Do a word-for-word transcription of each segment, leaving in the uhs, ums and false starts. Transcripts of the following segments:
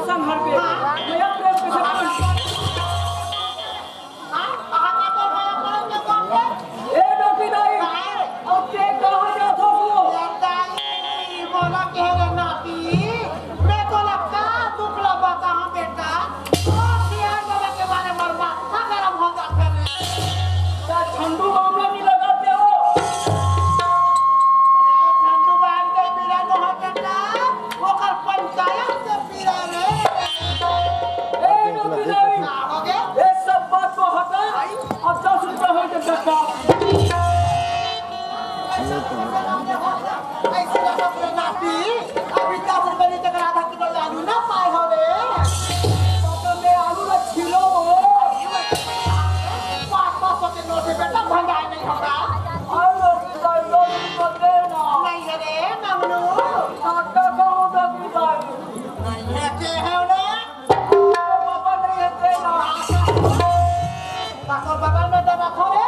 संभल के। हाँ। मैं अपने आप के सब कुछ हाँ, कहाँ जाते हो? ए डोकी दाई, अब ते कहाँ जात हो? ए दाई, मोला कहे रे नाती, मैं तोला का दुख ला बताऊं बेटा? ओ सियान बाबा के बारे में माथा गरम हो जाथे रे। का झंडू बाम ला नहीं लगाते हो? ए झंडू बाम के पीड़ा तो हो बेटा, ओकर पंचायत से पीड़ा रे। ए डोकी दाई, का हो गे? ए सब बात को हटा, अब दस रुपया हो के धक्का। ऐसे ना बोले नाती, अभी दस रुपया नहीं, तेकर आधा किलो आलू ना पाए हो रे। बाबा, मैं आलू ना छीलो हो। पाँच पाँच सौ के नोट है बेटा, भंगार नहीं होगा। और दस रुपया दे ना। नहीं है रे मंगलू। काका का होता भी भाई। नहीं है, के है रे? बाबा नहीं है, दे ना। का तोर बगल में तो रखो रे।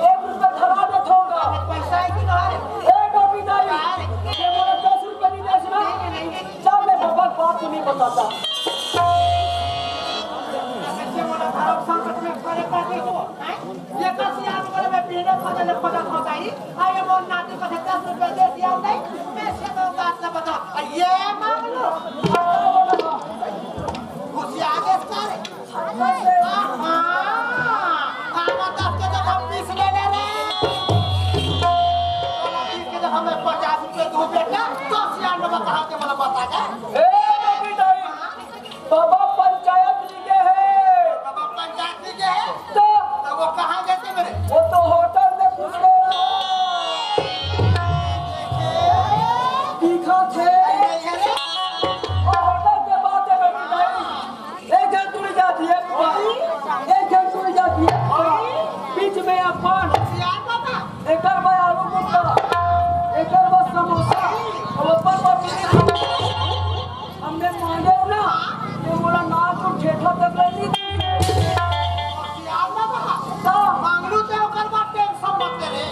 एक रुपया धरा दे थोड़ा। पैसा है कि नहीं? ए डोकी दाई, ये मोला दस रुपया नहीं दे सुना। जा, मैं बाबा बात को नहीं बताता। बच्चे मोला धरम संकट में पड़े कर दे तो, हैं? ये दस हजार रुपये में पीने पकड़ ले पकड़ पकाई। आ ये मोर नाती को दस रुपया दे दिया नहीं, मैं से तो बात ना बताओ। आ ये मांग लो। घुसिया दे सारे। पचास रुपये दो बेटा, दस हजार में कहा के मला बता दे। ए, डोकी दाई, बाबा पंचायत लिखे है। बाबा पंचायत लिखे है? तो? तो वो कहाँ गए थे मेरे? वो तो होटल में घुस गए। दिखा थे। अरे, अरे। वो होटल के बात है, डोकी दाई। एक झन टूरी जाती है, एक झन टूरी जाती है। बीच में अपन। यार बाबा। एकर बर आलू गुटका, एकर बर समोसा, अब अपन बर बीड़ी। हमने मांगे ना, ये मोला नाच और ठेठा तक ले ली। यार बाबा। तो मांगलू तो ओकर बर टेंशन मत ले।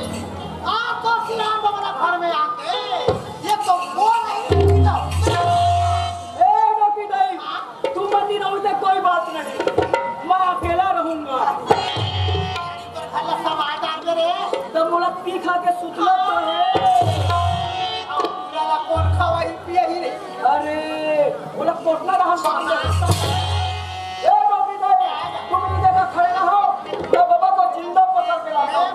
आ तो सियान बाबा घर में आके, ये तो बोल नहीं, तो। ए, डोकी दाई। तुम बंदी रहोगे तो कोई बात नहीं, मैं अकेला रहूंगा। तो मोला पी खा के सुतला तो है। अरे, मोला कोटना रहा। ए, डोकी दाई, तुम ये जगह खड़े रहो, मैं बाबा को जिंदा पकड़ के लाता हूँ।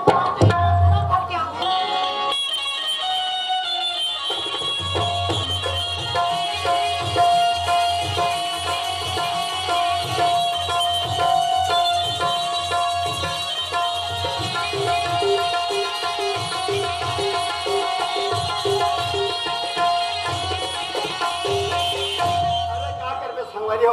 अरे का करबे संगवारी हो,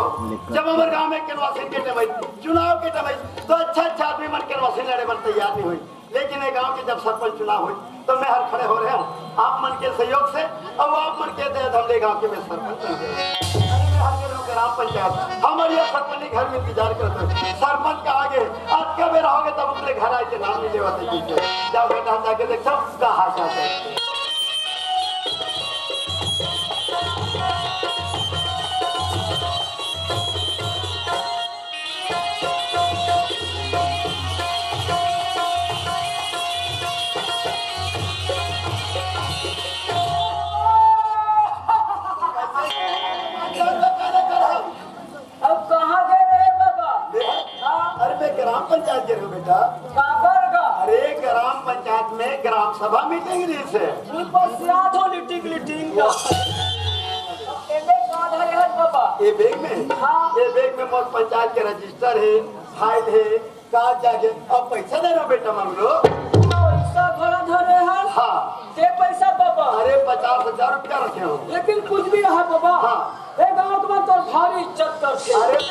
जब हमर गांव में केनवासिन के time आई, चुनाव के time आई, तो अच्छा अच्छा आदमी मन केनवासिन लड़े बर तैयार नहीं होई। लेकिन ये गांव के जब सरपंच चुनाव होई, तो मैं हर खड़े हो रहे हूँ आप मन के सहयोग से, और आप मन के दया धमले गांव के मैं सरपंच बन गया। अरे मैं हर के लोग ग्राम पंचायत, हमारे यहाँ सरपंच के घर में इंतजार करते हैं। सरपंच का आगे आज कब रहोगे, तब अपने घर आए के नाम नहीं लेवा सकते। जाओ बेटा, हम जाके देखता हूँ कहाँ जाते हैं। अब कहाँ गए रहे बाबा? हाँ? अरे मैं ग्राम पंचायत गए हूँ बेटा। काबर का? अरे ग्राम पंचायत में ग्राम सभा मीटिंग रही से। ऊपर से हाथ हो लिटिंग लिटिंग का। एमे का धरे हन बाबा? ये बैग में? हाँ। ये बैग में मोर पंचायत के रजिस्टर है, फाइल है, कागज जाके। अब पैसा दे रहा बेटा, मांग लो। पैसा घला धरे हन? हाँ। दे पैसा बाबा। अरे पचास हजार रुपया रखे हो। लेकिन कुछ भी रहा बाबा। हाँ। ए गांव में तो भारी इज्जत करते। अरे तो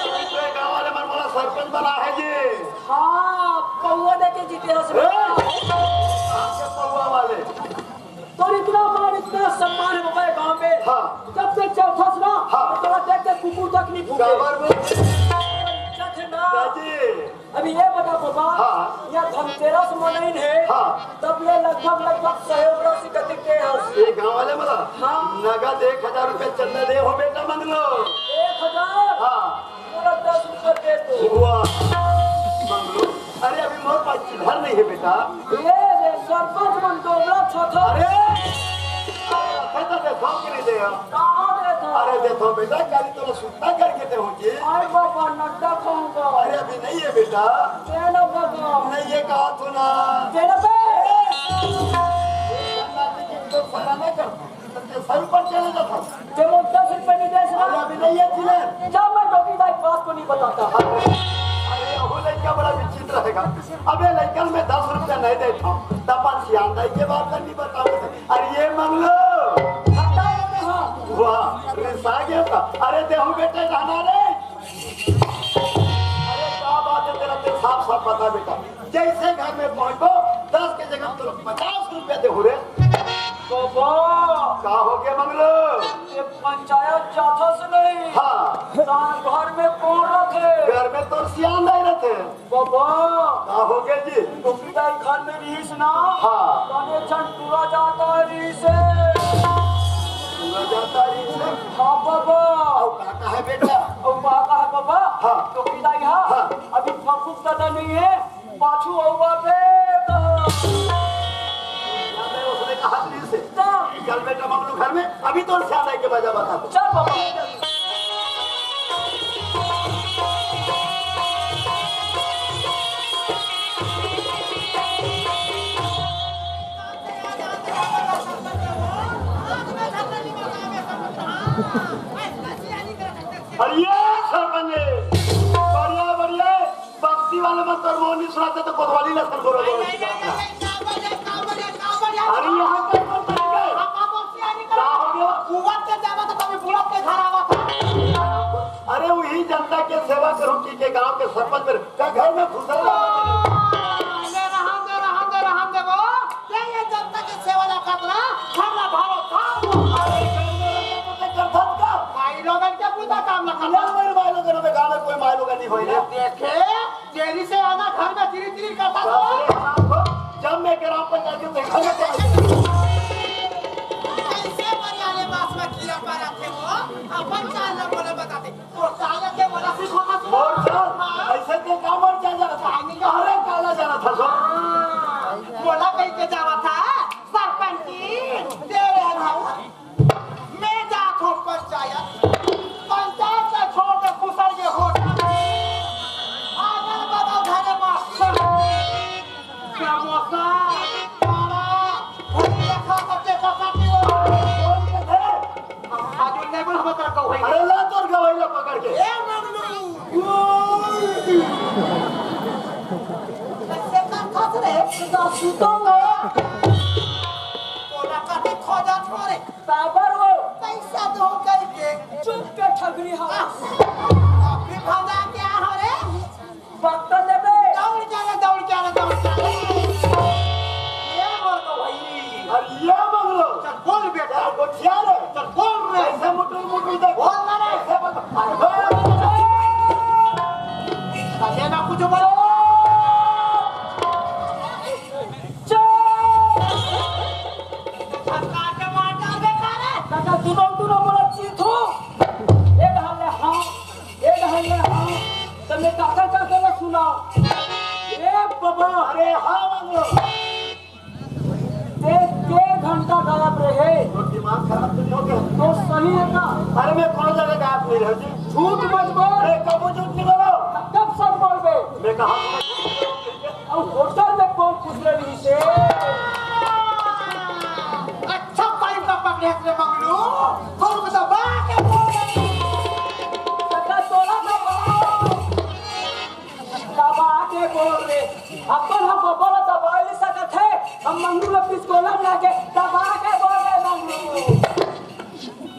गांव वाले मन मोला सरपंच बना है जी। हाँ, पौवा दे के जीते हस। ए, आपके पौवा वाले। तोर इतना मान, इतना सम्मान है बाबा ये गांव में। हाँ। जब से चौथस ना, हाँ। तो तोरा देख के कुकुर तक नहीं भूखे। काबर में? सच है ना? दादी, अभी ये बता बाबा, हाँ। ये धनतेरस मनइन हे, हाँ। तब ले लगभग, लगभग सहयोग राशि कतिक दे हस? ये गांव वाले मन ला? हाँ। नगद एक हजार रुपया चंदा दे हो बेटा मंगलू। एक हजार? हाँ। पूरा दस रुपया दे दो। वाह। मंगलू, अरे अभी मोर पास चिल्लर नहीं है बेटा। ये रे, सरपंच मन डोबरा छथन। अरे, अरे, तो देथव कि नहीं देव? कहाँ देथव? अरे देथव बेटा, काली तोला सुत्ता करके देहूँ जी। अरे बाबा, नड्डा खाऊंगा। अरे अभी नहीं है बेटा। दे ना बाबा। नहीं है कहा तू ना। दे ना बे। तो फलाना कर। तो सौ रुपये चले जाता। ते मोर दस रुपये नहीं दे सकता। अरे अभी नहीं है चिल्लर। जा, मैं डोकी दाई बात को नहीं बताता। अरे वो लड़का बड़ा विचित्र रहेगा। अबे लड़का, मैं दस रुपया नहीं देता हूँ, तब सियान दाई के बात नहीं बताऊँ। अरे ये मंगलू। हटा ये हाथ। वाह, रिसा गया था। अरे देहूँ बेटे, रहना रे। अरे क्या बात है तेरा, तेरे साफ साफ बता बेटा। जैसे घर में पहुंचबो, दस के जगह तुरंत पचास रुपया देहूँ रे। बाबा। का हो गया मंगलू? ये पंचायत जाथस नहीं। हाँ। तार घर में कौन रथे? घर में तोर सियान दाई रथे। बाबा। का हो गया जी? टोपी दाई घर में रहिस ना। हाँ। तने झन टूरा जाता रहिस हे। टूरा जाता रहिस हे? हाँ बाबा। अउ का कहा है बेटा? अउ का कहा है बाबा? हाँ। टोपी दाई हा। हाँ। अभी फकफुक दादा नहीं है। पाछू अउबा बे तो। या मैं उसने कहा दिल से। तो। चल बेटा मंगलू घर में, अभी तो सियान दाई के बाजा बता दो। चल बाबा। अरे ये सरपंच, बढ़िया, बढ़िया। बस्ती वाले मन तोर मुंह नहीं सुनाते तो कोतवाली लसन करो। अरे यहाँ का कौन तरीका है? का हो गया? अरे वही जनता के सेवा करूँ कि के गांव के सरपंच मेरे का घर में घुसा रहा। सेवा ला करत ना, घर ला भारो था। अरे, घर में रहता तो ते करथस का? माई लोगन के पूजा काम ला करत। यार, मेरे माई लोगन में गाँव में कोई माई लोगन नहीं होई रे। देखे, देरी से आना, घर में चिरी चिरी करता तो। बाप रे, बाप रे, जब मैं ग्राम पंचायत के घर में पहुंच गया। कैसे मरियाले बास में कीड़ा पड़ा थे वो? अपन चाल ना बोले बताते। मोर चाल के मोला सिखोता तू। मोर चाल? हाँ। ऐसे के का मोर चाल जाना था? पानी का अरे काला जाना था सो। हाँ। मोला कहीं के जावा था, सरपंच जी, दे रहे भाव। मैं जात हूँ पंचायत। पंचायत का छोड़ के कुशल के होटल। आगल बगल धरे मास्टर। समोसा, बड़ा, भजिया खा सकते, खा सकते हो। कौन के थे? आज उनने बोला, हम तेरा कहूँ है। अरे ला तोर गवाही ला पकड़ के। ए मंगलू। कैसे कर खस रे? तो सुतो में। तोरा कथी खोजत हो रे? काबर हो? पैसा दो करके। चुप के ठगरी हो। अभी भंगा क्या हो रे? बकता देबे। दौड़ जा रे, दौड़ जा रे, दौड़ जा रे। ये बोल दो भाई। अरे ये बोल लो। चल बोल बेटा। चल गोठिया रे। चल बोल रे। ऐसे मुटुर मुटुर देख। बोल ना रे। ऐसे बोल। अरे बोल। चल ये ना कुछ बोलो। चल। सरकार के मार डाल बेटा रे। काका, सुनो, सुनो, बोला चीत हो। ये डाल ले, हाँ। ए ढंग में हाँ, त मैं काका काका ला सुना। ए बाबा। अरे हाँ मंगलू। ते के घंटा गायब रहे? तो दिमाग खराब तो नहीं हो गया? तो सही है ना? अरे मैं कोनो जगह गायब नहीं रहे जी। झूठ मत बोल। मैं कबो झूठ नहीं बोला। कब सच बोलबे? मैं कहा अब होटल में कौन खुश रही से? अच्छा पाइप का पकड़े अपने मंगलू, थोड़ा दबा के बोल। काका तोला दबाओ। दबा के बोल रे। अपन हम बबल दबा नहीं सकत है। हम मंगलू में पिसकोला में आके दबा के बोल रे मंगलू।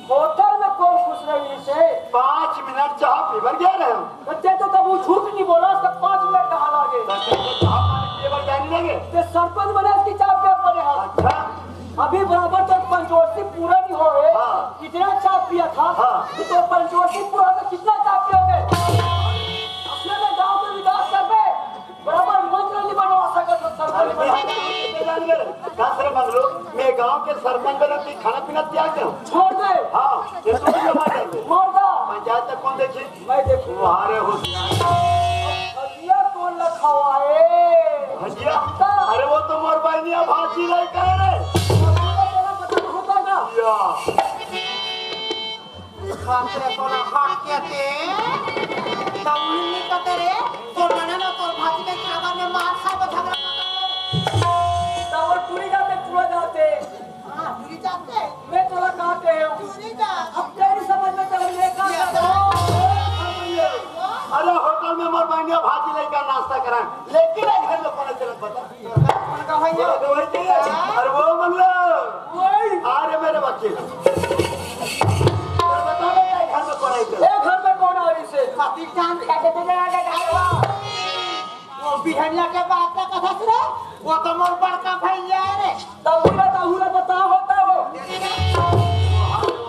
होटल में कौन खुश रही से? पाँच मिनट चाह पीबर गया रहे हम। बच्चे तो कब वो झूठ नहीं बोला, उसका पाँच मिनट कहाँ लागे? बस ये चाह पानी पीबर जाने लगे। ते सरपंच बने, उसकी चाह पे बने हाथ। अच्छा। अभी बराबर तो पंचवर्षी पूरा नहीं हो रहे। हाँ। कितना चाह पिया था? हाँ। तो पंचवर्षी पूरा तो कितना चाह पियोगे? अपने में गांव के विकास कर दे। गांव के सरपंच बने, खाना पीना त्याग दे। छोड़ दे। हाँ, ये तो मुझे मार दे। मार दो। पंचायत तक कौन देखी? मैं देखूंगा। अरे होशियार। भजिया कौन लखवाए? भजिया? अरे वो तो मोर बहनिया भाजी लइका रे। तेरा पता होता ना। या। बाप रे, तोला हक के ते। तउली नहीं कते रे। तोर ननद अउ तोर भाजी के काबर में मार खा के झगड़ा करता है। तब वो टूरी जाते, टूरा जाते। हाँ, टूरी जाते। मैं तोला कहते हूँ। टूरी जा। अब तेरी समझ में चल, मैं कहा ये करता हूँ। अरे होटल में मोर बहनिया भाजी लइका नाश्ता कराए, लेकिन ये घर में कौन चलत बता? कौन का भैया? बोलो तो भाई जी। अरे वो मंगलो। वही। अरे मेरे वकील। अरे बता ना, ये घर में कौन आई चलत? ये घर में कौन आई से? पति चांद का के तुझे आगे डालवा। वो बिहनिया के बात का कथा सुने? वो तो मोर बड़का भैया है रे। तहुरा, तहुरा बता होता वो। अरे,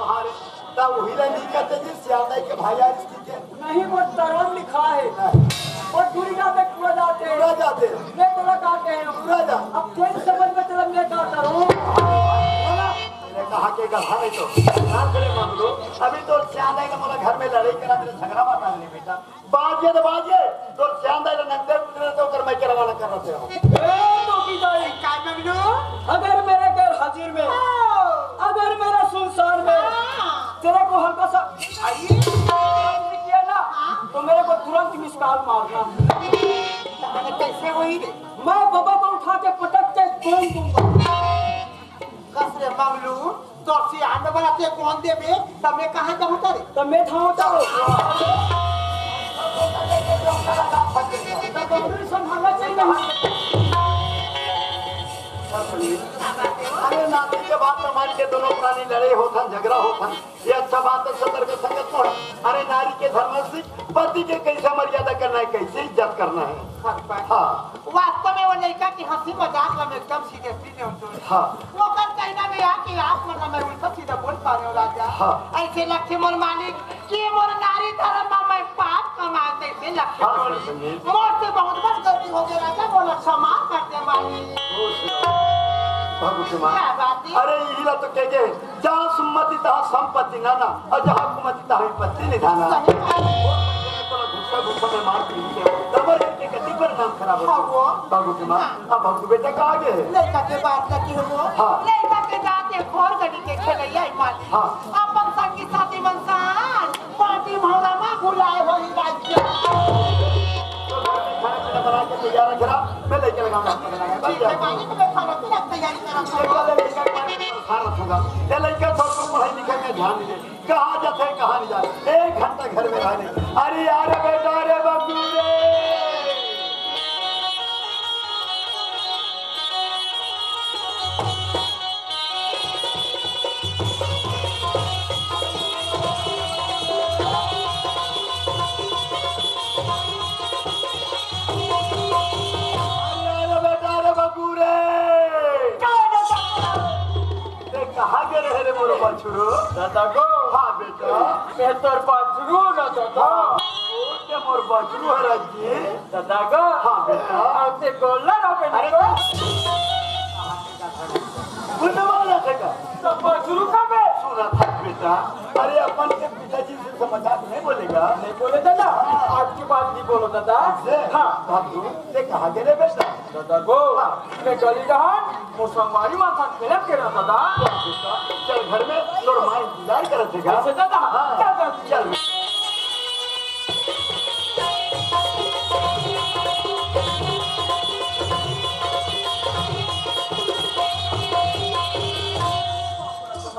अरे, तब वही ला नहीं कहते जी, सियालदाई के भाई आज की के। नहीं, वो तरम लिखा है। वो टूरी जाते, टूरा जाते। टूरा जाते। मैं तोला का कहे हूँ। टूरा जा। अब तेरी समझ में चला, मैं का करूँ? मैंने कहा के गधा नहीं तो। ना करे मंगलो। अभी तो सियालदाई का मोला घर में लड़ाई करा, मेरे झगड़ा मत आने बेटा। बाजे तो बाजे, तो चांदा ले नंदे उतरे तो कर मैं के रवाना कर रहे हो। ए, तो की जाई? काय मंगलू? अगर मेरे गैर हाजिर में, हाँ। अगर मेरे सुनसान में हाँ। तेरे को हल्का सा आई? किया ना, हाँ। तो मेरे को तुरंत मिस कॉल मारना। अरे कैसे हुई रे? मैं बाबा को उठा के पटक के बोल दूंगा। कस रे मंगलू, तोर सियान वाला ते कौन देबे? तब मैं कहाँ जाऊँ तारे? तब मैं ठाऊँ तारो। तब बाबू संभालना चाहिए। अरे नाती के बात तो मान के दोनों प्राणी लड़े होथन, झगड़ा होथन। ये अच्छा बात है, सतर्क संगत को है। अरे नारी के धर्म से पति के कैसे मर्यादा करना है, कैसे इज्जत करना है। हाँ। वास्तव में वो लड़का की हंसी मजाक हम एकदम सीरियसली लेवत हन। हाँ। ओकर कहना में आ कि आप मन ला मैं उल्टा सीधा बोल पा रहे हो राजा। हाँ। ऐसे लगथे मोर मालिक कि मोर नारी धर्म में मैं पाप कमात, ऐसे लगथे हाँ, मोर। सर, सर, जी। मोर से बहुत बड़ गलती हो गई राजा, मोला क्षमा कर दे मालिक। ओ, सर। भगवती माँ। क्या बात है? अरे, यही ला तो कह गए, जहाँ सुमति तहाँ संपत्ति नाना, और जहाँ कुमति तहाँ विपत्ति निधाना। सही बात है। तोला घुसा घुसा में मार पीट के, तब एक के गति पर नाम खराब हो। हाँ, वो। बाबू के माँ, हाँ। अब बाबू बेटा कहाँ गए हैं? लड़का के बात लगी हो वो। हाँ। लड़का के जाते खोर गली के खेलैया ही मालिक। हाँ। अपन संगी साथी मन सान, पार्टी भौरा में बुलाए हो ही राज्य। तो घर में खाना पीना बना के तैयार रख रहा, मैं लेके लगा, बन ठीक है, जाएगा। मालिक, मैं खाना पीना तैयारी करा। ये वाले लड़का के बारे में परेशान रखूंगा। ये लड़का छोड़ को पढ़ाई लिखाई में ध्यान दीजिए। कहाँ जाते हैं, कहाँ नहीं जाते, एक घंटा घर में रहने। अरे यार बेटा, अरे बबलू रे। अरे यार बेटा, अरे बबलू रे। ते कहाँ गे रहे रे मोर बछरू? दादा गो। हाँ बेटा। मैं तोर बछरू ना दादा। हाँ, ओ ते मोर बछरू है राजी। दादा गो। हाँ बेटा। अब ते गोल्ला ना बेटा। अरे बुझने वाला थे का? तो बछरू का बे? सुना था बेटा। अरे अपन के पिताजी से मजाक नहीं बोलेगा। नहीं बोले दादा। हाँ। आज की बात नहीं बोलो दादा। से? हाँ। बाबू, ते कहाँ गे रे बेटा? दादा गो, हाँ। मैं गली डहर, मोर संगवारी मन साथ खेलत के रहता दादा। चल घर में, तोर माँ इंतजार करत हे गा। अच्छा दादा, हाँ। चल, चल। चल।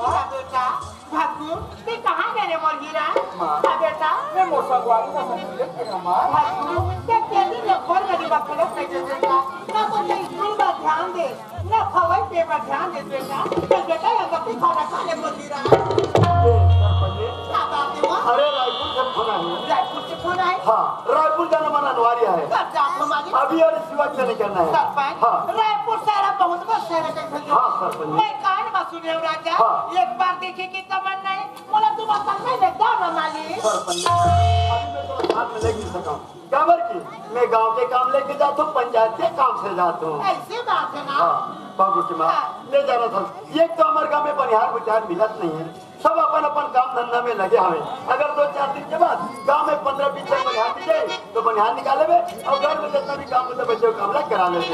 हाँ, बेटा। भागू, ते कहाँ गे रे मोर हीरा? माँ। हाँ बेटा। मैं मोर संगवारी का संग खेलत के ना माँ। भागू, ते तेरी ले खोर गली में खेलत नहीं दे बेटा। ना तो ते स्कूल पर ध्यान दे, ना खवाई पे पर ध्यान दे बेटा। ते बेटा ये गप्पी खाना खा ले मोर हीरा। ए, सरपंच जी। क्या बात है वो? अरे रायपुर से फोन आया है। रायपुर से फोन आया? हाँ, रायपुर जाना मन अनिवार्य है। कब जात हो मालिक? अभी और इसी वक्त नहीं करना है। सरपंच, हाँ। रायपुर शहर बहुत बड़ा शहर है, कैसे हाँ, सरपंच जी। मैं कान में सुने हूँ राजा। हाँ। एक बार देखे की तमन्ना है। मोला तुम अपन में ले जाओ ना मालिक। सरपंच, अभी मैं तो साथ में ले नहीं सका हूँ। काबर कि मैं गांव के काम लेके जाता हूँ, पंचायत के काम से जाता हूँ। ऐसे बात है ना? हाँ। बाबू के माँ, हाँ। ले जाना था। एक तो हमर गाँव में बनिहार बुनिहार मिलत नहीं है, सब अपन अपन काम धंधा में लगे हवे। अगर दो चार दिन के बाद गाँव में पन्द्रह बीस जन बनिहार मिल जाए तो बनिहार निकाल लेबे और घर में जितना भी काम होता बच्चे काम ला करा लेबे।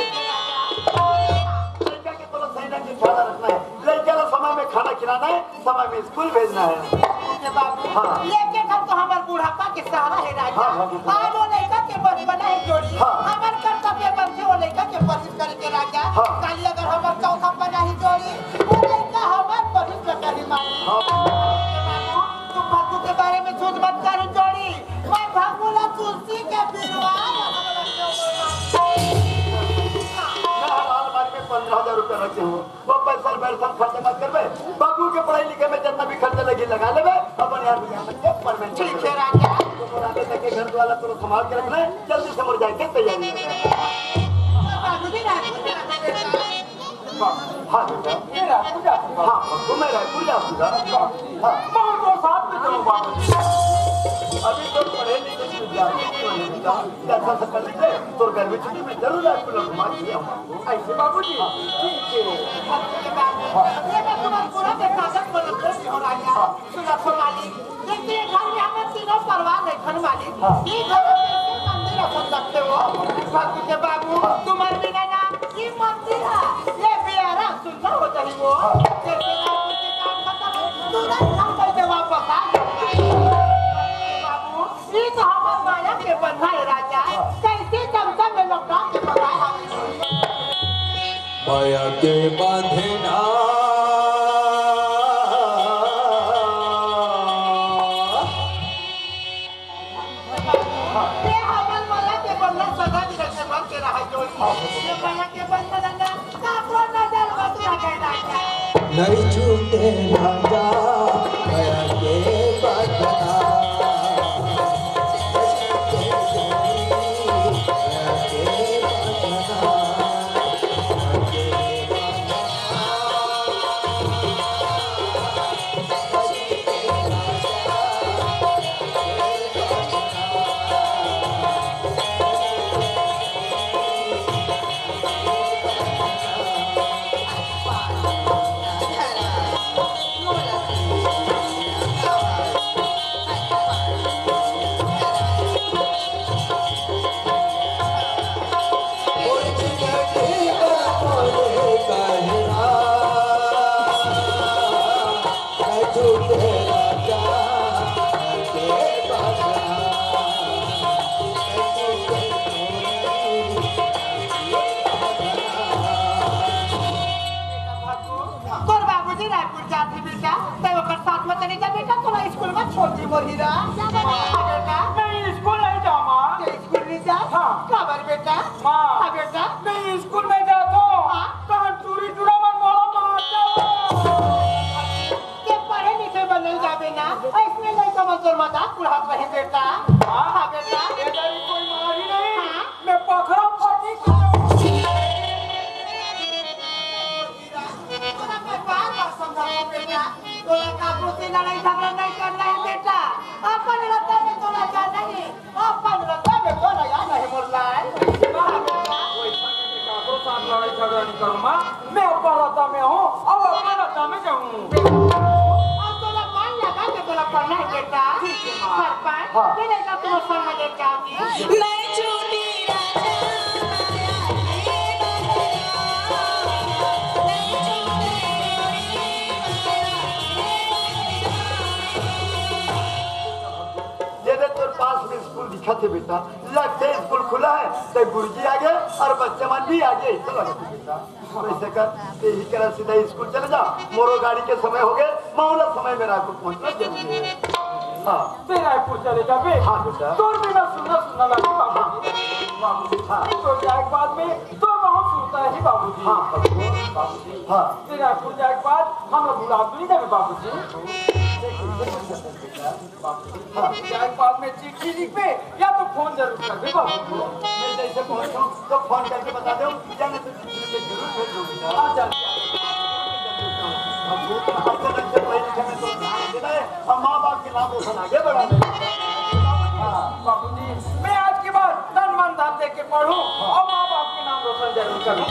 लड़का के तोला सही ढंग से ख्याल रखना है, लड़का ला समय में खाना खिलाना है, समय में स्कूल भेजना है। के बाबू, हाँ। लेके घर तो हमर बुढ़ापा के सहारा है राजा। हाँ, हाँ, बिल्कुल। आज वो लड़का के बचपना है जोड़ी, हाँ। हमर कर्तव्य बनथे वो लड़का के परवरिश करे के राजा। हाँ। काली अगर हमर चौथा पना ही जोड़ी, वो लड़का हमर परवरिश करही माई। हाँ। के बाबू, तू भक्कू के बारे में झूठ मत कर जोड़ी, मैं भक्कू ला तुलसी के बिरवा। मैं हर हाल बारी में पन्द्रह हजार रुपया रखे हूँ। वो पैसा वैसा खर्चा मत करबे। बबू के पढ़ाई लिखे में जितना भी खर्चा लगी लगा लेबे, अपन यार बिहार में परमेंट ठीक है राजा। तो मोर आगे तक के घर वाला तो संभाल के रखना है, जल्दी से मोर जाए के तैयारी कर। बाबूजी राजपूत राजा बेटा। हाँ, हाँ बेटा। ये राजपूत राजा। हाँ, तो मैं राजपूत राजपूत। हाँ। मैं तो साथ में चलूँ बाबूजी। अभी तो पढ़े लिखे विद्यार्थी नहीं होने का, जैसा से कर लीजिए, तो गर्मी छुट्टी में जरूर आपको लोग घुमा के ले आऊंगा। ऐसे बाबूजी? हाँ। ठीक है। ये बात है। हाँ। ये तो तुम्हारा पूरा बेटा का मदद करती हो राजा। हाँ। सुनो तो मालिक, देखिए घर में हम तीनों परिवार है घर मालिक। हाँ। ये घर में कैसे मंदिर रख सकते हो? बाबू के बाबू, हाँ। तुम्हारे बिना ना ये मंदिर है, ये बियारा सुंदर हो जाए वो। हाँ। जैसे रात के काम खत्म हो, तुरंत हम करके वापस आ जाओ। बाबू, ये तो हमार माया के बंधा है राजा, कैसे चमचा में लौटा के बताए हम। माया के बंधना। ये हमर माया के बंधना सदा दिन से बन के रहा जोड़ी। ये माया के बंधना ना काकरो नजर बस ना गए राजा। नहीं छूटे राजा, माया के बंधना। तोर बाबूजी रायपुर जात हे बेटा, तै ओकर साथ में चली जा बेटा, तोला स्कूल में छोड़ दी मोर हीरा। हाँ बेटा। मैं स्कूल नहीं जाऊँ माँ। तै स्कूल नहीं जा? हाँ। काबर बेटा? माँ। हाँ बेटा। मैं स्कूल में जात हूँ। हाँ। कहाँ टूरी टूरा मन मोला मार जाओ। के पढ़े लिखे बर नहीं जाबे ना, इसमें लइका मन तोर मजाक उड़ात रहे बेटा। हाँ। हाँ बेटा। ए दाई कोई मारी नहीं। हाँ। मैं पखरा फटी तोला मैं बार-बार समझावत हूँ बेटा, तोला काकरो से लड़ाई झगड़ा नहीं करना है बेटा। अपन रद्दा में तोला जाना है, अपन रद्दा में तोला जाना है मोर लाल। हाँ बेटा। वैसा मैं काकरो साथ लड़ाई झगड़ा नहीं करूँ माँ, मैं अपन रद्दा में हूँ और अपन रद्दा में जाऊँ। अब तोला मन लगा के तोला पढ़ना है बेटा। ठीक है माँ। सरपंच, हाँ। ये लड़का तुम्हारे संग में लेके आओगी। ये देख, तोर पास में स्कूल दिखत हे बेटा, लगथे स्कूल खुला है, तो गुरुजी आगे और बच्चे मन भी आगे, ऐसा लगत हे बेटा। वैसे कर, यही करा सीधा स्कूल चले जा, मोरो गाड़ी के समय हो गए, मामला समय में रायपुर पहुंचना जरूरी है। हाँ। ते रायपुर चले जाबे। हाँ बेटा। तोर बिना सुन्ना सुन्ना लगे बाबूजी। बाबूजी, हाँ। तो जाए के बाद में तोर बहुत सुनता है बाबूजी। हाँ बाबूजी, बाबूजी। हाँ। ते रायपुर जाए के बाद हम लोग गुलाब नहीं देवे बाबूजी। बाबूजी, हाँ। जाए के बाद में चिट्ठी लिखबे या तो फोन जरूर करबे बाबूजी। मैं जैसे पहुंचूं तो फोन करके बता दो, या नहीं तो जरूर भेज दूंगी। हाँ, चल। अब वो अच्छे ढंग से पढ़े लिखे में तो ध्यान देना है और माँ बाप के नाम रोशन आगे बढ़ाना है। हाँ। बाबूजी, मैं आज के बाद तन मन धन दे के पढ़ूं और माँ बाप के नाम रोशन जरूर करूं।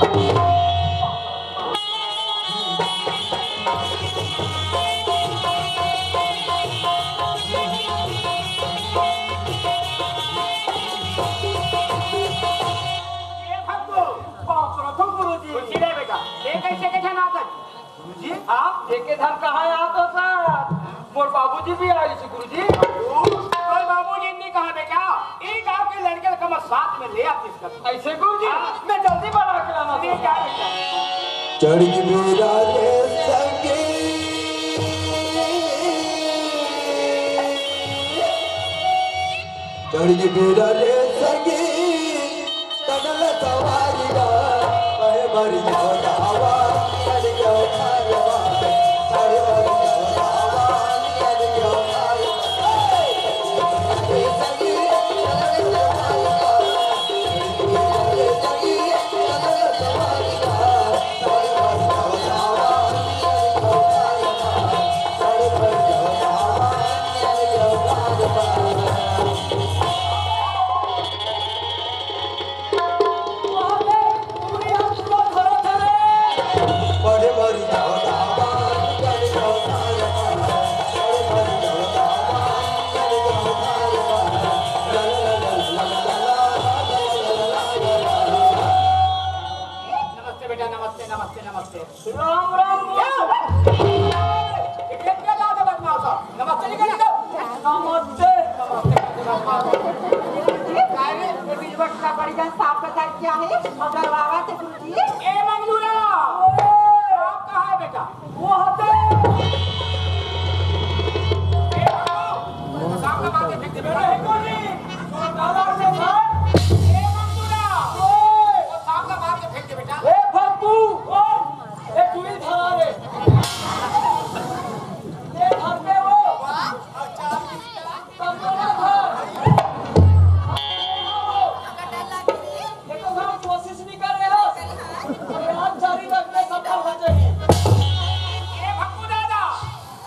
एके धन कहाँ आत हो सर? मोर बाबूजी भी आइस गुरुजी। तोर बाबूजी नइ कहा बेटा, ए गांव के लड़के ल कमर साथ में ले आतिस कर। अइसे गुरुजी, हाँ। मैं जल्दी बना के लाना ले जा बेटा। चढ़ के मेरा रे संगी, चढ़ के मेरा रे संगी, तनल सवारी गा, कहे भरी जावा, चढ़ के उठारवा, चढ़ भरी जावा, चढ़ के उठारवा। नमस्ते बेटा, नमस्ते, नमस्ते, नमस्ते। राम राम। क्या? ये क्या बात है बदमाश साहब? नमस्ते नहीं करेगा? नमस्ते। नमस्ते, नमस्ते, नमस्ते। काय रे, ये बीच बक्सा बड़ी जान सांप का साथ क्या है? मगर वावा ते गुरुजी। ए मंगलूरा, सांप कहाँ है बेटा? वो होते। ए बाबू, सांप का मार के फेंक दे बेटा। ए गोली, तो दादा से भाग। ए मंगलूरा, वो सांप का मार के फेंक दे बेटा। ए भक्कू, ए, ए, तू ही धरा रे। ये घर पे वो। तब तो ना धर। ये तो हम कोशिश नहीं कर रहे हो। ये हाथ जारी रखने सफल हो जाएगी। ए भक्कू दादा,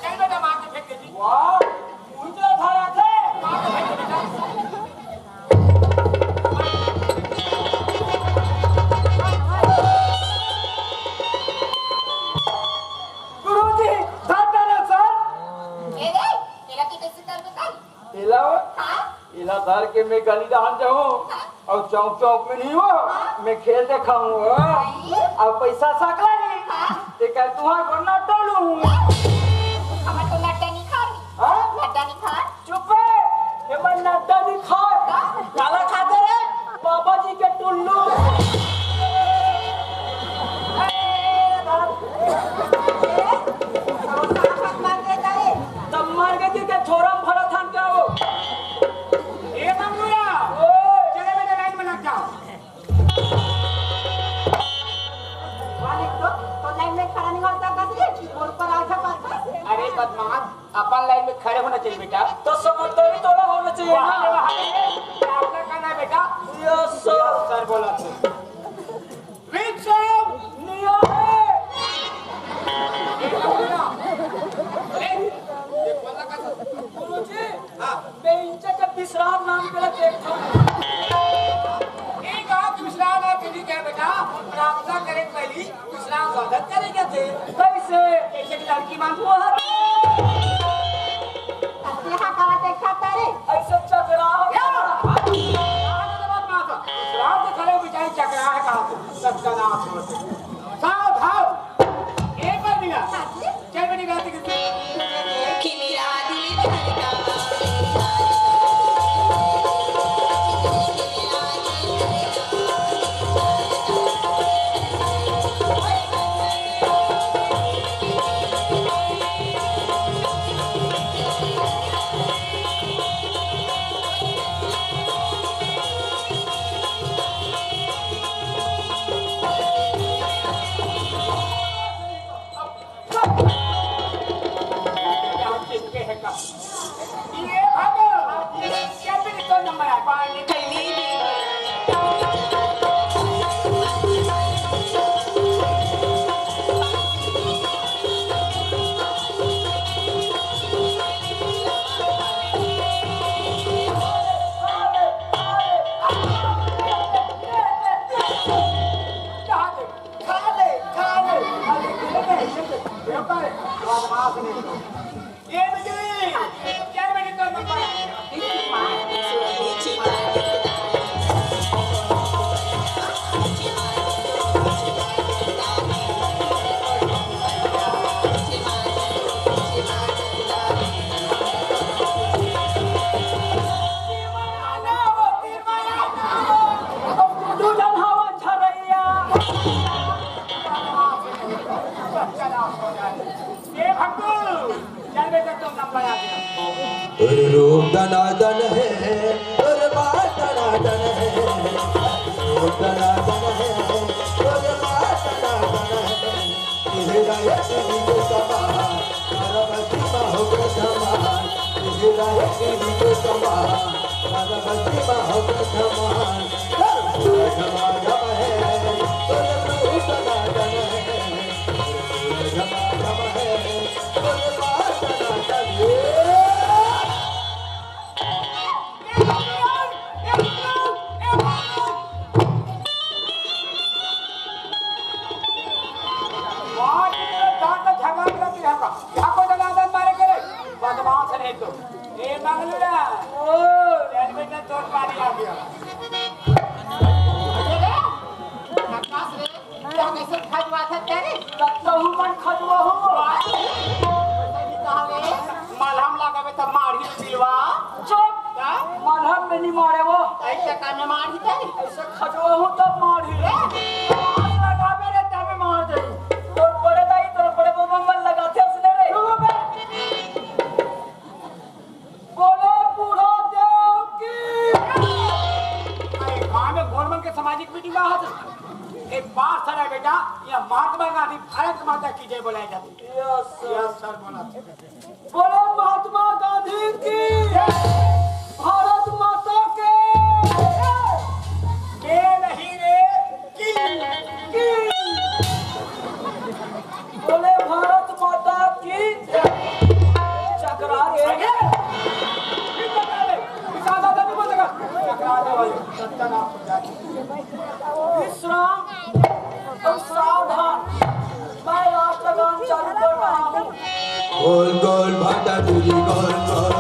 चल बेटा, मार के फेंक दे जी। वाह, तू तो धरा थे। मार के फेंक दे बेटा। गुरुजी, धर डाले सर। ए रे, तेरा तो कैसे कर बेटा? एला, हाँ? एला धर के मैं गली डहान जाऊं। हाँ? अउ चौक चौक में नहीं हो, हाँ? मैं खेल देखाऊं। नहीं। अउ पैसा सकला नहीं। हाँ? ते कह तुहां को ना टोलू। हमार तो नड्डा नहीं खा रही। हाँ? नड्डा नहीं खा। चुप बे, ये मन नड्डा नहीं खाए। काला खाते रे, बाबा जी के टुल्लू। तब मर गए थे, क्या छोरा में भरा था क्या वो? ए मंगूरा, ओए। चले बेटा, लाइन में लग जाओ। मालिक तो, तो लाइन में खड़ा नहीं होता, कसरी, बोर्ड पर आधा पास। अरे बदमाश, अपन लाइन में खड़े होना चाहिए बेटा। तो समझदारी थोड़ा होना चाहिए ना। वहाँ पे, वहाँ पे। आपका क्या नाम है बेटा? Yes sir. यस सर बोला तू। विक्रम निया है। अरे, ये बोला का था? गुरुजी, हाँ। मैं इनसे जब विश्राम नाम के लिए देखता हूँ। एक आप विश्राम आप यदि क्या बेटा, प्रार्थना करें पहली। विश्राम साधन करे जाथे। कैसे? जैसे कि लड़की मन को हर। तब यहाँ कहाँ देखा तारे? ऐसे चकरा हो। या! विश्राम के खड़े हो जाए, चकरा है कहाँ से? सत्यानाश हो। सावधान! एक बार मिला। हाँ जी। चल बेटी, गाती किसी। रूप दनादन हे, तोर बाल दनादन हे। रूप दनादन हे, तोर बाल दनादन हे। तेरा ये दिल के समान, सारा बस्ती में हो गया धमाल। तेरा ये दिल के समान, सारा बस्ती में हो गया धमाल। धमाधम हे, तोर रूप दनादन हे। धमाधम हे, तोर बाल दनादन हे। मार के दांत झगड़ा करत रहा का? यहाँ को दनादन मारे करे? बदमाश नहीं तो। ए मंगलूरा। ओ। रेलवे का चोट पानी आ गया। अरे रे, आकाश रे, क्या कैसे खजवा था तेरे? तब तो हूँ मन खजवा हूँ। कैसे भी कहा रे? मलहम लगावे तब मारी बिलवा। चुप। का? मलहम में नहीं मारे वो। ऐसे कान में मार ही तेरी। ऐसे खजवा हूँ तब मार ही। ए? लगावे रे तब मार दे। तोर बड़े दाई, तोर बड़े बाबा मन लगाते उसने रे। चुप बे। बोलो बूढ़ा देव की। अरे गांव में घोर मन के सामाजिक मीटिंग रहा था। एक बार सर है बेटा, ये महात्मा गांधी भारत माता की जय बोलाया जाती है। Yes sir. यस सर बोला। बोलो महात्मा गांधी की, भारत माता के। के नहीं रे, की, की। बोले भारत माता की। चकरा गए। विश्राम। तुम सावधान, मैं राष्ट्रगान चालू कर रहा हूँ। गोल गोल भाटा टूरी गोल गोल,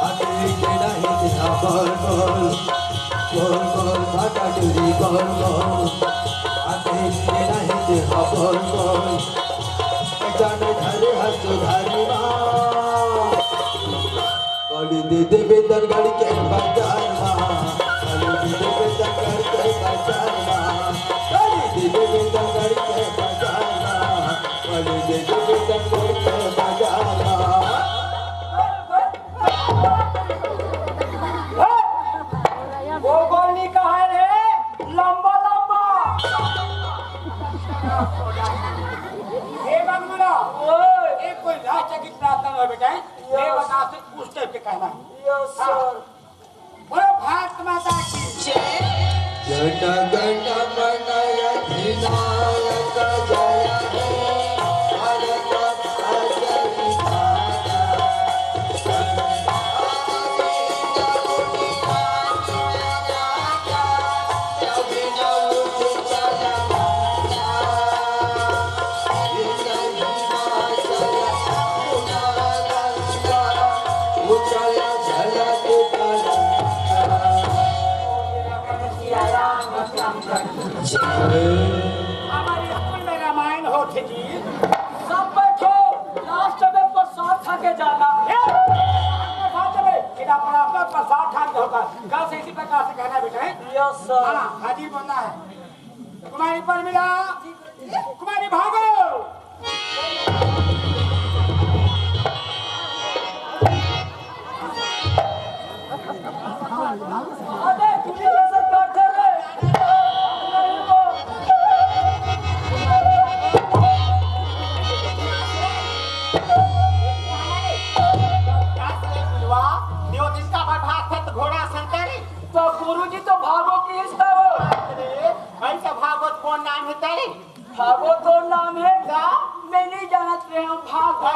आते के नहीं तेरा गोल गोल। गोल गोल भाटा टूरी गोल गोल, आते के नहीं तेरा गोल गोल। जाने धरे हंस धारी माँ। गाड़ी दे दे बेदनगढ़ के बाजार मा, गाड़ी दे दे बेदनगढ़ के बाजार मा, गाड़ी दे दे बेदनगढ़ के बाजार मा, गाड़ी दे दे बेदनगढ़ के बाजार मा। वो गोलनी कहाँ है रे? लंबा लंबा। हे मंगलूरा, ओए। एक कोई राष्ट्रगीत प्रार्थना हो बेटा, हे? यस। बता से उस टाइप के कहना है। यस हाँ। सर। बोलो भारत माता की जय। जन गण मन अधिनायक जय हे भारत भाग्य विधाता। हमारे स्कूल में रामायण होथे जी। सब बैठो, लास्ट में प्रसाद खा के जाना। ए, प्रसाद चले, इधर पर आपका प्रसाद खा के होगा। कल से इसी प्रकार से कहना है बेटा, हैं? Yes sir. हाँ, हाजिर बोलना है। कुमारी परमिला, कुमारी भागो। घोड़ा संकर। तो गुरुजी तो भागो की इस तरह। अरे, भाई साहब, भागवत कौन नाम है तेरे? भागो तो नाम है। का? मैं नहीं जानत रहे हूँ, भागो।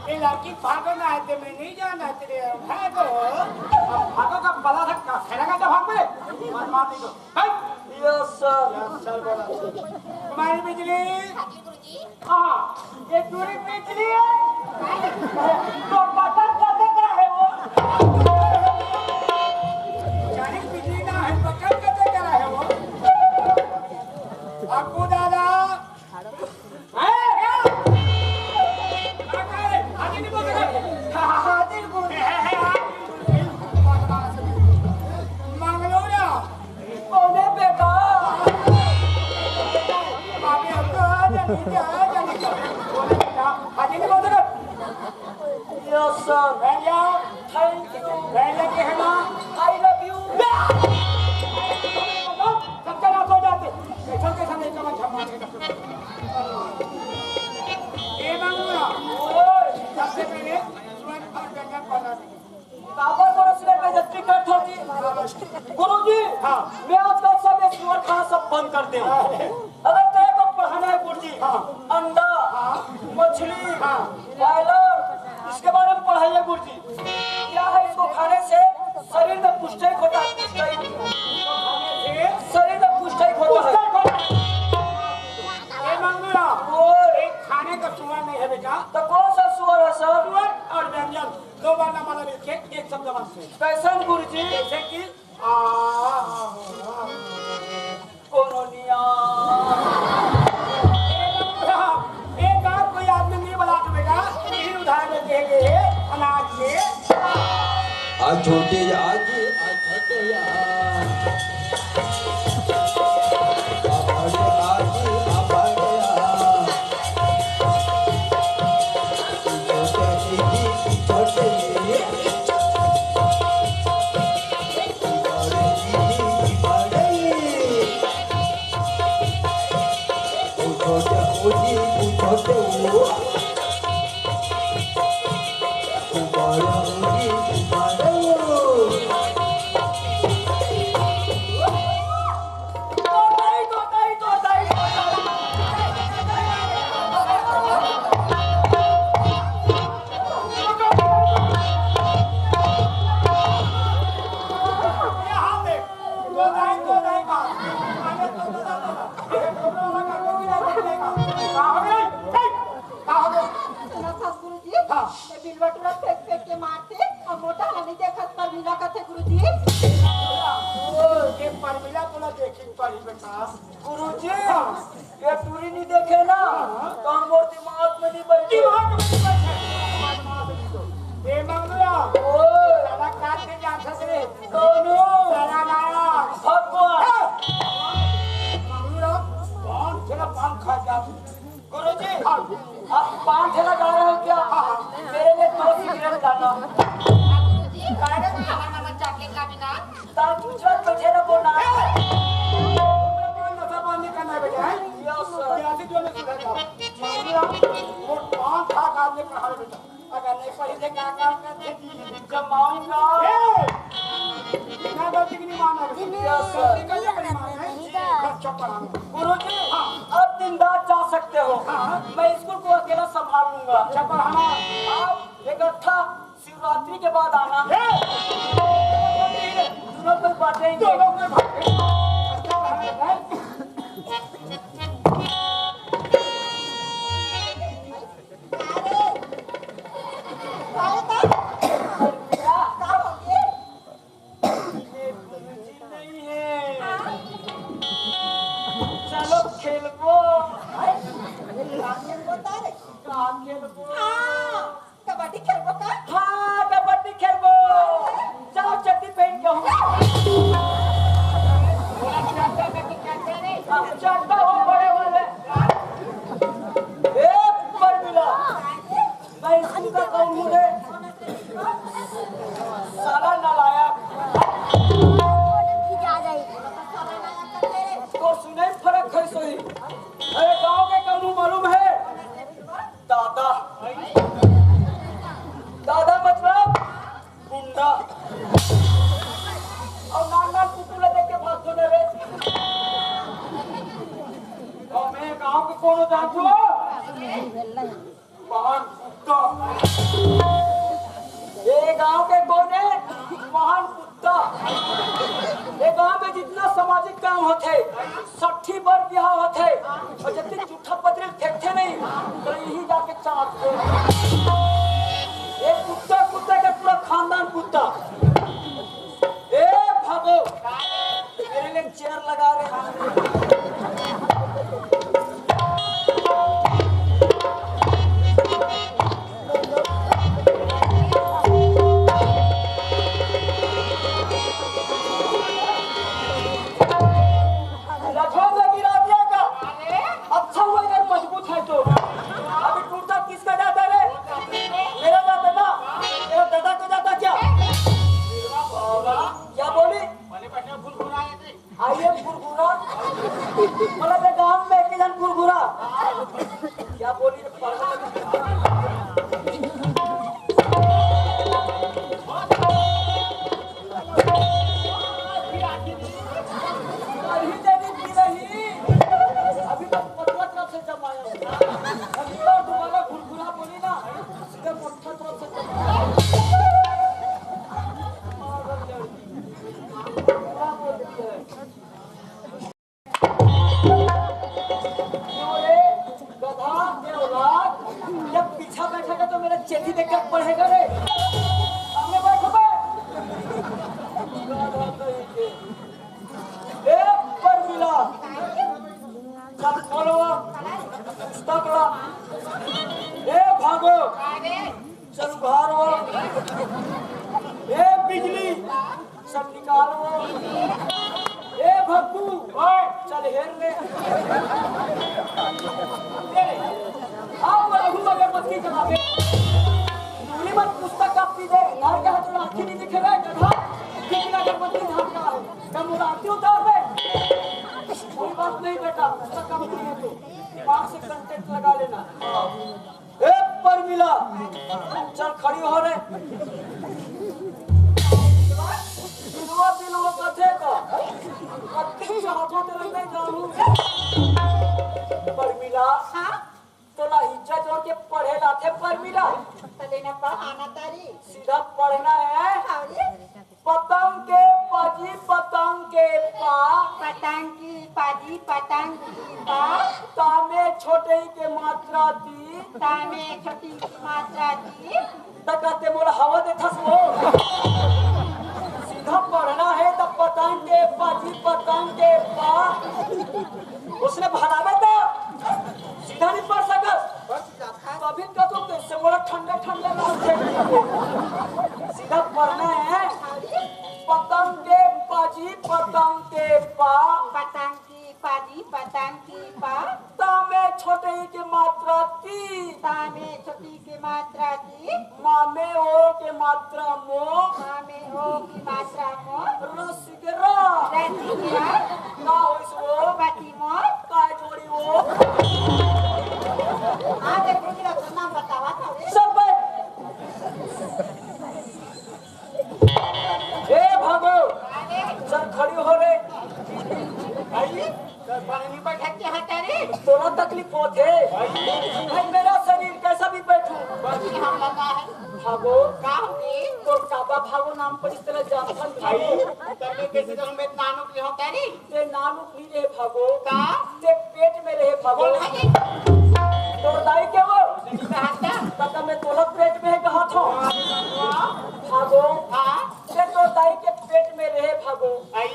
ये लड़की भागो ना है तो मैं नहीं जानत रहे हूँ, भागो। अब भागो का पता था, का खेलेगा तो भाग पे? मार, मार दे दो। हट। Yes sir. यस सर बोला। कुमारी बिजली। हाँ, ये दूरी बिजली है। तो बटन कते का है वो? जानी बिजली ना है, बटन कते का है वो? अक्कू दादा। हैं? का करे? आगे नहीं बोल रहे। हाँ, हाँ, हाँ, दिल बोल। मंगलूरा। बोले बेटा। अबे हमको आ जा, नीचे आ जा, नीचे। बोले बेटा, आगे नहीं बोल रहे। Sir, भैया, thank you। भैया के है ना, I love you। सबका नाश हो जाते। कैसा, कैसा नहीं समझ हम। ये मांगूंगा। ओए, सबसे पहले सुअर और व्यंजन पढ़ना सीखो। काबर कोनो सुअर पे जब टिकट होती? गुरुजी, हाँ। मैं आजकल सब ये सुअर खाना सब बंद कर दे हूँ। अरे। अगर तेरे को पढ़ाना है गुरुजी, हाँ। अंडा, हाँ। मछली, हाँ। बॉयलर, इसके बारे में पढ़ाइए गुरुजी। क्या है, इसको खाने से शरीर में पुष्टि होता है, पुष्टि। शरीर में पुष्टि होता है। ये मंगूरा, ओए। एक खाने का सुअर नहीं है बेटा। तो कौन सा सुअर है सर? सुअर और व्यंजन दो बार ना माला मिलके एक शब्द बन से। कैसन गुरुजी? जैसे कि आ, कोनो निया। एक बार कोई आदमी नहीं बना के बेटा, यही उधार में देंगे अनाज में। आ छोटे आज, आ छोटे आज। आ बड़े आज, आ बड़े आज। छोटे जी, छोटे जी। सुना था गुरुजी, हाँ। ये बिलवा टूरा फेंक फेंक के मारथे, अउ मोटा ला नहीं देखत परमिला कथे गुरुजी। ओ, ये परमिला तोला देखी परी बेटा। गुरुजी, हाँ। ये टूरी नहीं देखे ना, हाँ। तो मोर दिमाग में नहीं बैठे। दिमाग में नहीं बैठे। ये मंगलूरा। ओए। साला काट के जा सकले। कौनो? साला नाया। भगवान। हाँ। मंगलूरा, पान, थोड़ा पान खा जा। गुरुजी, हाँ। आप पान ठेला गा रहे हो क्या? हाँ, हाँ। मेरे लिए दो सिगरेट लाना। काहे रे, खाना में चॉकलेट लाबी ना? तार दूसरा बैठे ना बोलना। ए! पान नशा पान नहीं करना है बेटा, हैं? Yes, sir। जल्दी जो में सुधर जाओ। मंगलूरा, वो पान खा खा के पढ़ा बेटा। अगर नहीं पढ़ी तो क्या काम करते जी? जमाऊंगा। ए! बिना गलती की नहीं माना। Yes, sir। गलती का नहीं माना है। जी। अच्छा पढ़ाना। गुरुजी, हाँ। अब दिन रात जा सकते हो। हाँ। मैं स्कूल को अकेला संभाल लूंगा। अच्छा पढ़ाना। आप इकट्ठा शिवरात्रि के बाद आना। ए! दोनों कोई बांटेंगे। दोनों कोई बांटेंगे। अच्छा पढ़ाना है। चलो खेलबो। का खेलबो? कबड्डी खेलबो का? हाँ, कबड्डी खेलबो। जाओ चड्डी पहन के हो। चड्डा हो बड़े वाले। ए, परमिला। मैं स्कूल का कौन हूँ रे? साला नालायक। तो सुने फर्क है सोई। अरे गांव के कौन हूँ मालूम है? दादा। दादा मतलब गुंडा। और नान नान कुकुर ला देख के भाग जाना रे। और मैं गांव के कौन हूँ जानथो? महान कुत्ता। ये गांव के कौन है? महान कुत्ता। ये गांव में जितना सामाजिक काम होथे, सट्ठी बर बिहाव होथे, और जब तक जूठा पतरी फेंकथे नहीं, तो यही जाके चाट दे। ये कुत्ता, कुत्ता के पूरा खानदान कुत्ता। ए भागो, मेरे लिए चेयर लगा रहे हैं। लठवा में गिरा दिया का? अच्छा हुआ यार, मजबूत है तो। अभी टूटता किसका जाता रे? मेरा जाता ना। घुरघुरा? मतलब ये गांव में एक ही जन घुरघुरा। क्या बोली रे पागल? अभी तेरी पी रही। अभी तो पतला तरफ से जमाया हूँ। अभी तो दोबारा घुरघुरा बोली ना, सीधे पतला तरफ से जमाया। पागल लड़की। घुरघुरा बोलती है। क्यों रे, गधा के औलाद, जब पीछा बैठेगा तो मेरा चेती देख के पढ़ेगा रे। सामने बैठ बे। गधा कहीं के। ए परमिला, चल खोलो, पुस्तक ला। ए भागो, चल उघारो। ए बिजली, सब निकालो। ए भक्कू, ओए, चल हेर ले। ए, आओ, वो लघु अगरबत्ती जलावे। मुरली मत पुस्तक कापी दे, घर का हाथ आँखी नहीं दिखे रे, गधा। कितना अगरबत्ती झाड़ता है, मैं मुराती उतार दे। कोई बात नहीं बेटा, पुस्तक कापी है तो, दिमाग से कंटेंट लगा लेना। ए परमिला, चल खड़ी हो रे। बिलवा बिलवा कथे का, कत्ती चाहत हो तेरे नहीं जानू। परमिला, हाँ? तोला हिज्जा जोर के पढ़े लाथे परमिला। तले ना पढ़ाना तारी। सीधा पढ़ना है। हाँ रे। पतंग के पाजी पतंग के पा। पतंग की पाजी पतंग की पा। तामे छोटे के मात्रा दी। तामे छोटी की मात्रा दी। त कहते मोला हवा देथस वो। सीधा पढ़ना है त पतंग के पाजी पतंग के पा। उसने भलावे त सीधा नहीं पढ़ सकस। तभी का तो कैसे मोला ठंडा ठंडा लागथे। सीधा पढ़ना है। पतंग के पाजी पतंग के पा। पतंग की पाजी पतंग की पा। तामे छोटे के मात्रा ती। तामे छोटी के मात्रा ती। मामे ओ के मात्रा मो। मामे ओ की मात्रा मो। रस के रा। रस के रा। का होइस वो? पति मोर। काय जोड़ी वो? आज एक दिन का नाम बतावा था रे। सब बैठ। ए भागो, चल खड़ी हो रे। आई, पानी बैठा के हटा रे। तोला तकलीफ होत हे। भाई मेरा शरीर कैसा भी बैठू। बस हम लगा है। भागो। का होगी? तोर काबा भागो नाम पर इस तरह जानथन भाई। तब मैं कैसे जानूं मैं नानू के होता रे? ते नानू नहीं रहे भागो। का? ते पेट में रहे भागो। कौन है? तोर दाई के वो? नहीं कहा था। तब मैं तोला पेट में कहा था। वाह। भागो। हाँ। ते तोर दाई के पेट में रहे भागो। आई।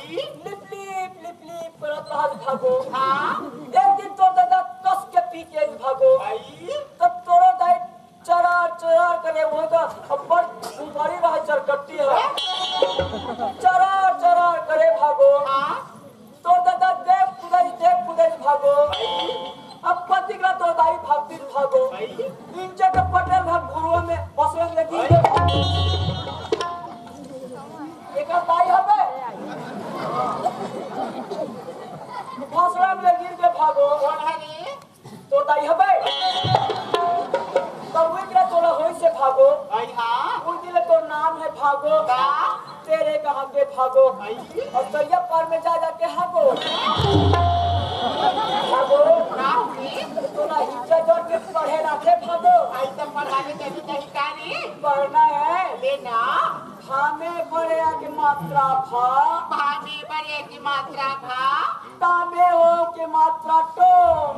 लिप लिप, लिप लिप करत रहत भागो। हाँ। एक दिन तोर दादा कस के पी के भागो। आई। तब तोरो दाई चरार चरार करे, वो तो अब्बड़ सुपारी रहे चरकट्टी है। चरार चरार करे भागो। हाँ। तोर दादा देख कुदाई, देख कुदाई भागो। अब पतिक ला तोर दाई भागती भागो। नीचे के पटेल भाग घुरुआ में बसरन लगी। एकर दाई हबे। बसरन लगी के भागो। कौन है रे? तोर दाई हबे। तब वो एकरा तोला होई से भागो। आई हाँ। उनके लिए तोर नाम है भागो। का? तेरे कहाँ के भागो। आई। और दरिया पार में जा जाके हागो। भागो। का हुई? तोला हिज्जा जोर के पढ़े लाथे भागो। आई तो पढ़ाने के भी तरीका नहीं। पढ़ना है। लेना। भामे बड़े के मात्रा भा। भामे बड़े की मात्रा भा। तामे ओ के मात्रा टो।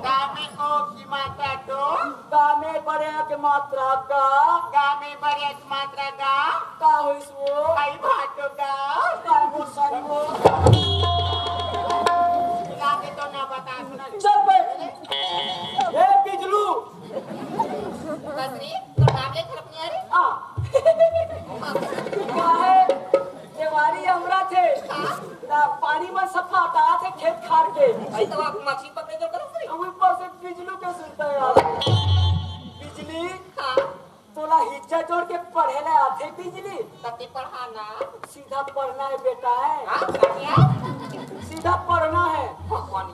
तामे ओ की मात्रा टो। गामे बड़े के मात्रा गा। गामे बड़े की मात्रा गा। का होइस वो? आई भाटो गा। का हो सारी वो? गामे तो ना बता सुना। चल बे। ए बिजलू। बसरी, तो नाम ले छलकनी आ रे। आ। का है? देवारी हमरा थे। हाँ। ना पानी में सफा हटा थे खेत खार के। भाई तो आप मछली पकड़े जो करो फ्री। ऊपर से बिजलू के सुनता है यार। बिजली। हाँ। तोला हिज्जा जोर के पढ़े ला आथे बिजली। तते पढ़ाना। सीधा पढ़ना है बेटा है। हाँ, बढ़िया। सब पढ़ना है। भगवान।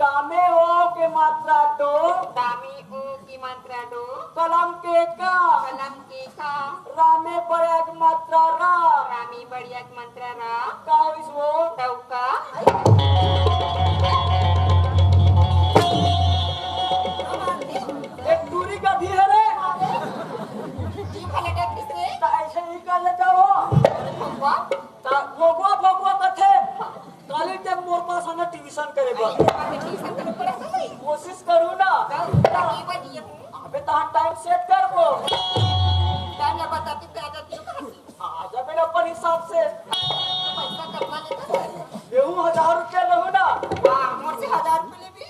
दामे ओ के मात्रा दो। दामे ओ के मात्रा दो। कलम के का। कलम के का। रामे बड़े के मात्रा रा। रामे बड़े के मात्रा रा। का होइस वो? डौका। एक टूरी गधी है रे। जी भले डर किसने? त ऐसे ही कर लेता हो। भगवान। त भोगवा भोगवा कथे। काली टाइम मोर पास आना ट्यूशन करे बर। अरे, अभी ट्यूशन करे पड़ा था भाई। कोशिश करू ना। मैं तो ये बनी हूँ। अबे तहां टाइम सेट कर वो। टाइम ना बताती, आ जाती हूँ। आ जा बेटा अपन हिसाब से। पैसा कतना लेता है? लेहू हजार रुपया लेहू ना। वाह, मोर से हजार रुपया लेबी?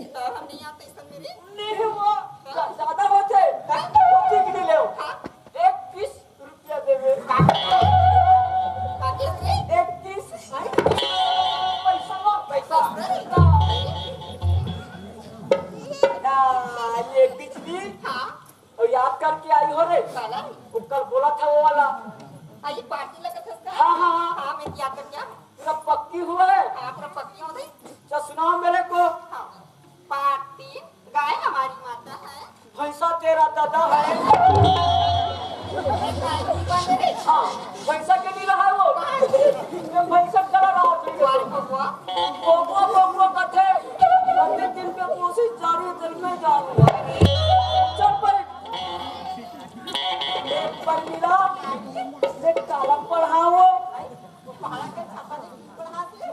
तो हम नहीं आते इसन मेरे। नहीं हुआ। ज्यादा होते। ठीक नहीं लेहू। हाँ। एक पीस रुपया देवे। का? का के रे? एक पीस। पैसा लो, पैसा। ना, ये बिजली। हाँ। अउ याद करके आई हो रे। काला? वो कल बोला था वो वाला। हाँ, ये पार्टी लगा था उसका। हाँ, हाँ, हाँ। हाँ, मैं याद कर क्या? पूरा पक्की हुआ है। हाँ, पूरा पक्की हो गई। अच्छा, सुनाओ मेरे को। हाँ। पार्टी गाय हमारी माता है। भैंसा तेरा दादा है। हाँ, भैंसा के नहीं रहा वो। ये भैंसा चला रहा था। अरे बबुआ। बबुआ, बबुआ कथे। अगले दिन के कोशिश जारी, दिन में जारी। चल पर। एक पर मिला, एक कालम पढ़ाओ।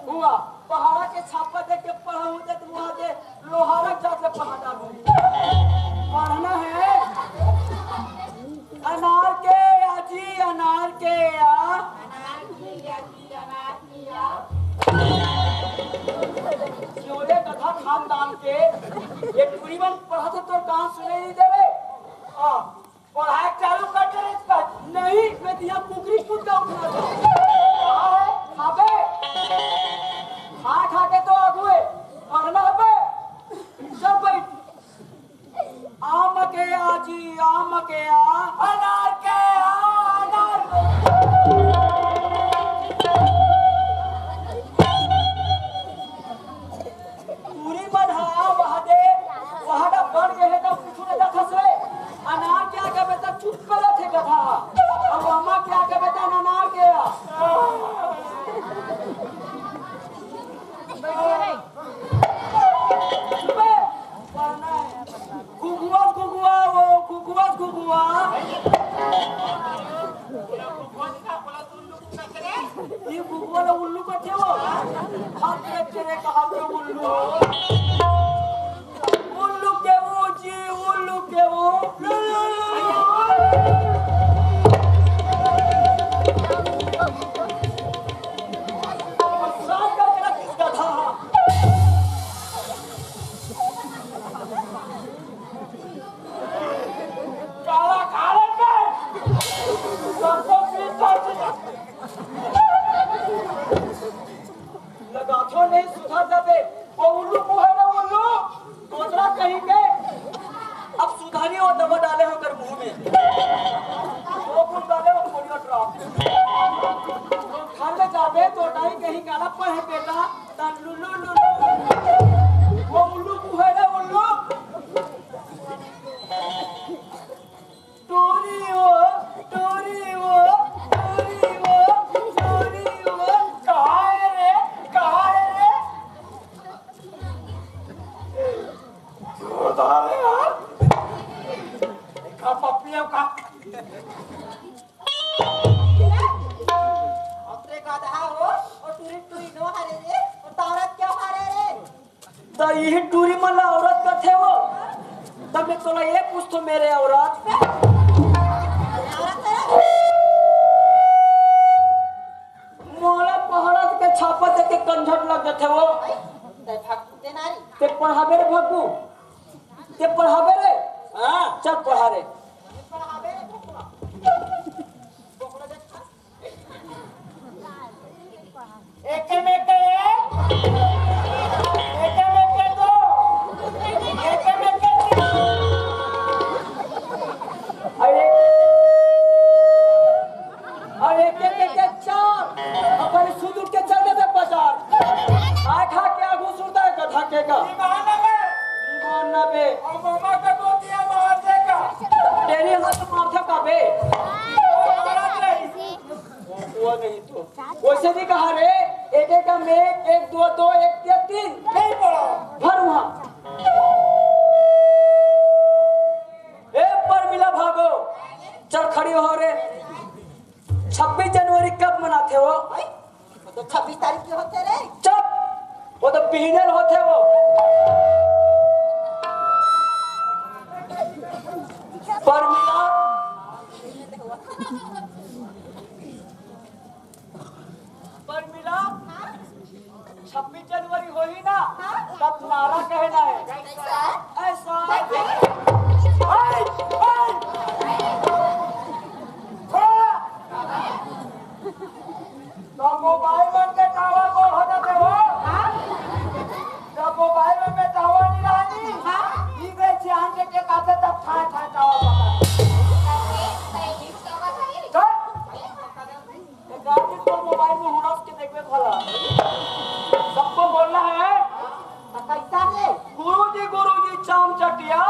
हुआ, पहाड़ा के छापा देख के पढ़ाहूं, ते तुम वहां दे लोहारा जात ले पहाड़ा में। पढ़ना है। अनार के आजी, अनार के आ। क्यों रे गधा खानदान के, ये टूरी मन पढ़त तो कान सुने नहीं दे रे। आ, पढ़ाई चालू कर दे रे इसका। नहीं, मैं तिया कुकरी कूद का उठा दो। अबे, खा खा के तो अगुए, पढ़ना अबे। चल भाई। आम के आ जी, आम के आ। अनार के आ, अनार के। टूरी मन हा वहा दे, वहा दा बन गए हे त कुछु नहीं देखत हे। अनार के आगे में त चुप करत हे गधा। अब अम्मा के आगे में त अनार के आ। चुप हे। घुघुआ, घुघुआ, वो घुघुआ, घुघुआ। ये घुघुआ ला उल्लू कथे वो। हाथ रख के रे, कहाँ पे उल्लू? उल्लू के वो जी, उल्लू के वो। साफ करके रख इसका था। काला काला के सबको पीछा से लगाथो नहीं सुधर जाते। वो उल्लू को है ना उल्लू, दूसरा कहीं के। अब सुधारी वो दवा डाले हो कर मुंह में, वो कुछ डाले हो कोरियो ड्रॉप। तो घर में जाबे तो नहीं कहीं काला पढ़े बेटा। वो उल्लू को है ना उल्लू। टूरी वो, टूरी वो, टूरी वो, टूरी वो। कहाँ है रे? कहाँ है रे? जोरदार है यार। देखा पप्पियों का। अबे गधा हो, वो टूरी टूरी नो हरे रे, वो तावरत क्यों हरे रे? त इही टूरी मन ला औरत कथे वो। त मैं तोला ये पूछथो मेरे औरत, मोला पहाड़ा के छापा देख के कंझट लग जाथे वो। ते पढ़ाबे रे भग्गू, ते पढ़ाबे रे। हाँ। चल पढ़ा रे। एके में के एक, एके में के दो, एके में के तीन। अरे, अरे, एके में के चार, अपन सुध उठ के चल देते बाजार। के का? ईमान ना बे। ईमान ना बे। और मामा का तो दिया मार दे का? तेरी हाथ मारता का बे? मारा दे। वो नहीं तो। वैसे भी कहा रे, एक एक का में एक, दो दो, एक तीन तीन। नहीं पड़ा। भर वहाँ। ए परमिला भागो, चल खड़ी हो रे। छब्बीस जनवरी कब मनाथे वो? वो तो छब्बीस तारीख के होथे रे। चुप, वो तो बिहिनर होथे वो। परमिला, परमिला, छब्बीस जनवरी होही ना, हाँ? तब नारा कहना है। कैसा? ऐसा। कैसे? ऐ, ऐ। छोड़ा। तो मोबाइल मन के टावर गोल हो जाथे वो। हाँ? जब मोबाइल मन में टावर नहीं रहनी, हाँ? ई गए ध्यान के, के काटे तब ठाए ठाए टावर पकड़। कैसे? सही नहीं टावर है। चल। ए गार्जियन, तोर मोबाइल में हुड़स के देखबे भला। सबको बोलना है। त कैसा रे? गुरुजी, गुरुजी, चाम चटिया,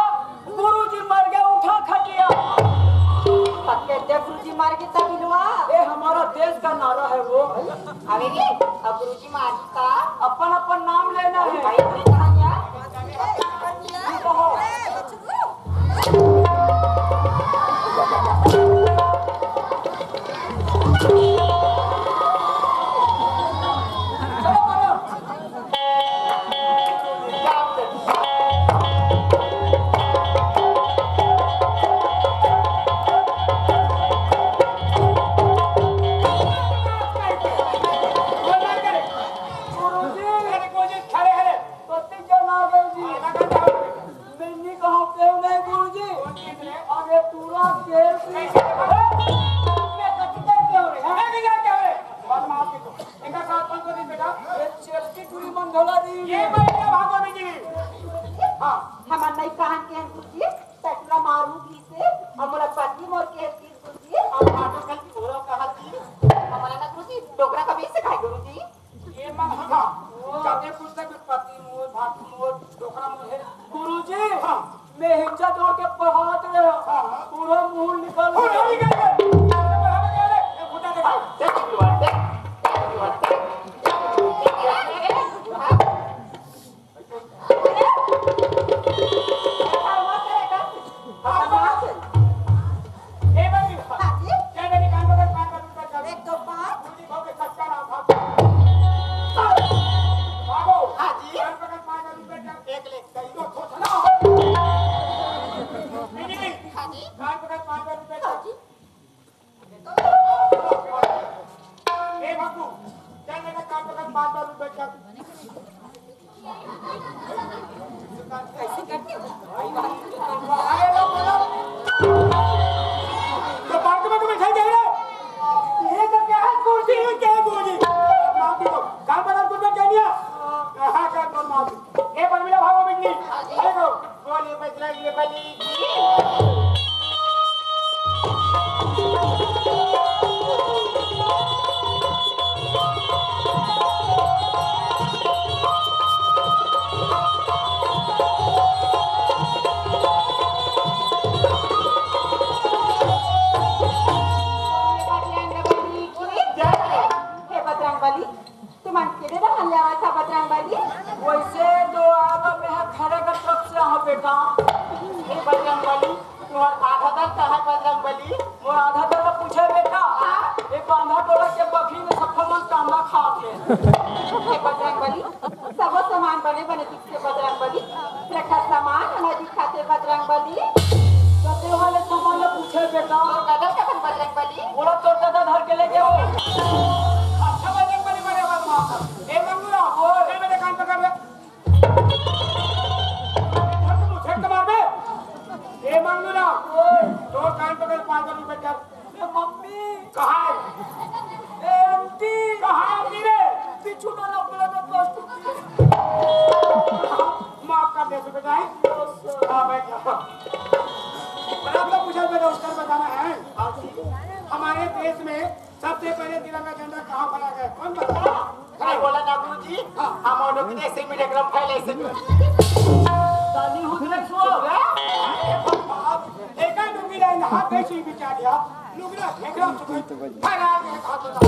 गुरुजी मर गया, उठा खटिया। पक्के दे गुरुजी मर गए तब मिलवा। ए, हमारा देश का नारा है वो। अरे रे, अब गुरुजी मारी का? अपन, अपन नाम लेना है। भाई, तू कहाँ गया? तू कहो। तो तीन जन आ गए जी। मैं नहीं कहा, क्यों नहीं गुरुजी? कौन चीज रे? अरे पूरा केस ही। कैसे रे? मैं कच्ची कर क्यों रे? हैं? मैं नहीं जानता रे। बदमाश की तो। इनका साथ कौन को दी बेटा? ये चेस्टी टूरी मंगला दी। ये मैं क्या भागो में जी। हाँ। हमर नहीं कहन के हैं गुरुजी, पेटला मारू भी से, और मोला पति मोर के चीज गुरुजी। अब भागो कल की बोलो कहा जी। हमारा ना गुरुजी, डोकरा कभी से खाए गुरुजी। ये मत सुना। कभी कुछ से भी पति मोर, भाभी मोर, डोकरा मोर है। गुरुजी, हाँ। मैं हिंचा जोड़ के पढ़ात रहे। हाँ, हाँ। पूरा मुंह निकल पूरा गया। निकल गया। अरे, बराबर कह रहे। ये फुटा देखा। देख लिया, देख। देख लिया, देख। ए भाई, हाँ जी। क्या मेरी कान पकड़, कान पकड़, कान पकड़। एक, दो, पाँच। मुझे भाव के सच्चा नाम था। भागो। हाँ जी। कान पकड़, पाँच हजार रुपए का। एक ले, कहीं तो ठोस ना हो। नहीं, नहीं, नहीं। हाँ जी। कान पकड़, पाँच हजार रुपए का। हाँ जी। ए बाबू, चल बेटा, काम पकड़, पाँच हजार रुपए का। अरे लो, बोलो। तो बात में तुम्हें सही कह रहे हो? ये तो क्या है, गुरुजी? ये क्या है, गुरुजी? माफी दो। काम पकड़, कुछ नहीं चाहिए। हाँ, काम पकड़, माफी। ए परमिला, भागो बिजली। देखो, बोलिए बजरंग बली की। बजरंग बली की जय। हे बजरंग बली, तुमन के दे दहन ले आवत हा बजरंग बली। वैसे तो आवा मैं हा खरे के तरफ से आवा बेटा। हे बजरंग बली, तुम्हार आधा दल कहाँ है बजरंग बली? मोर आधा दल ला पूछे बेटा। हाँ? ये बांधा टोला के बकरी में सब मन कांदा खात हे। हे बजरंग बली, सबो सामान बने बने दिखथे बजरंग बली। देखा सामान हमें दिखाते बजरंग बली। तो ते वाले सामान ला पूछे बेटा। तोर ददा कथन बजरंग बली? बोला तोर ददा धर के लेके हो। अच्छा बजरंग बली, बड़े बदमाश। ए मंगूरा, बोल। ए मेरे कान पकड़ ले। मुझे तो मार दे। ए मंगूरा, बोल। तोर कान पकड़, पाँच हजार रुपए कर। ए मम्मी। कहाँ है? ए आंटी। कहाँ है आंटी रे? पीछू वाला बोला तो दोस्त की। माफ कर दे बेटा, हैं? हाँ, बैठ जा। पर आपका पूछा मेरा उत्तर बताना है। हमारे देश में सबसे पहले तिरंगा झंडा कहाँ फहराया गया? कौन बताया? अरे बोला ना गुरु हाँ, हम लोग के जैसे भी एकदम फैले से। तानी हूँ तेरे सो। एका डुंगी लाइन हाथ कैसे बिचा दिया? लुगड़ा फेंकला सुबह। फैला के हाथ उठा।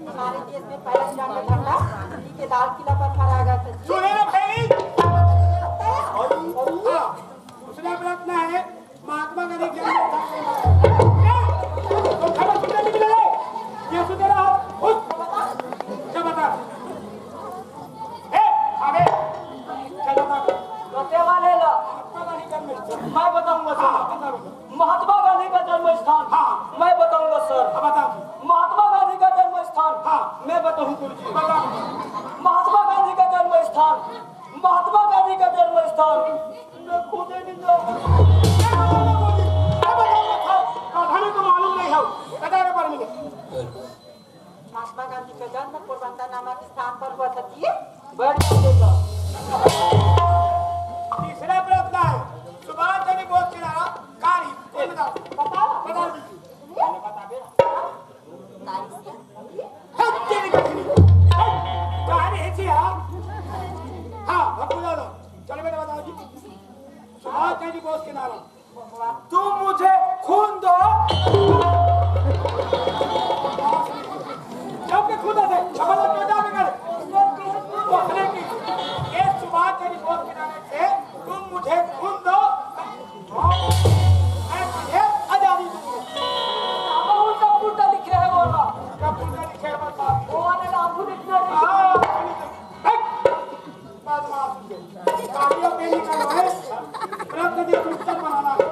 हमारे देश में पहला जंग ठंडा, दिल्ली के लाल किला पर फहराया गया था। सुने ना भाई? हाँ, दूसरा प्रश्न है, महात्मा गांधी क्या ये सुन रहा हो? उठ। क्या बता? ए, अबे, क्या बता? रोते वाले लो। महात्मा गांधी का जन्म स्थान। मैं बताऊंगा सर। हाँ, बता। महात्मा गांधी का जन्म स्थान। हाँ, बता। महात्मा गांधी का जन्म स्थान। हाँ। मैं बताऊं गुरुजी। बता। महात्मा गांधी का जन्म स्थान। महात्मा गांधी का जन्म स्थान। मैं खुद ही नहीं जानता। क्या बताऊंगा गुरुजी? क्या बताऊंगा सर? कहानी तो मालूम नहीं है। बता रहे पर मुझे। महात्मा गांधी का जन्म पोरबंदर नामक स्थान पर हुआ था जी। बैठ जाओ बेटा। तीसरा प्रश्न है, सुभाष चंद्र बोस के नाम कारी, ये बताओ, बताओ, बता दीजिए। पहले बता दे। हट, तेरी बकरी। हट, कहाँ रहे थे आप? हाँ, अब बुला लो। चलो बेटा, बताओ जी। सुभाष चंद्र बोस के नाम। तुम मुझे खून दो। सबके खून दे, समझ में क्या जाने का? उसने की, ये सुभाष चंद्र बोस के नाम से तुम मुझे खून दो, मैं तुझे आजादी दूंगा। अब वो सब उल्टा लिख रहे हैं, बोल रहा। सब उल्टा लिखे हैं, बस बात। वो वाले नाम को लिखना है। हाँ, हट। बदमाश के। कालियों के निकल भाई, प्रकृति चुपचाप बनाना है।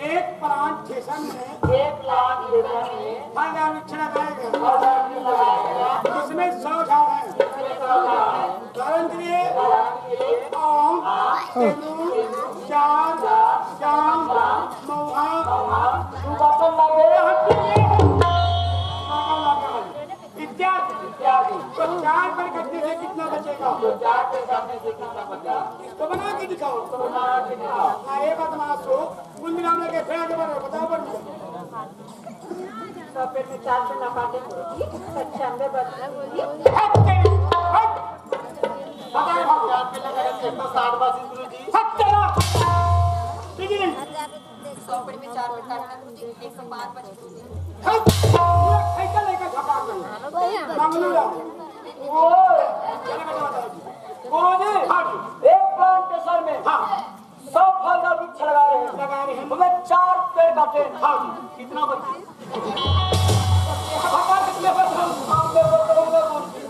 एक प्लांटेशन में, एक प्लांटेशन में फल का वृक्ष लगाया गया। फल का वृक्ष लगाया गया। उसमें सौ झाड़ हैं। उसमें सौ झाड़ हैं। धरंतरी, आम, तेंदू, चार, जाम, महुआ, सुपारी लगे। इत्यादि। इत्यादि। तो चार पर कटने से कितना बचेगा? तो चार पर कटने से कितना बचेगा? इसको बना के दिखाओ। इसको बना के दिखाओ। हाँ, ये बात मान सो। कुंद नाम लगे, फिर आगे बढ़ो, बताओ पर मुझे। तो फिर में चार से ना काटे, पचानवे बच। हट तेरी, हट। बताओ भाई। चार पे लगा है, एक सौ साठ बच, गुरु जी। हट तेरा। बिजली। सौ पर में चार पे काटना, गुरु जी, एक सौ पाँच बच। हट! पूरा खैका लेकर झपा गए। मंगलू राम। ओए! चले बेटा, बताओ जी। गुरुजी, हाँ जी। एक प्लांटेशन में हाँ। सौ फलदार वृक्ष लगा रहे हैं। लगा रहे हैं। हमें चार पेड़ काटे। हाँ जी। कितना बचे? भगवान कितने बचे? हम लोग को तो उनका बोल दिया।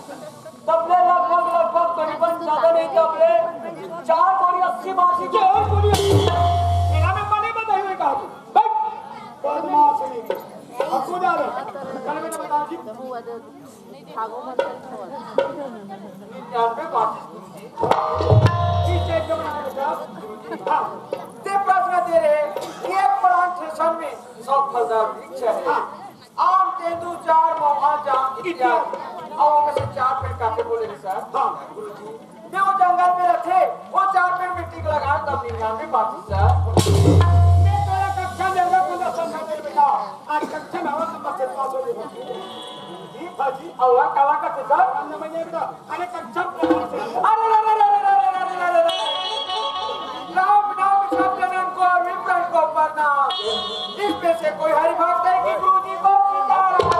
तबले लगभग, लगभग करीबन ज्यादा नहीं, तबले चार बोरी अस्सी बासी के और बोरी। मेरा में बने बताइए कहा तू। बैठ। बदमाश है। अब को जा रहे। चल बेटा, बता जी। निन्यानवे बासी। ठीक है, एकदम बना बेटा। हाँ। ते प्रश्न दे रहे, एक प्लांटेशन में सौ फलदार वृक्ष है। हाँ। आम, तेंदू, चार, महुआ, जाम इत्यादि। और उनमें से चार पेड़ काटे बोले रे सर। हाँ। गुरुजी, मैं वो जंगल में रहते, वो चार पेड़ मिट्टी के लगा, तब निन्यानवे बासी सर। मैं तेरा कक्षा जंगल को दस समझा दे बेटा। आज कक्षा में आवा तो बच्चे पास हो गए। जी, हाँ जी। और वह काला का तो सर। हम समझ गए बेटा। अरे कक्षा प्रणाम से। अरे, अरे, अरे। राम नाम शब्द नाम को विप्र को प्रणाम। इसमें से कोई हरि भक्त है कि गुरु जी को सीताराम।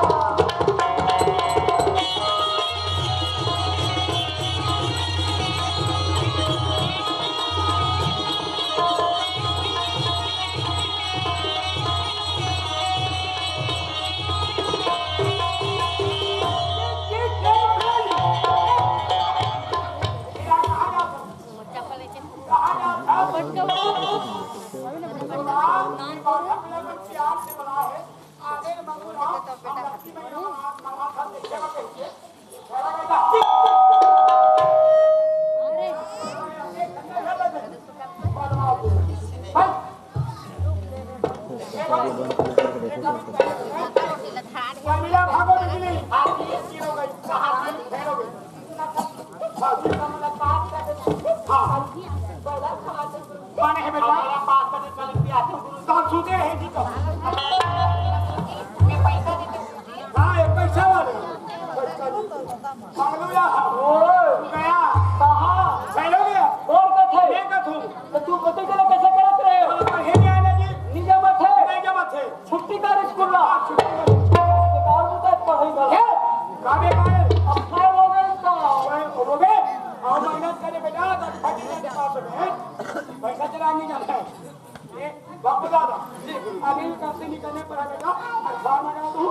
बच्चा नहीं। पालू या। ओए। गया। कहाँ? चलो गया। कौन कथे? मैं कथूँ। तो तू पति के लिए कैसे करत रहे हो? हाँ, हे नहीं आना जी। नहीं जमत है। नहीं जमत है। छुट्टी कर स्कूल ला। हाँ, छुट्टी कर। तो बाल तो तक पढ़ाई कर। ए, का बेकार है? अब फेल हो गए तो। फेल हो गए? आओ मेहनत करे बेटा, तब फटी के पास में, हैं? पैसा चला नहीं जाता है। ए, बापू दादा, अभी कब से निकलने पर है बेटा? अखबार लगा दूँ।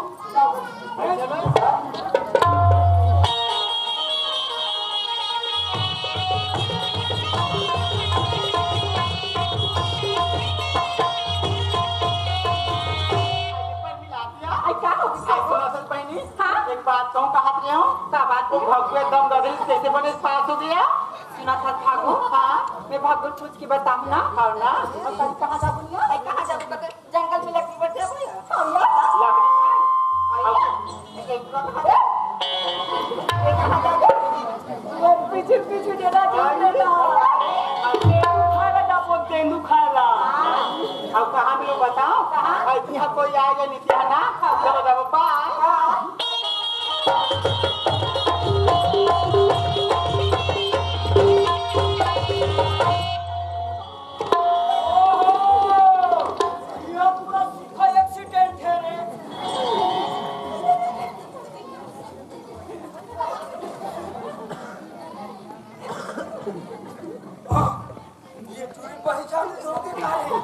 आई, का हो गया? आई, सुना सन बहिनी? हाँ? एक बात कहूँ, कहत रहे हो? का बात वो है? भगवे दम दे रही, कैसे बने पास हो गया? सुना था भागो? हाँ? मैं भागो पूछ के बताऊँ ना? हाँ ना? और कल कहाँ जाबो ना? आई, कहाँ जाबो? जंगल में लकड़ी बटे हुई। हाँ, ना? लकड़ी? आई, एक बार खा ले। ये कहाँ जाबो? वो पीछे पीछे डेरा जो डेरा। अरे, अरे, खाएगा ना वो तेंदू खाएगा। हाँ। अब कहाँ मिलो बताओ? कहाँ? अब यहाँ कोई आएगा नहीं क्या ना? चलो, चलो, बाय। हाँ। ये पूरा सूखा एक्सीडेंट है रे। ये टूरी पहचान तो के काहे?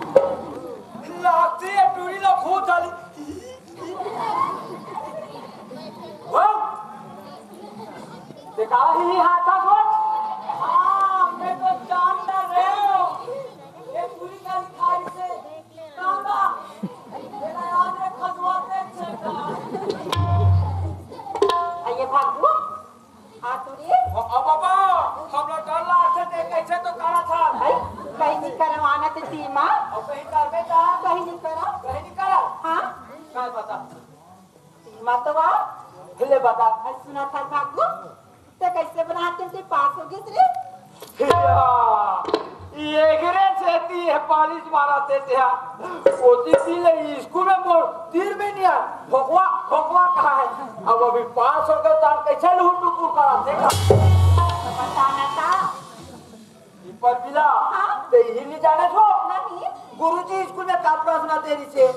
लागते ये टूरी ला खो डाली। वाह! देखा ही हाथा को? हाँ, मैं तो जानता रहे हूँ। ये टूरी का लिखाई से कांदा। मेरा याद है खजुआ पे छेदा। आइए भागू। हाँ, तू रे? अब बाबा, हमरा डर लागथे, ते कैसे तो करा था। भाई, कहीं नहीं करवाना ते सीमा। और कहीं करबे ता? कहीं नहीं करा। कहीं नहीं करा? हाँ। काय बता? सीमा तो आ। ले बता। भाई, सुना था भागू, ते कैसे बना के ते पास हो गए रे? या, ये गिरे से ती है पालिश मारा ते ते हा। ओती ती ले स्कूल में मोर तीर में नहीं आ। भगवा, भगवा कहा है। अब अभी पास हो गए तो हम कैसे लूटू करा देखा। बताना था। ये परमिला, हाँ? ते ही नहीं जाने छो? नहीं। गुरुजी स्कूल में का प्रश्न दे रही से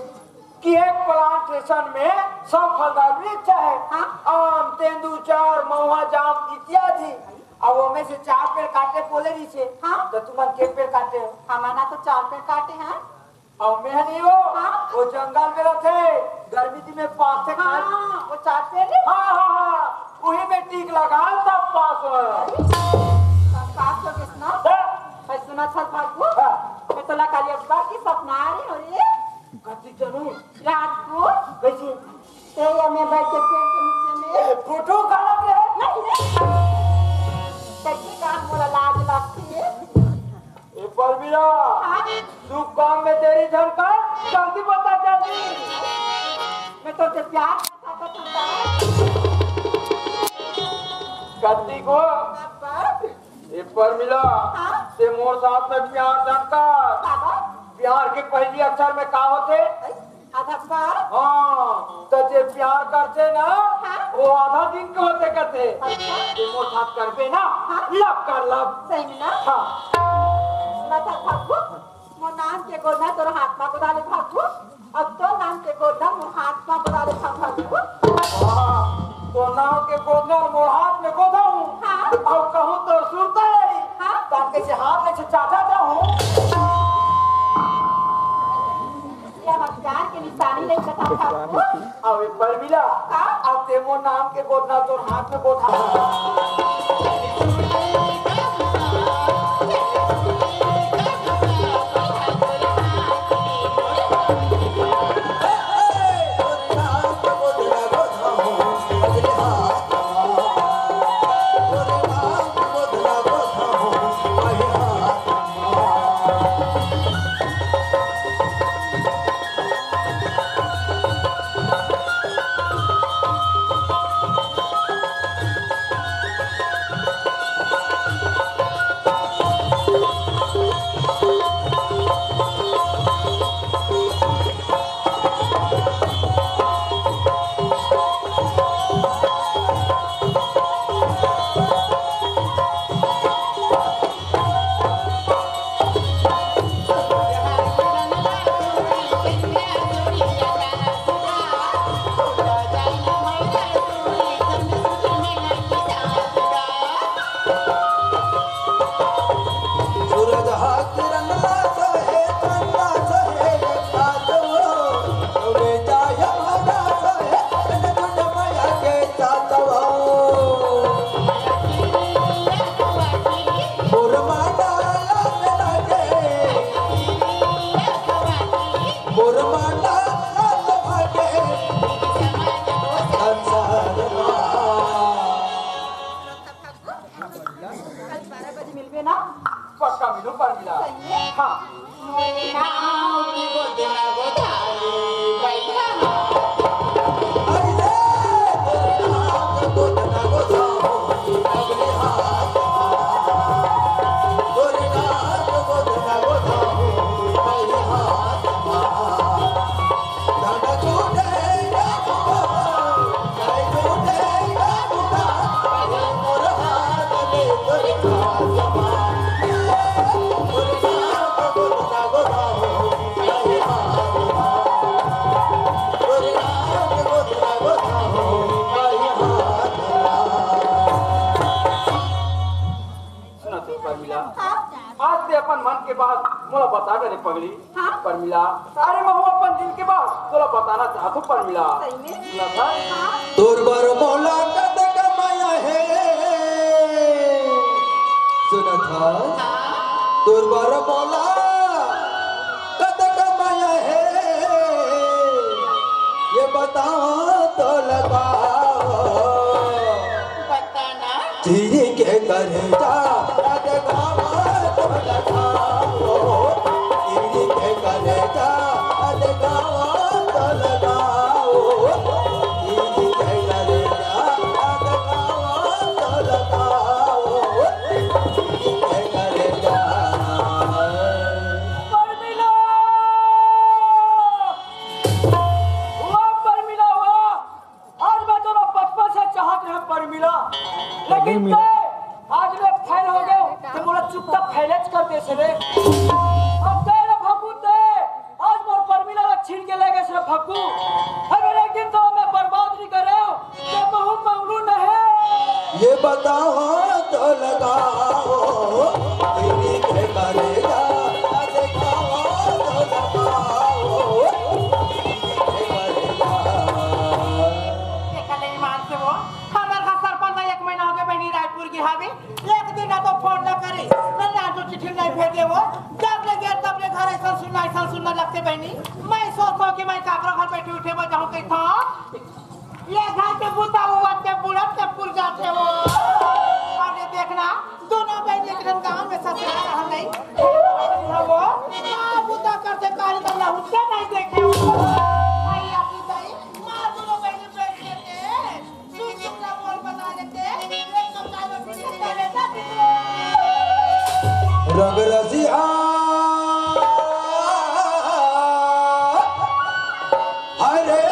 कि एक प्लांटेशन में सब फलदार वृक्ष है, हाँ? आम, तेंदू, चार, महुआ, जाम इत्यादि। अब ओमे से चार पेड़ काटे बोले रही से, हाँ? तो तुमन के पेड़ काटे हो? हमारा तो चार पेड़ काटे हैं। अउ मैं नहीं हो, हाँ? वो जंगल में रहथे, गर्मी दिन में पाथे खाए। हाँ, वो चार पेड़ रे? हाँ, हाँ, हाँ, वही में टीक लगा, तब पास हो। तब पास हो किसना? हाँ। भाई सुना था भागू? हाँ। मैं तो ला काली अब्बा की सपना आ रही हो रे। कति जरूर। रात को? कैसे? ते या मैं बैठ के पेड़ के नीचे में। ए, फोटो खराब रहे। नहीं, नहीं। कैसे काम बोला लाज लगती है? ए परमिला, हाँ? शुभ काम में देरी झन कर, जल्दी बता जल्दी। मैं तो ते प्यार करता था। कत्ती को? बाबा। ए परमिला, हाँ? ते मोर साथ में प्यार झन कर। बाबा। प्यार के पहली अक्षर में का होथे? अधप्पा? हाँ, त जे प्यार करथे ना, हाँ? वो आधा दिन के होथे कथे। अच्छा। जे मोर साथ करबे ना, हाँ? लब कर लब। सही में ना? हाँ। सुना था भागू, मोर नाम के गोदना तोर हाथ मा गोदा ले भागू, अब तोर नाम के गोदना मोर हाथ मा गोदा ले भागू। हाँ, तोर नाम के गोदना मोर हाथ में गोदा हूँ। हाँ। अउ कहूँ तो सुरता है, हाँ? तो आपके से हाथ में से चाटा जाऊँ। ये हम प्यार के निशानी नहीं बता सकते। अबे परमिला, हाँ? अब ते मोर नाम के गोदना तोर हाथ में गोदा। के बात मोला बता दे रे पगली। हाँ? परमिला, अरे महूँ अपन दिल के बात तोला बताना चाहत हूँ परमिला। सही में? सुनत हस? हाँ। तोर बर मोला कतक मया हे। सुनत हस? हाँ। तोर बर मोला कतक मया हे। ये बताओ तो लगाओ। बताना। चीरी के करेजा, रात गावा तो लगाओ। चीरी के करेजा, रात गावा तो लगाओ। चीरी के करेजा, रात गावा तो लगाओ। चीरी के करेजा। परमिला! वाह, परमिला, वाह! आज मैं तोला बचपन से चाहत रहे परमिला, लेकिन तैं आज मैं फेल हो गयो, तैं मोला चुपचाप फेलेच कर देस रे। अब तैं रे फग्गू तैं, आज मोर परमिला ला छीन के ले गेस रे फग्गू। अगर एक दिन तो मैं बर्बाद नहीं करे, तैं बहुत मंगलू नहीं। ये बताओ तो लगाओ, तेरी के करेगा, आज खाओ तो लगाओ। देखा ले ईमान से वो, हमर घर सरपंच एक महीना हो गया बहनी रायपुर गे हवे, एक दिन ना तो फोन ना करे, ना, ना तो चिट्ठी नहीं भेजे वो। जब ले गया तब ले घर ऐसा सुनना, ऐसा सुनना लगते बहनी। मैं सोचता हूँ कि मैं काकरो घर बैठे उठे वो जाऊँ कहता हूँ। ये घर के बुता हुआ ते बुढ़त के पुर जाते वो। अरे देखना, दोनों बहन एक दिन गांव में ससुराल हम नहीं। वो क्या बुता करते पहले तो लहुटे नहीं देखे वो। भाई अपनी ताई, मार दोनों बहन बैठ के सुन सुन ना बोल बना लेते। एक कप चाय में पी लेते हैं, बेटा। रंग रसिया, हरे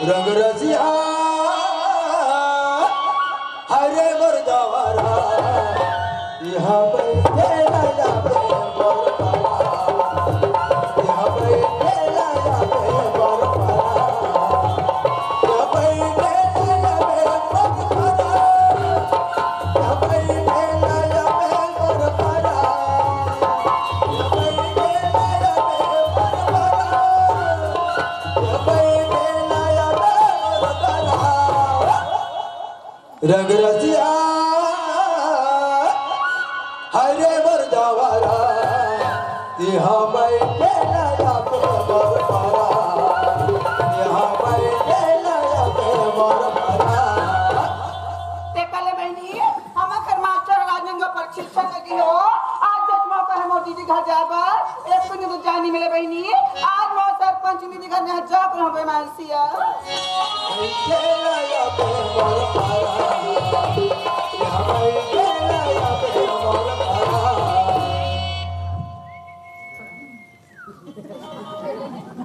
रंग रसिया, हरे मर्दावरा, यहाँ बैठे राजा पे मोर पारा, यहाँ बैठे राजा पे मोर पारा, यहाँ बैठे राजा पे मोर पारा। रंग रसिया, हरे मोर जावरा, यहाँ बैठे नया पे मोर पारा, यहाँ बैठे नया पे मोर पारा। ते कले बहनी, हमर घर मास्टर राजनंदगांव प्रशिक्षण लगी हो। आज जस मौका है मोर दीदी घर जाए बर। एक तो नहीं तो जानी मिले बहनी। आज मोर सरपंच दीदी घर में जात रहो बेमानसिया।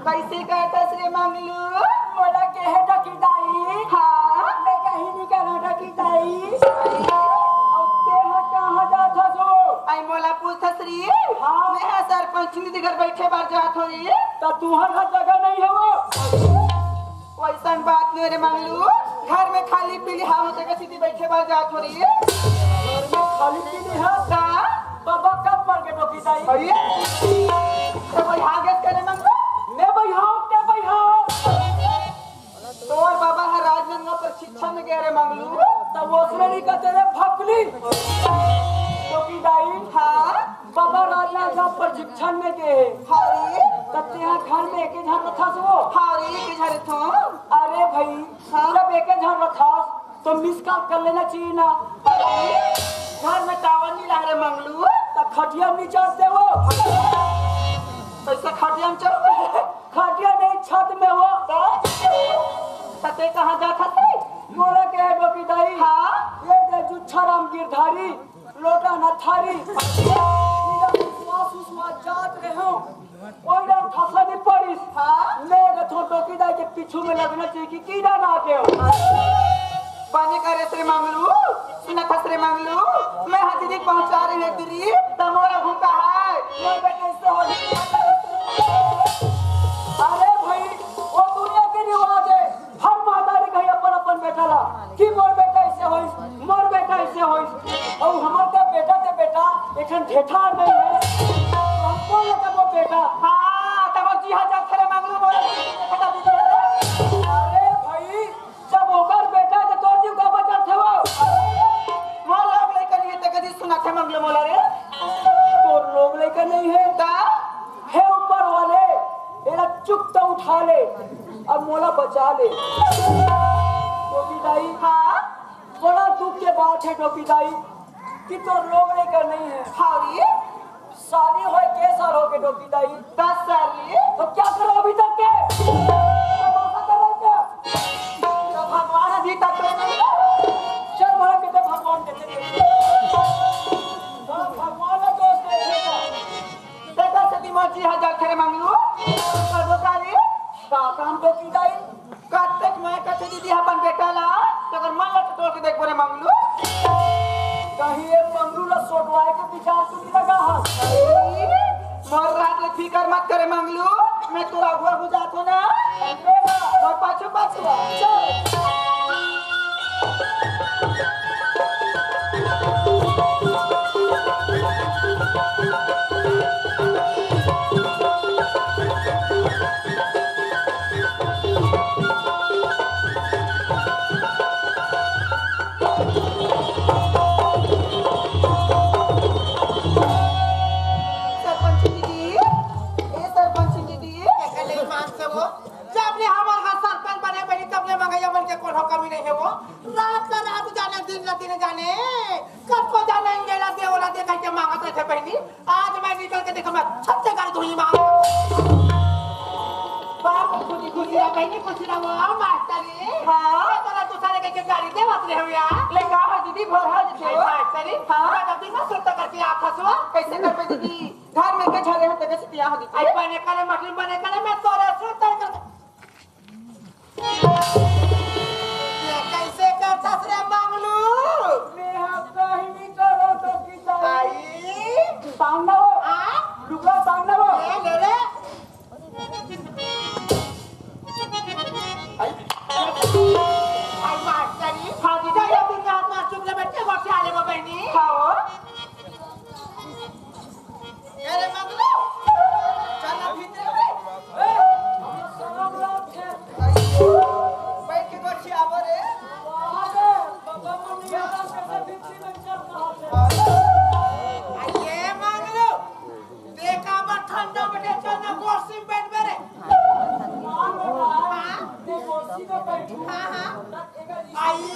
कैसे कहतस रे मंगलू? मोला केहे डकी दाई? हाँ। मैं कहीं नहीं करा डकी दाई। अब ते हा कहाँ जात हस ओ? आई मोला पूछत हस रे? हाँ। मैं हा सरपंच निधि घर बैठे बार जात हो रे। त तुहर हा जगह नहीं है वो। वैसन बात नहीं रे मंगलू, घर में खाली पीली हवा होते के सीधी बैठे बार जात हो रे। घर में खाली पीली हवा? का? बाबा कब मर के डोकी दाई? अरे, ते भाई हागेस करे मंगलू? मैं भाई हाँ, ते भाई हाँ। तोर बाबा हर राजनांदगांव प्रशिक्षण में गए रे मंगलू। तब वो उसने नहीं कहते रे फकली। डोकी दाई। हाँ। बाबा राजनांदगांव प्रशिक्षण में गए। हाँ रे। तब ते यहाँ घर में एक ही झन रखा सो। हाँ रे, एक ही झन रखो। अरे भाई, हाँ। जब एक ही झन रखा तो मिस कॉल कर लेना चाहिए ना। घर में टावर नहीं ला रे मंगलू। तो खटिया में नहीं चढ़ते वो। कैसे खटिया में चढ़ते? खटिया नहीं, छत में वो। तो? तो ते कहाँ जात हस? बोला के है डोकी दाई। हाँ। ये दे जुच्छा राम गिरधारी, लोटा न थारी। इधर विश्वास उश्वास जात रहे हो। कोई ना फंसा नहीं पड़िस। हाँ। मैं देखो डोकी दाई के पीछू में लगना चाहिए कि कीड़ा ना आके हो। बने करे श्री मंगलू, सुनत हस रे मंगलू, मैं हा दीदी पहुंचा रहे हैं दूरी, तमोरा घूमता है। मोर बेटा ऐसे हो। अरे भाई, वो दुनिया के रिवाज है। हर महतारी कही अपन अपन बेटा ला कि मोर बेटा ऐसे होइस, मोर बेटा इहाँ जात हरे मंगलू मोला, देखा दीदी हरे। अरे भाई, जब ओकर बेटा के तोर जीव का बचाथे वो। मोर लोग लइका नइ हे, ते कइसे सुनाथे मंगलू मोला रे? तोर लोग लइका नइ हे। ता? हे ऊपर वाले, एला चुप तो उठा ले, अब मोला बचा ले। डोकी दाई, हाँ? बड़ा दुख के बात हे डोकी दाई, कि तोर लोग लइका नइ हे। हाँ रे? शादी होय के साल होगे डोकी दाई? दस साल रे। तो क्या करो अभी तक के? तमाशा कर रहे क्या? तो भगवान अभी तक तो नहीं। चल भला के तो भगवान देते नहीं। हाँ, भगवान का दोष नहीं है। देखा सती मर्जी है, जा खेरे मांग लो। कर दो का रे? का काम डोकी दाई? कतेक मैं कथे दीदी अपन बेटा ला, तकर मन ला टटोल के देखबो रे मंगलू। कहीं ये मंगलू ला सोटवाए के विचार तो नहीं लगा हा? मोर बात ले फिकर मत करे मंगलू, मैं तोर आगू आगू जात हो ना, मैं पाछू पाछू आ। चल। सरपंच दीदी, ए सरपंच दीदी। एकर ले मान से वो, जब ले हमर घर सरपंच बने बनी, तब ले मंगैया मन के कोनो कमी नहीं है वो। रात ला रात जाने, दिन ला दिन जाने, कतको जाने, इंगेला देवला दे कहिके मांगत रहिथे बहिनी। आज मैं निकल के देखा, मैं छत्ते गाड़ी धुई मार। बाप खुशी खुशी रहा बहिनी, खुशी रहा वो मास्टरी। हाँ। ये तोला दूसरे के, के गाड़ी देवत रहे हो यार। ले का हो दीदी, भर हो जते हो। मास्टरी, हाँ। मैं तो दिन में सुत्ता करके आखा सुआ। कैसे करबे दीदी? घर में के झरे हो, तबे से पिया हो दीदी। आई बने करे, मटन बने करे, मैं तोरे सुत्ता कर ये कैसे करथस रे मंगलू? मैं हा कहीं नहीं करो तो किसान। आई। तांडव। आ? लुगड़ा तांडव। ए, ले रे। आई। आई मास्टरी। हाँ जी, जा, जा, दुनिया में चुप ले बैठे, बस आ ले वो बहनी। हाँ। अरे मंगलू, चल ना भीतर रे। ए, हमरा शरम लागथे। बैठ के गोठियाबो रे। बाबा मन नहीं आता, कैसे भीतरी में चल रहा है? अरे मंगलू, देखा बा ठंडा में चल ना, कुर्सी में बैठ बे रे। हाँ, हाँ। हाँ, हाँ।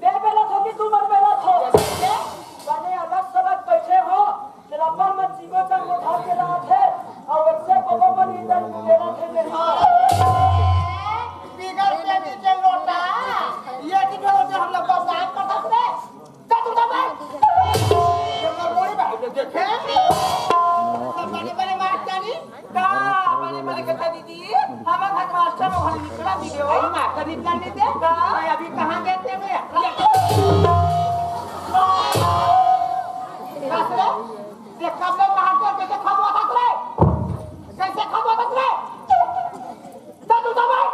मैं बेलत हो कि तुमन बेलत हो? बने अलग सलग बैठे हो, तेला अपन मन जीगो चंगो धर के लात हे, अउ वैसे बबा मन इधर बेलत हे मेरी। बिगर पेटी के लोटा, ये की लोटा हम लोग बदनाम कर सकते हैं? जा तू जा भाई। ये तो रोई भाई ने देखे। सब बने बने मार जानी। का बने बने कथा दीदी, हमर घर मास्टर में भले निकला दीदी हो। अरे मास्टर निकला नहीं दे। का? भाई अभी कहाँ गए थे बे? बस रे, देख कब लोग मास्टर कैसे खपवा था रे? कैसे खपवा था रे? जा तू जा भाई।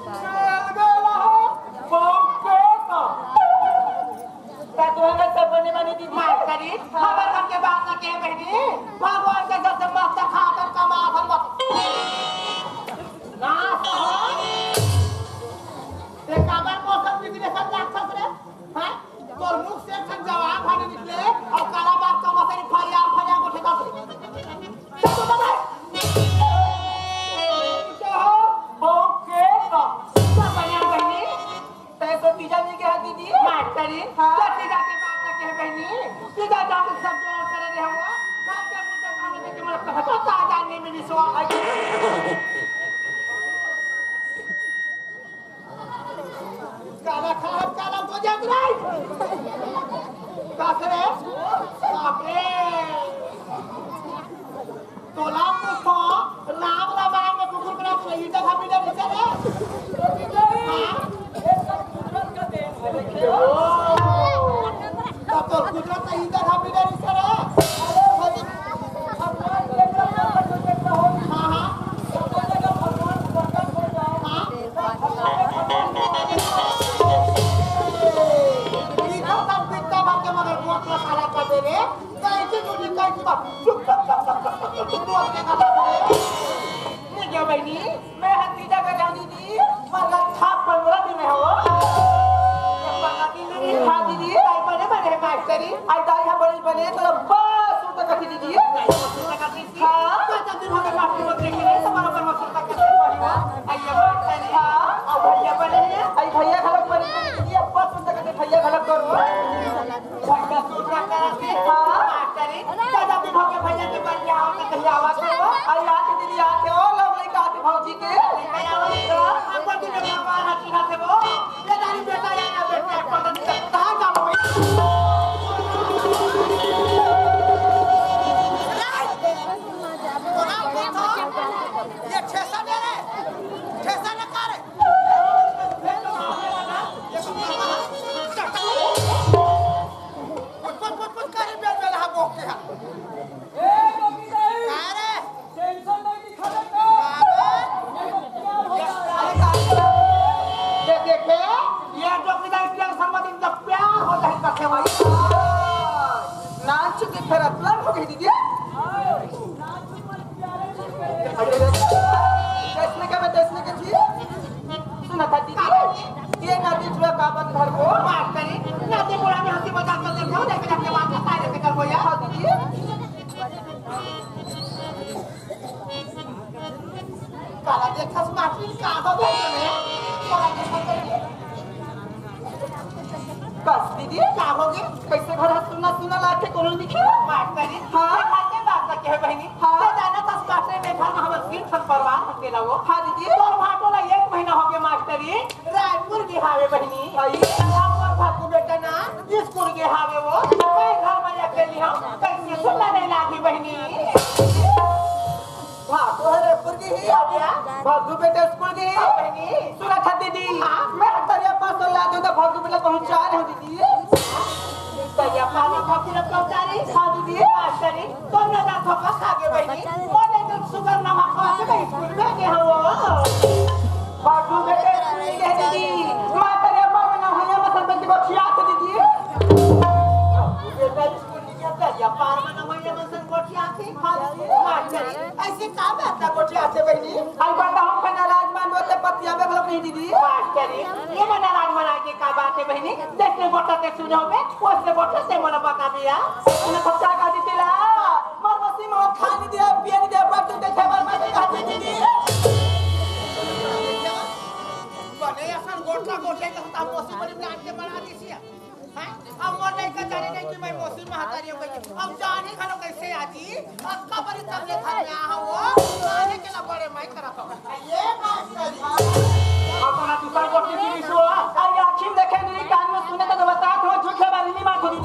चल गेला हो, मौके का। का तू हमें सब बने बने दीदी? मास्टरी, हमर मन के बात ना कहे बहनी। भगवान के दर से मस्त खा कर कमा भर मत। नाश हो। ते काबर मौसम बिगड़े सब राक्षस रे? हैं? तोर मुख से एक ठन जवाब भाने निकले अउ काला बात का मसरी फरियाल फरियाल उठे दस। चल तो भाई। मौके का। सब बने बहनी। तै तो तीजा नइ कहे दीदी? मास्टरी, हाँ। तो तीजा के बात ना कहे बहनी। तीजा जाके सब जोर करे रहे हो। बात के मुद्दा सामने देखे मतलब तो हटो, ताजा नहीं मिली सो। काला खात काला तो जात रही। का करे? बाप रे। तोला पूछो, राम रामायण में कुकुर के नाम नहीं, जगह मिले नहीं चले। हाँ? तब तो कुदरत नहीं जगह चुप, चुप, चुप, चुप, चुप, चुप, चुप, चुप, चुप, चुप, चुप। नहीं गया बहनी, मैं हतीजा कर रहा दीदी, मगर छाप पर बोला भी मैं हो। ये पता नहीं, हाँ दीदी, आई बने बने मास्टरी, आई दाई हाँ बने बने, तो बस उनका कथी दीदी। हाँ, तो जब दिन होते मास्टर को देखे नहीं, तो बराबर मास्टर का कैसे पढ़ी हो? आई ये मास्टरी, हाँ, अब भैया बने हैं, आई भैया घलक बने बने दीदी, अब बस उनका कथी भैया घलक करो। भैया सूत्र करत हे, हाँ। मास्टरी, दादा भी भैया, भैया के बन गया हो, तो कहीं आवा के हो। अरे आके दीदी, आके हो, लोग लेके आते भौजी के। लेके आवा के हो, हमको भी लेके आवा, हाथी हाथे वो। ये दारी बेटा, ये ना बेटा, पता नहीं कहाँ जाओ। ये ठेसा दे रे, ठेसा न कर। कुछ, कुछ, कुछ, कुछ करे बेल बेल हा बोक के हा। ए, डोकी दाई! का रे? टेंशन नहीं दिखा दे का? का रे? ये देखे, ये डोकी दाई प्यार शर्मा दिन जब प्यार हो जाए कथे भाई। नाच के फिर अतलम हो गई दीदी। अरे रे, कैसने का बता, कैसने का जी? सुना था दीदी, ये नाती छुआ का बंद घर को। माफ करी, नाती बुढ़ा में हंसी मजाक कर देते हो, लेकिन अपने बाप का काय लेके कर को यार। हाँ दीदी। काला देखा से माफी का हो गई तूने? काला देखा से बस दीदी, का हो गई? कैसे घर है? सुना सुना लागे कोनो दिखे? माफ करी। हाँ। ये घर के बात ना कहे बहनी। हाँ। ये जाना था मास्टर में घर में हमर तीन ठन परिवार हम गेला वो। हाँ दीदी। तोर भाटो ला एक महीना हो गया मास्टरी। रायपुर गे हावे बहिनी। अई। हमर भागू बेटा ना स्कूल गे हावे वो। मैं घर में अकेली हूँ। कैसे सुनना नहीं लागी बहिनी। भागू हरे पुर गे ही। क्या? भागू बेटा स्कूल गे ही। हाँ, बहिनी। सुना था दीदी। हाँ। मैं तरिया पास ला दूँ तो भागू बेटा पहुँचा रहे हूँ दीदी। तरिया पास भागू बेटा पहुँचा रही। हाँ दीदी। हाँ, सही। तुम ना जा धोखा खा गए बहिनी। वो नहीं तो शुगर नमक खा के मैं स्कूल में गया हूँ। बाबू बेटे सुनी है दीदी, माँ तेरे बाबा ना होइया मसन बंदी को खिया तो दीदी। बेटा स्कूल में क्या कर या पार में ना होइया मसन को खिया थी। हाँ दीदी, मास्टरी, ऐसी का बात ना को खिया थे बहिनी? आई बात हम पे नाराज मान बोलते पतिया में लोग नहीं दीदी। मास्टरी, ये मैं नाराज मना के का बात है बहिनी? जैसे बोलते सुनो बे, उससे बोलते मोला बता दिया। उन्हें तो क्या कर दी तेरा? मर मसी में खाने दिया, पिए नहीं दिया, पर तू देखे मर मसी खाते नहीं दिए। बने असन गोठला गोठे के हम मौसी बड़ी जान के बना दी सिया। हैं? अब मोर नहीं का जाने नहीं कि मैं मौसी महतारी हूँ कहीं। अब जाने खानो कैसे आजी? अक्का बड़ी तब ले घर में आ हो। जाने के ना बड़े मैं करत हूँ। ये बात सही। अब ना दूसरा गोठे की विश्व। अरे आँखी में देखे नहीं, कान में सुने तो बता, तो झूठ बात नहीं मार दीदी।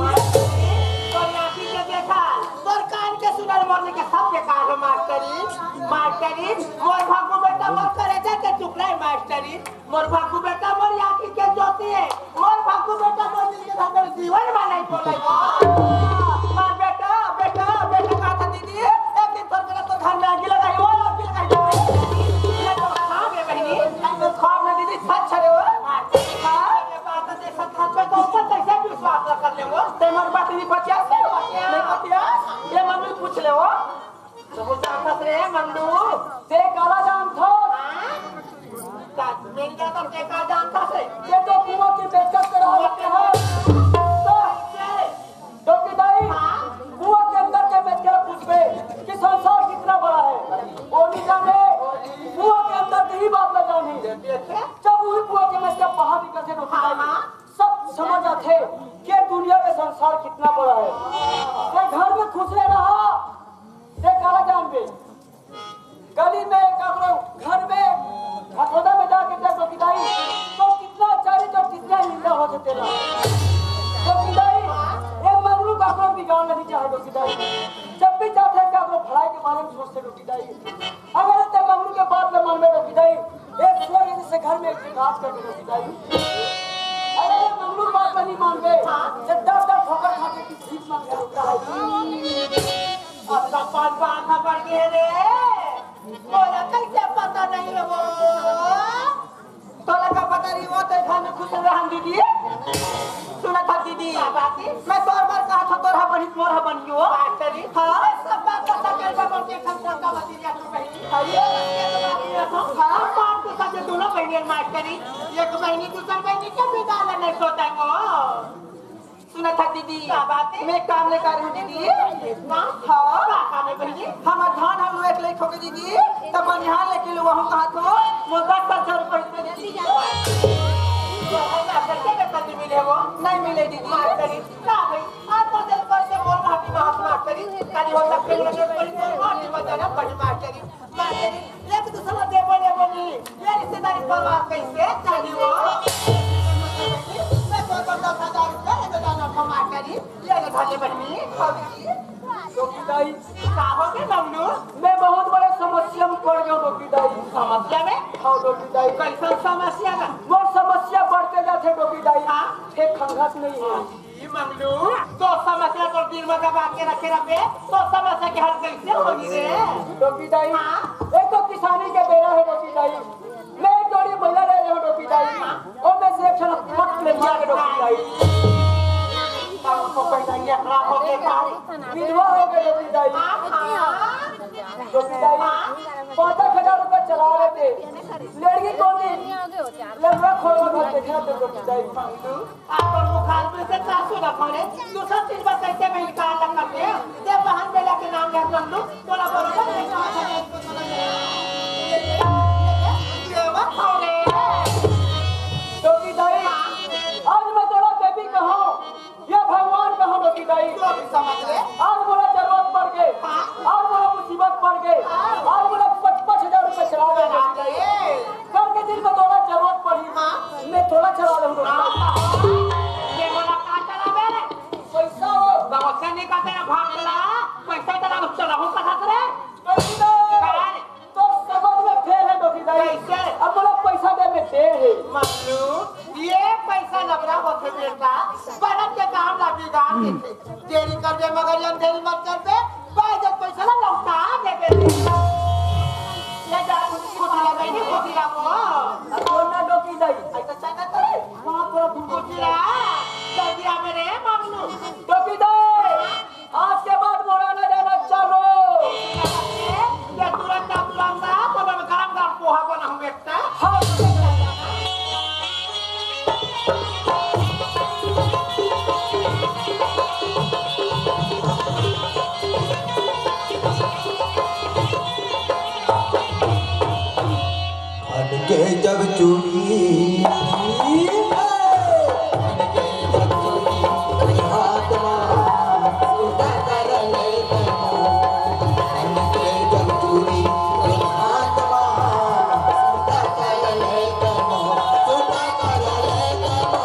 तो आँखी के देखा। तोर कान के सुनल मोर के सब बेकार हो मास्टरी। मास्टरी, मोर भागू बेटा मोर करेजा के टुकड़ा है मास्टरी। मोर भागू बेटा मोर आँखी के ज्योति है। मोर भागू बेटा मोर दिल के धड़कन जीवन में नहीं बोले। मोर बेटा, बेटा, बेटा कहा था दीदी, एक दिन तोर बेटा तोर घर में आगी लगाई, वो आगी लगाई। ये तो हाँ रे बहिनी, ये तो खाब ना दीदी, सच है रे वो। हाँ। ये बात है, सच, सच पे तो ऊपर कैसे विश्वास कर ले वो? ते मोर बात नहीं पतिया, नहीं पतिया। ये मम्मी पूछ ले वो। तो वो जानथस रे मंगलू। ते काला जानथस? हाँ? का, मिल गया तो ते का जानथस रे? ते तो कुआं की बेइज्जत करा रखे है। तो, डोकी दाई, हाँ? कुआं के अंदर के बेइज्जत पूछबे कि संसार कितना बड़ा है। वो नहीं जाने, कुआं के अंदर के ही बात ना जाने। देखे? जब वही कुआं के बेइज्जत बाहर निकलते डोकी दाई, हाँ, हाँ। सब समझ आथे कि दुनिया में संसार कितना बड़ा है। ते घर में खुश रह रहा, ते काला जानबे। गली में, ककरो घर में, खतौना में जाके ते डोकी दाई, तो कितना चारी तो कितना निंदा होथे तेला। डोकी दाई, ये मंगलू ककरो बिगाड़ नहीं चाहे डोकी दाई। जब भी जाथे ककरो भलाई के बारे में सोचथे डोकी दाई। अगर ते मंगलू के बात ल मानबे डोकी दाई, एक स्वर्ग जैसे घर में एक राज कर दे डोकी दाई। अरे ये मंगलू बात नहीं मानबे, हाँ। ये दर दर ठोकर खा के भीख मांगे डोकी दाई। अब तो पाँच बार ना पड़ गए रे। मोला कैसे पता नहीं है वो? तोला का पता रही वो तो घर में खुश रहन दीदी। सुना था दीदी। का बात है? मैं तोर बर कहा था तोर हा बनी मोर हा बनियो। बात करी। हाँ। अरे, ये तो बात नहीं है, हम बाप के साथ ये दोनों बहनियां मास्टरी, एक बहनी दूसर बहनी के बिगाड़ नहीं सोता है वो। सुना था दीदी, का बात है? मैं काम नहीं कर रही हूँ दीदी। काम? हाँ। का काम है बहनी? हमार धान हम लोग एक लेके होके दीदी, तब बनिहार लेके लो वहाँ कहा तो। वो दस हजार रुपये दे दीजिए। तो हम ना करके बेतन नहीं मिले वो? नहीं मिले दीदी। मास्टरी, का भाई? आज तो जब पर से बोल रहा थी माफ मास्टरी, कभी हो सकते हैं जब पर से बोल रहा थी बताना बड़ी मास्टरी। मास्टरी, एक दूसरा दे बोले बोली, ये रिश्तेदारी परिवार कैसे चली वो? मैं तो दस हजार रुपया ले देता ना मास्टरी, ये ले धरे बहनी, भाभी। डोकी दाई। का हो गए बबलू? मैं बहुत बड़े समस्या में पड़ गया डोकी दाई। समस्या में? हाँ डोकी दाई। कैसन समस्या में? मोर समस्या बढ़ते जाथे डोकी दाई। हाँ। एक खंघत नहीं है। ई मंगलू, तो समस्या तो दिल में दबा के रखे रखे, तो समस्या के हल कैसे होगी रे? डोकी दाई, हाँ? एक तो किसानी के बेरा है डोकी दाई, मैं एक जोड़ी बैला ले रहे हो डोकी दाई, और मैं से एक क्षण मत ले लिया के डोकी दाई। तब तो पहले ये खराब हो गया सारी। विधवा हो गए डोकी दाई। हाँ, हाँ। डोकी दाई, पाँच हजार रुपए चला रहे थे, लड़की कौन थी? लड़का खोलवा घर देखा तो डोकी दाई। मंगलू, अपन मुखार में से का सुना पड़े? दूसरा चीज बस कैसे में इनकार न करते? जब बहन बेला के नाम ले हम लोग, तोरा बरोबर नहीं समझ आए, इसको समझ आए। ये, ये, ये, ये, ये, ये, ये, डोकी दाई, आज मैं तोरा देवी कहूँ, ये भगवान कहूँ डोकी दाई। तो भी समझ ले। आज मोला जरूरत पड़ गए, हाँ। आज मोला मुसीबत पड़ गए, हाँ। आज मोला पच-, पाँच हजार रुपए चला दे डोकी दाई। ए। कल के दिन में तोला जरूरत पड़ी, हाँ। मैं तोला चला लूँ। हाँ, हाँ। ये मोला का चलावे रे? पैसा हो। समस्या नहीं कहते हैं, भाग चला, पैसा चला, चला हो कहाँ से रे? पैसा। का रे? तो समझ में फेल है डोकी दाई। कैसे? अब मोला पैसा दे में देर है। मतलब, ये पैसा लबरा होते बेटा, बनत के काम ला बिगाड़ देते। देरी करबे मगर अंधेरी मत करबे, बाय जब पैसा ला लौटा देबे। ले जा, खुशी रहा, बहनी, खुशी रहा वो। अब बोल ना डोकी दाई। ऐसा चलना करे। वहाँ पर खुशी रहा, जल्दी आ मेरे मामलू। डोकी दाई, आज के बाद मोरा ना जाना चालो। ये तुरंत ना, तुरंत ना, तो मैं गरम गरम पोहा बनाऊँ बेटा। हाँ। खन के जब चूड़ी, खन के जब चूड़ी, हाथ मा, उल्टा कर ले तनो। खन के जब चूड़ी, हाथ मा, उल्टा कर ले तनो, उल्टा कर ले तनो,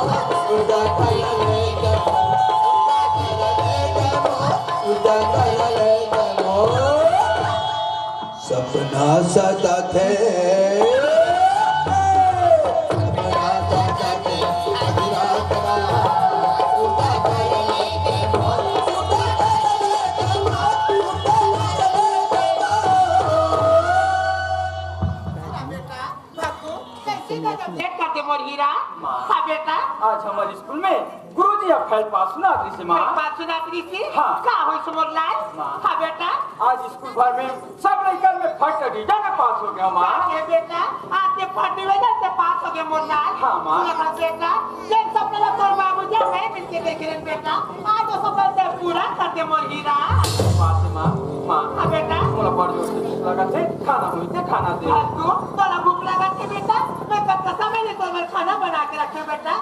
उल्टा कर ले तनो, उल्टा कर ले तनो, उल्टा कर ले तनो। सपना सताथे। सपना सताथे, आधी रात मा। बेटा, बाबू, कैसे दादा? देख करते मोर हीरा। माँ। हाँ बेटा। आज हमारे स्कूल में गुरुजी ह फैल पास सुनात रिहिसे माँ। फैल पास सुनात रिहिसे? हाँ। का होइस मोर लाल? माँ। हाँ बेटा। आज स्कूल भर में सब लइकन में first division में पास हो गया माँ। का हे बेटा, आज ते first division से पास हो गया मोर लाल। हाँ माँ। सुन ना बेटा, जेन सपना ला तोर बाबूजी मैं मिलके देखे रहेन बेटा, आज वो सपना ते पूरा कर दे मोर हीरा। पास है माँ, माँ। हाँ बेटा। मोला बड़ जोर से भूख लगत हे, खाना होई ते खाना दे। अब्बू, तोला भूख लगत हे बेटा, मैं कतका समय ले तोर बर खाना बना के रखे हँव बेटा।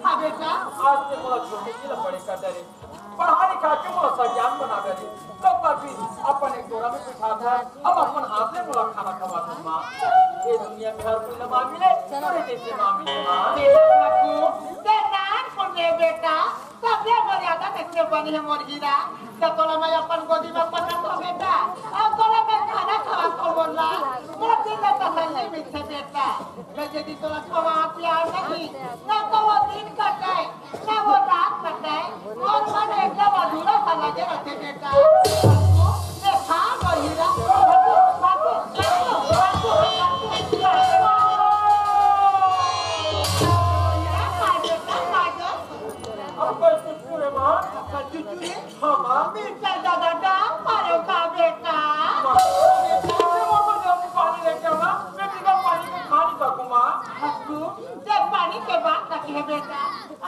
हाँ बेटा, आज से मोला छोटे जी ला बड़े कर डरे। पढ़ा लिखा के मोला सज्ञान बना डरे। तो कभी अपन एक डोरा में बिठा दे, अब अपन हाथ में मोला खाना खवा दे माँ। ये दुनिया में हर कोई ला माँ मिले, तोरे जैसे माँ मिले माँ। बेटा बाबू, ते नान सुन ले बेटा, तब ले मर्यादा कैसे बनी है मोर हीरा। जब तोला मैं अपन गोदी में पकड़ तो बेटा, अब तोला मैं खाना खवा तो बोला, मोर दिल में तसल्ली मिलथे बेटा। मैं यदि तोला खवा प्यार नहीं, ना तो वो दिन कटे, ना वो रात कटे, मोर मन एकदम अधूरा सा लगे रहथे बेटा। देखा वो हीरा, हाँ, माँ। मिर्चा ज्यादा डाल मारे का बेटा। माँ, बेटा, मैं मोर बर जल्दी पानी लेके आवा। मैं बिना पानी के खा नहीं सकूँ, माँ। हक्कू, जब पानी के बात रखी है बेटा,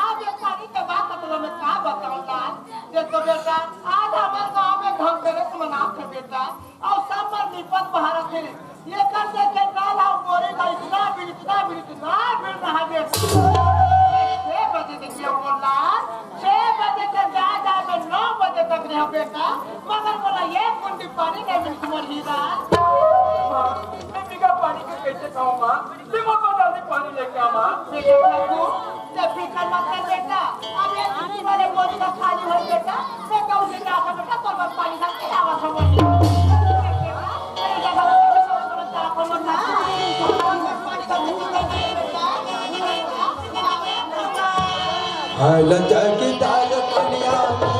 आज ये पानी के बात मतलब मैं का बताऊँ लाल? देखो बेटा, आज हमारे गाँव में धनतेरस मनात है बेटा, अउ सब मन विपत बहारत हे। एकर देखे काल अउ गोरी ला इतना भीड़, इतना भीड़, इतना भीड़ रहा दे। छह बजे देखिए बोला, छह बजे के जा, जा में नौ बजे तक रहा बेटा, मगर बोला ये कुंडी पानी नहीं मिलती मोर हीरा। माँ, मैं बिना पानी के कैसे खाऊँ माँ? ले मोर बर जल्दी पानी लेके आ माँ। बेटा, तू ते फिकर मत कर बेटा। अब ये खिड़की वाले बोरी का खाली हो बेटा। मैं कहूँ से जाकर बेटा, तोर बर पानी धर के लावा था बोरी। हाय लचकदार पनिया में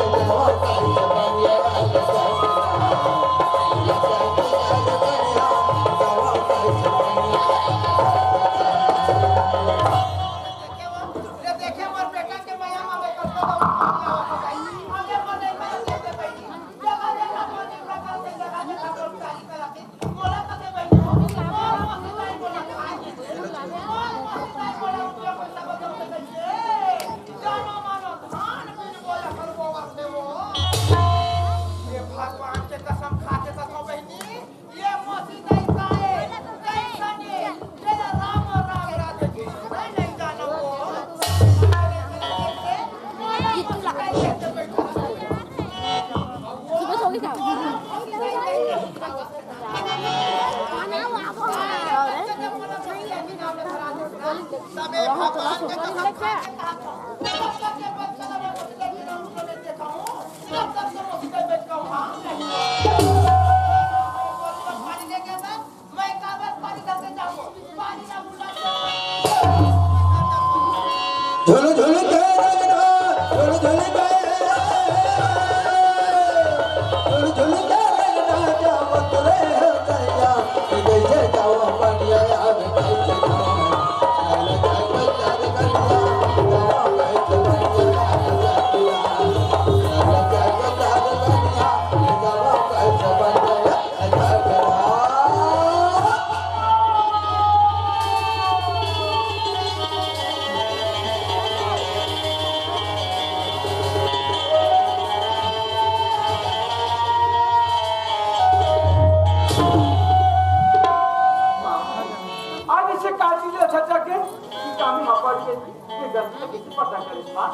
आज इसे काची ले छचा के, कि कामी हपड़ के, ये गलती के किसी पता करे, माँ?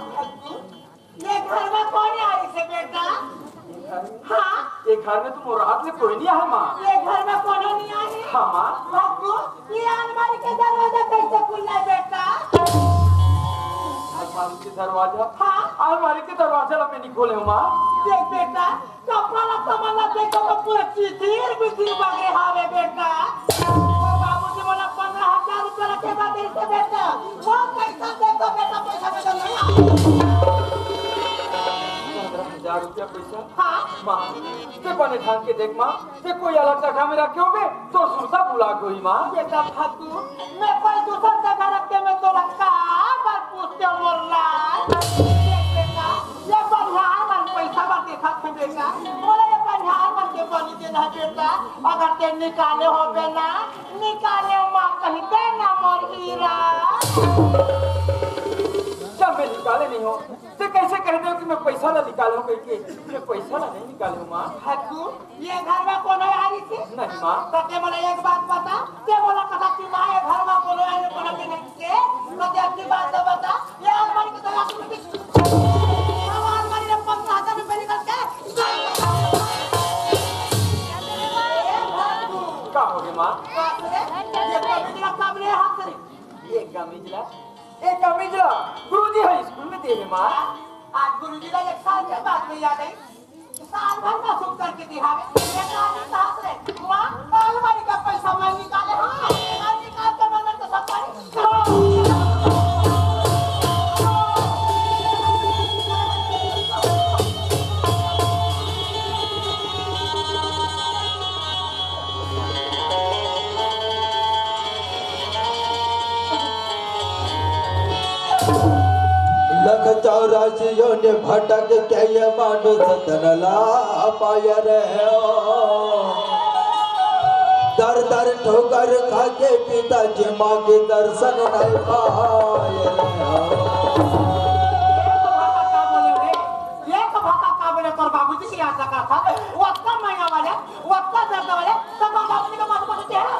ये घर में कौन आ रही से बेटा? हाँ? ये घर में तो मोर हाथ में कोई नहीं है, माँ। ये घर में कोनो नहीं आ रही? हाँ, माँ। बाबू, ये अलमारी के दरवाजा कैसे खुलना है बेटा? अलमारी के दरवाजा? हाँ। अलमारी के दरवाजा ला मैं नहीं खोले हूँ, माँ। देख बेटा, कपड़ा लत्ता मन ला देखो तो पूरा चिथिर बिथिर बगरे हावे बेटा। और बाबूजी मोला पंद्रह हजार रुपया रखे बा दिल से बेटा। वो पैसा देखो बेटा, पैसा पैसा नहीं आवे। पंद्रह हजार रुपया पैसा? हाँ। माँ, ते बने ठान के देख माँ, ते कोई अलग जगह में रखे होबे, तो सुरता भुला गई माँ। बेटा फालतू, मैं कोई दूसर जगह रख के मैं तोला का बार पूछते मोर लाल। देख बेटा, ये बनिहार मन पैसा बर देखत हे बेटा, मोला ये बनिहार मन के बनी देना है बेटा, अगर ते निकाले होबे ना, निकाले माँ कही दे ना मोर हीरा। जब मैं निकाले नहीं हो, ते कैसे कह दे कि मैं पैसा ला निकाले हूँ कह के? मैं पैसा ला नहीं निकाले हूँ माँ। हकू, ये घर में कोनो आरी थी? नहीं माँ। तो ते मोला एक बात बता, ते मोला कहा कि माँ ये घर में कोनो आरी, कोनो के नहीं से, तो ते अपनी बात तो बता, ये अलमारी को तो रख दे। हम अलमारी में पंद्रह हजार रुपए निकल के, का हो गए माँ? बाप रे, ये कमीज ला कब ले हाथ से? ये कमीज ला, ये कमीज ला गुरुजी हाई स्कूल में दे हे माँ। आज गुरुजी ला एक साल के बाद में याद आई। साल भर में सुख करके दिहावे। ये कहानी सास रे, माँ, अलमारी का पैसा मैं निकाले, हाँ, मैं निकाल के मन में तो सब पानी। लख चौरासी योनि भटक के ये मानुष तन ला पाय रहे हो। दर दर ठोकर खा के पिताजी माँ के दर्शन नहीं पाय रहे हो। ये तो भाषा का बोले रे? ये तो भाषा का बोले? तोर बाबूजी की याद रखा था। वो अक्का मैया वाले, वो अक्का दर्द वाले, सब बाबूजी का बात बोलते हैं।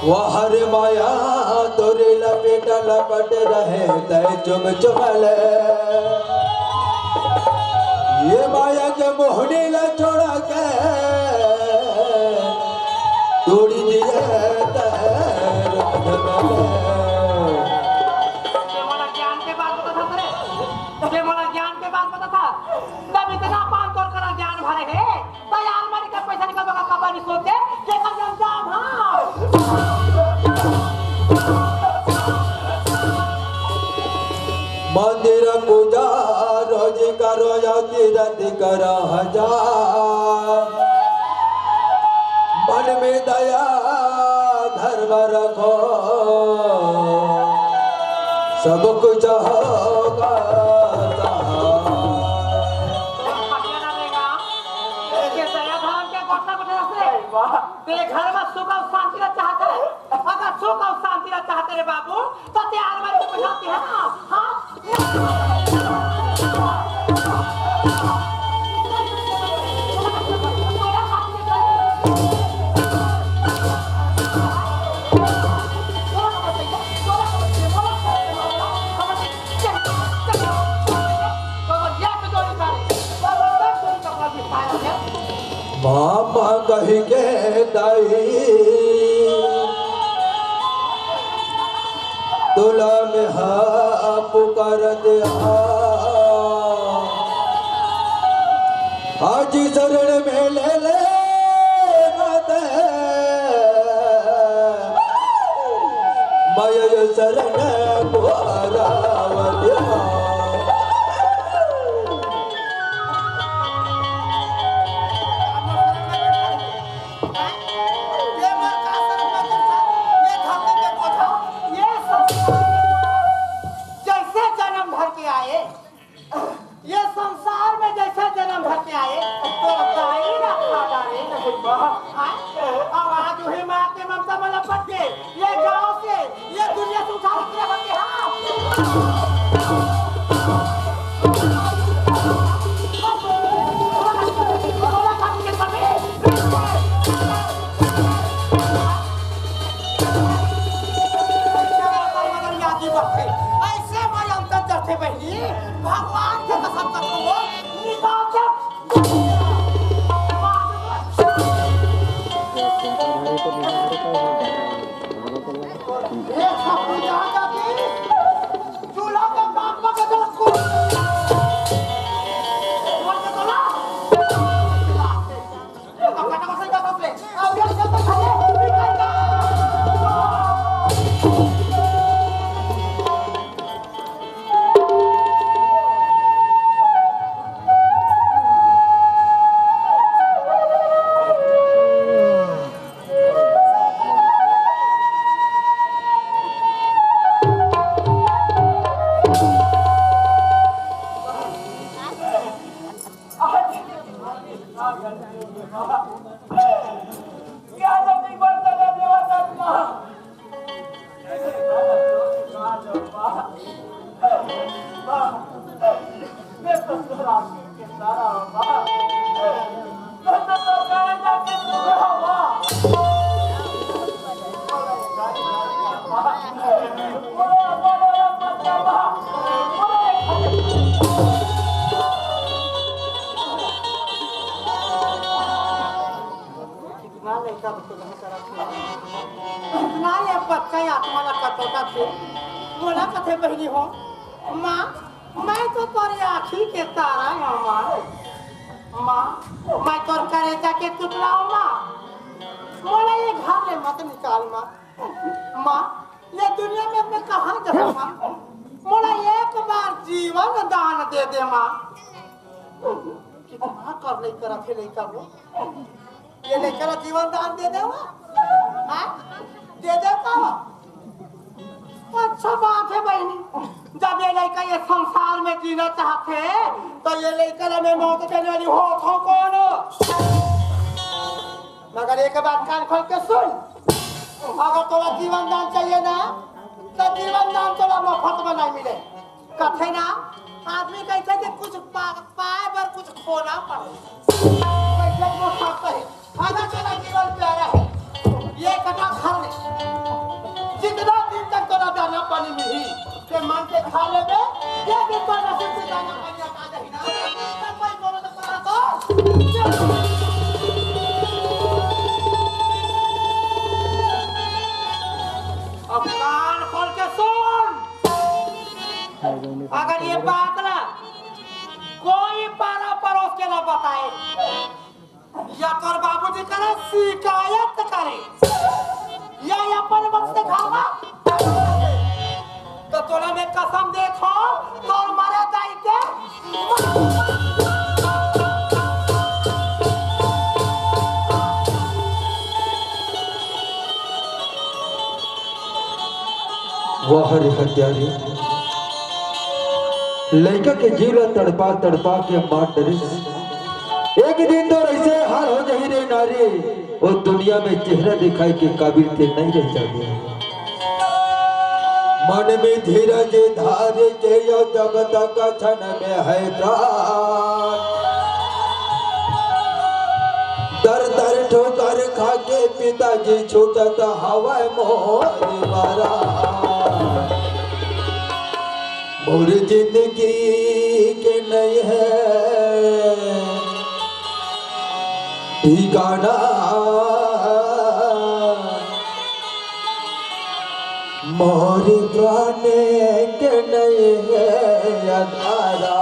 वाह रे माया, तोरे लपेटा लपट रहे तय चुम चुम ले। ये माया के मोहनी ला छोड़ा के तोड़ी दिए तय रुम झुम ले। ये वाला ज्ञान के बात बता था रे। ये वाला ज्ञान के बात बता था। तब इतना पान तोर करा ज्ञान भरे है। तैयार मरी के पैसा निकल बगा कबा नहीं सोचे, देखा जब जाम, हाँ। मंदिर पूजा रोज करो, या तीरथ करो हजार। मन में दया धर्म रखो, सब कुछ होगा सहाय। ये दया धर्म के गोठा गोठा से तेरे घर में सुख और शांति रहना चाहता है। अगर सुख और शांति रहना चाहते रे बाबू, तो तैयार वाली को बुझाती है ना? हाँ? मामा कहि के दाई तोला मेहा पुकारत हा। आज शरण में ले ले माते, मैं शरण पुकारावत हा। ये मोर का सर में गिरता, ये धरती के बोझा, ये संसार के बोझा। जैसे जन्म धर के आए, ये संसार में जैसे जन्म धर के आए, तो दाई रखा डारे नहीं बा। हाँ? अब आज वही माँ के ममता में लपट के ये गांव से, ये दुनिया से उठा के रखे, हाँ। ऐसे मैं अंतर करते बहिनी, भगवान के कसम कसम वो निकाल के कितना लइका बच्चा जहाँ करत हे। कितना ये बच्चा आत्मा ला कटोटत हे। मोला कथे बहिनी हो, माँ, मैं तो तोरे आँखी के तारा हूँ माँ। माँ, मैं तोर करेजा के टुकड़ा हूँ माँ। मोला ये घर ले मत निकाल माँ। माँ, ये दुनिया में मैं कहाँ जाऊँ माँ? मोला एक बार जीवन दान दे दे माँ। कितना कर ले करत हे लइका वो। ये लइका ला जीवन दान दे दे वो। हाँ? दे दे का? अच्छा बात हे बहिनी, जब ये लइका ये संसार में जीना चाहथे, त ये लइका ला मैं मौत देने वाली होत हौं कोन? मगर एक बात कान खोल के सुन, अगर तोला जीवन दान चाहिए ना, त जीवन दान तोला मुफ्त में नहीं मिले। कथे ना, आदमी कहिथे कि कुछ पा-, पाए बर कुछ खोना पड़े। वैसे वो सत्य हे। अगर तोला जीवन प्यारा हे, ये कटा खा ले। जितना दिन तक तोला दाना पानी मिली, ते मन से खा लेबे, ये भी तो नसीब से दाना पानी आता जाही ना। तब भाई बोलो तो पारा तो। अब कान खोल के सुन। अगर ये बात ना कोई पारा पड़ोस के ना बताए, या तोर बाबूजी करे शिकायत करे, या अपन मन से खावा, तो तोला मैं कसम देत हौं, तोर मरे दाई के। वाह रे हत्यारी, लइका के जीव ला तड़पा तड़पा के मार डरिस। एक दिन तो ऐसे हाल हो जाही रे नारी, वो दुनिया में चेहरा दिखाई के काबिल ते नहीं रह जाबे। मन में धीरज धार के यो जब तक क्षण में है प्राण। दर दर ठोकर खा के पिताजी छूटत हवय मोर मरा। मोर जिंदगी के नहीं है ठिकाना, मोर प्राण के नहीं है अधारा।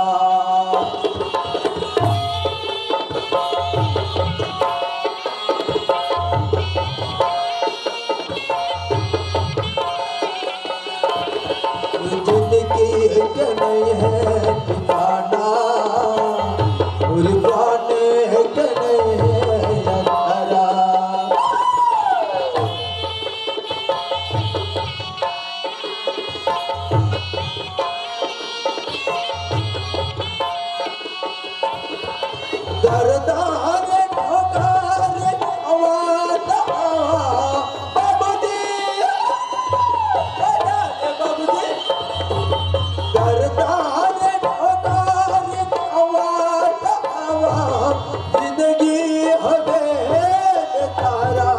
जिंदगी के नहीं है ठिकाना, कुर्बान के नहीं है अंधारा। दरदार ठोकर आवाज आवा, बाबूजी, बाबूजी। दरदार ठोकर आवाज आवा, जिंदगी हवे तारा।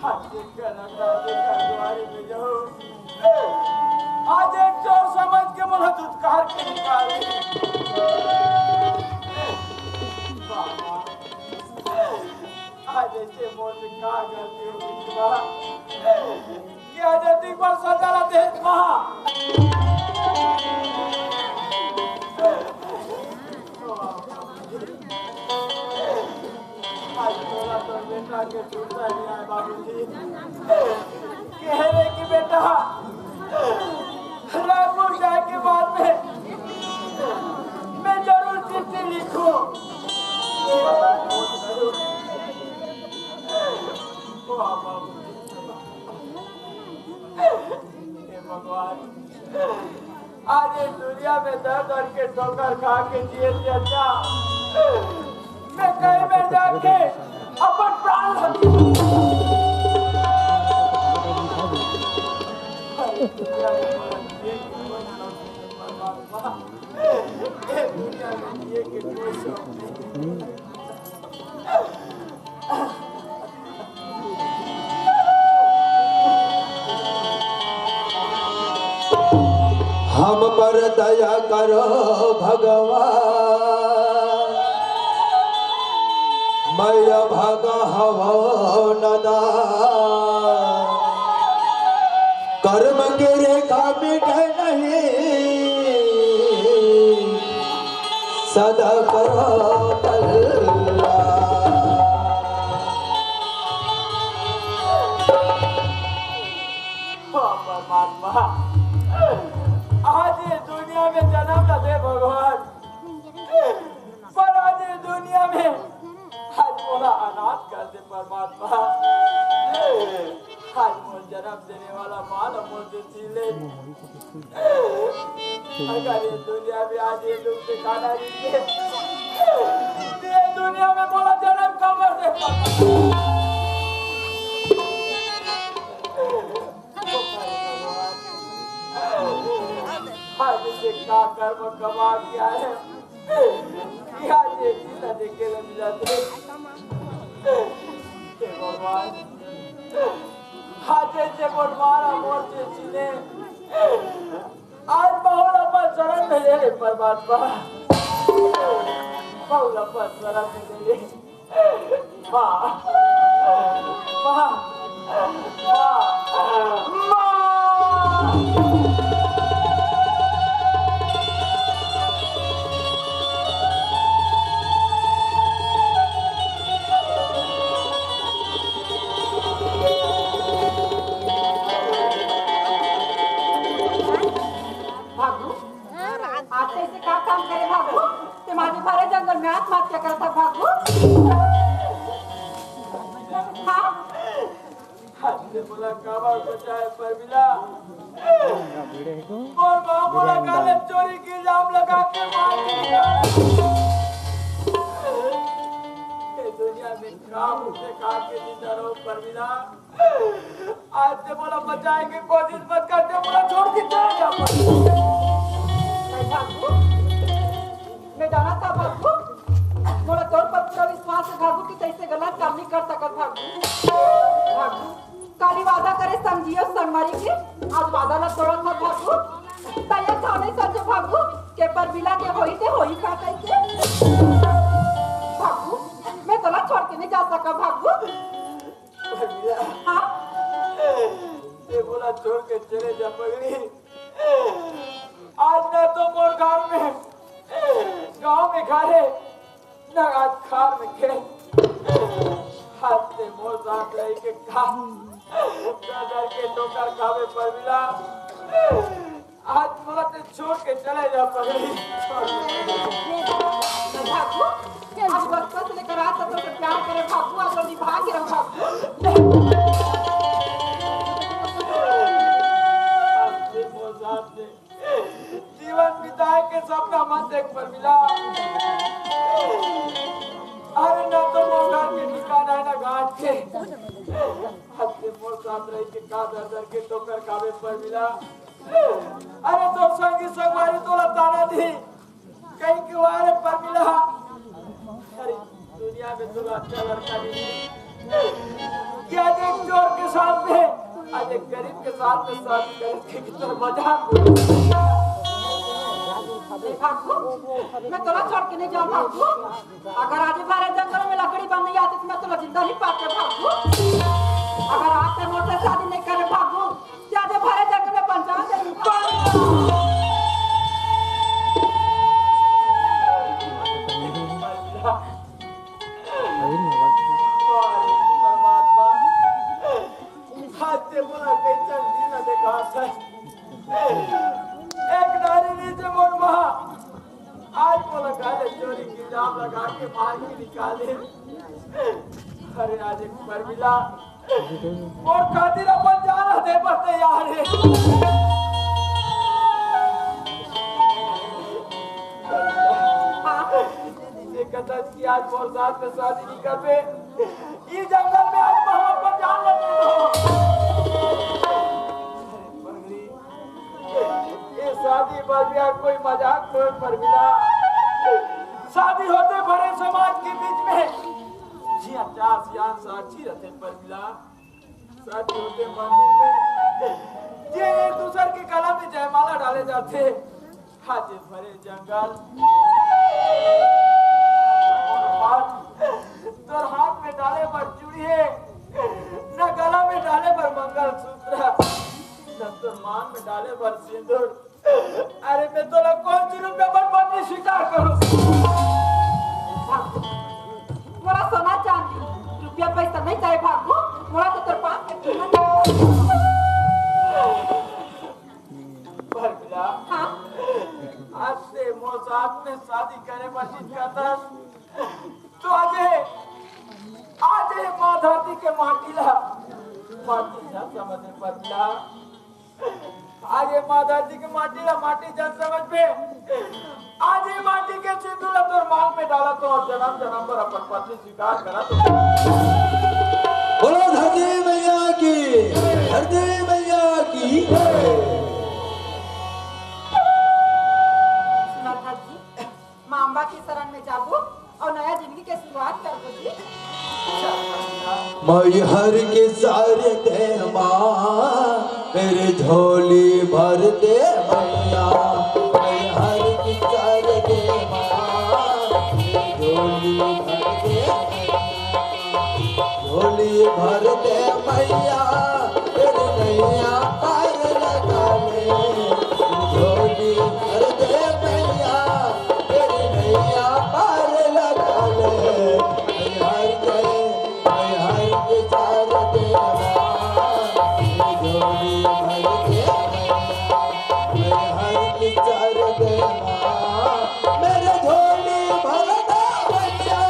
आज एक कनक राजे का दुआरी में जाऊं। आज एक चोर समझ के मोला दुत्कार के निकाल दे। बाबा, आज ऐसे मोर से का गलती हो गई बा? कि आज एक बार सजा ला दे बा। आज तोरा तोर बेटा के सुरता नइ आय बाबूजी। कहे रहे कि बेटा, रायपुर जाए के बाद में मैं जरूर चिट्ठी लिखूं। वाह बाबूजी। हे भगवान, आज ये दुनिया में दर दर के ठोकर खा के जिए से अच्छा मैं कहीं में जाके अपन प्राण ये दुनिया में जिए के कोई शौक नहीं। हम पर दया करो भगवान, मैं अभागा हवं नदान। कर्म के रेखा मिटे नहीं, सदा करो कल्याण। हाँ, परमात्मा, आज ये दुनिया में जन्म न दे भगवान, पर आज ये दुनिया में आज मोला अनाथ कर दे परमात्मा। आज मोर जन्म देने वाला माँ ल मोर से छीन ले। अगर ये दुनिया में आज ये दुख दिखाना नहीं है, तो ये दुनिया में मोला जन्म काबर दे परमात्मा। आज से का कर्म कमा किया है, कि आज ये चीता देखे न मिला थे। हे भगवान, आज से मोर मारा मोर से छीने, आज बहुल अपन शरण में ले ले परमात्मा, बहुल अपन शरण में ले ले। माँ, माँ, माँ, माँ। भागू, आज तैं अइसे का काम करे भागू? तैं माझे भरे जंगल में आत्महत्या करत हस भागू। हाँ? आज तैं मोला काबर बचाए परमिला? मोर माँ मोला काले चोरी के इल्जाम लगा के मार के निकाल। ये दुनिया में काम से खा के जिंदा रहो परमिला। आज तैं मोला बचाए के कोशिश मत कर, तैं मोला छोड़ के चले जा। नहीं भागू, मैं जानत हँव भागू, मोला तोर पर पूरा विश्वास हे भागू कि तैं अइसे गलत काम नहीं कर सकत भागू। भागू, काली वादा करे संग जियो संग मरे के, आज वादा ला तोड़त हस भागू। तैं ये ठान नहीं समझे भागू, के परमिला के होई ते होई का कहिके। भागू, मैं तोला छोड़ के नहीं जा सकँव भागू। परमिला। हाँ? तैं मोला छोड़ के चले जा पगली। आज ना तो मोर घर में, गाँव में घर हे, ना आज खार में खेत। आज तैं मोर साथ रही के का, दर दर के ठोकर खाबे परमिला। आज मोला तैं छोड़ के चले जा पगली। भागू, आज बचपन से लेकर आज तक तोसे प्यार करे भागू, आज तो निभा के रहूँ भागू। आज तैं मोर साथ में जीवन बिताए के सपना मत देख परमिला। अरे ना तो मोर घर के ठिकाना हे ना घाट के। आज तैं मोर साथ रही के का दर दर के ठोकर खाबे परमिला। अरे तोर संगी संगवारी तोला ताना दिही, कहिके वाह रे परमिला। अरे दुनिया में तोला अच्छा लड़का नहीं मिली। क्या देख चोर के साथ में, आज एक गरीब के साथ में शादी करे के तो मजाक। देख भागू, मैं तोला छोड़ के नहीं जाऊँ भागू। अगर आज भरे जंगल में लकड़ी बन नहीं आती तो मैं तोला जिंदा नहीं पाते भागू। अगर आज ते मोर से शादी नहीं करे भागू, ते आज भरे जंगल में बन जाते। परमात्मा, आज ते मोला कइसन दिन देखात हे। एक नारी नीचे मोर माँ, आज मोला काले चोरी के इल्जाम लगा के बाहर के निकाले। अरे आज एक परमिला मोर खातिर अपन जान दे बर तैयार हे। ये कतच की आज मोर साथ में शादी नहीं करबे। ई जंगल में आज मैं अपन जान ले दो। ये शादी बर भी आज कोई मजाक थोड़े परमिला। शादी होथे भरे समाज के बीच में। जिहाँ चार सियान साक्षी रहिथे परमिला। शादी होथे मंदिर में। जे एक दूसर के गला में जयमाला डाले जाथे। आज भरे जंगल। तोर हाथ में डाले बर चूड़ी हे, न गला में डाले बर मंगलसूत्र, न तोर मांग में डाले बर सिंदूर। अरे मैं तोला कौन सी रुपया बर पत्नी स्वीकार करूं? मोला सोना चांदी, रुपया पैसा नहीं चाहे भागू, मोला तो तोर पास के कीमत। परमिला, हाँ। आज से मोर साथ में शादी करे बर जिद करथस, तो आज ये, आज ये माँ धरती के माटी ला माटी झन समझे परमिला। आज ये माँ धरती के माटी ला माटी झन समझबे। आज ये माटी के सिंदूर ला तोर मांग में डालत हों, जनम जनम बर अपन पत्नी स्वीकार करत हों। बोलो धरती मैया की, धरती मैया की। सुना था जी, माँ अम्बा के शरण में जाबो और नया जिंदगी के शुरुआत करबो जी। मैहर के सर दे माँ, मेरे झोली भर दे मैया। मैहर के सर दे माँ, मेरे झोली भर दे मैया। झोली भर दे मैया, मेरे नैया पार लगा ले। झोली भर दे मैया, मेरे नैया पार लगा ले। मैहर के, मैहर के सर दे माँ, झोली भर दे मैया। मैहर के सर दे माँ, मेरे झोली भर दे मैया।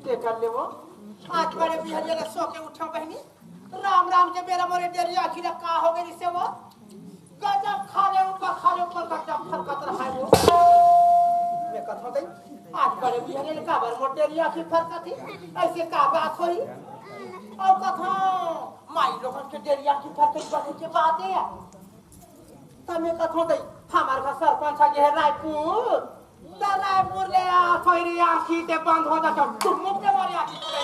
के कर ले वो? आज बड़े बिहनिया ले सो के उठो बहिनी। राम राम के बेरा मोरे डेरिया आँखी ला का हो गए रिसे वो? गजब खा ले ऊपर, खा ले ऊपर गजब फरकत रहा है वो। मैं कथों दई, आज बड़े बिहनिया ले काबर मोर डेरिया आँखी फरकत ही? ऐसे का बात होई? और कथों माई लोगन के डेरिया आँखी फरकत बने के बात है। त मैं कथों दई, हमार घर सरपंच ह गे हे रायपुर। त रायपुर ले आ, सोयरी आँखी ते बंद हो जा, तो टुमुक के मोर आँखी खुले।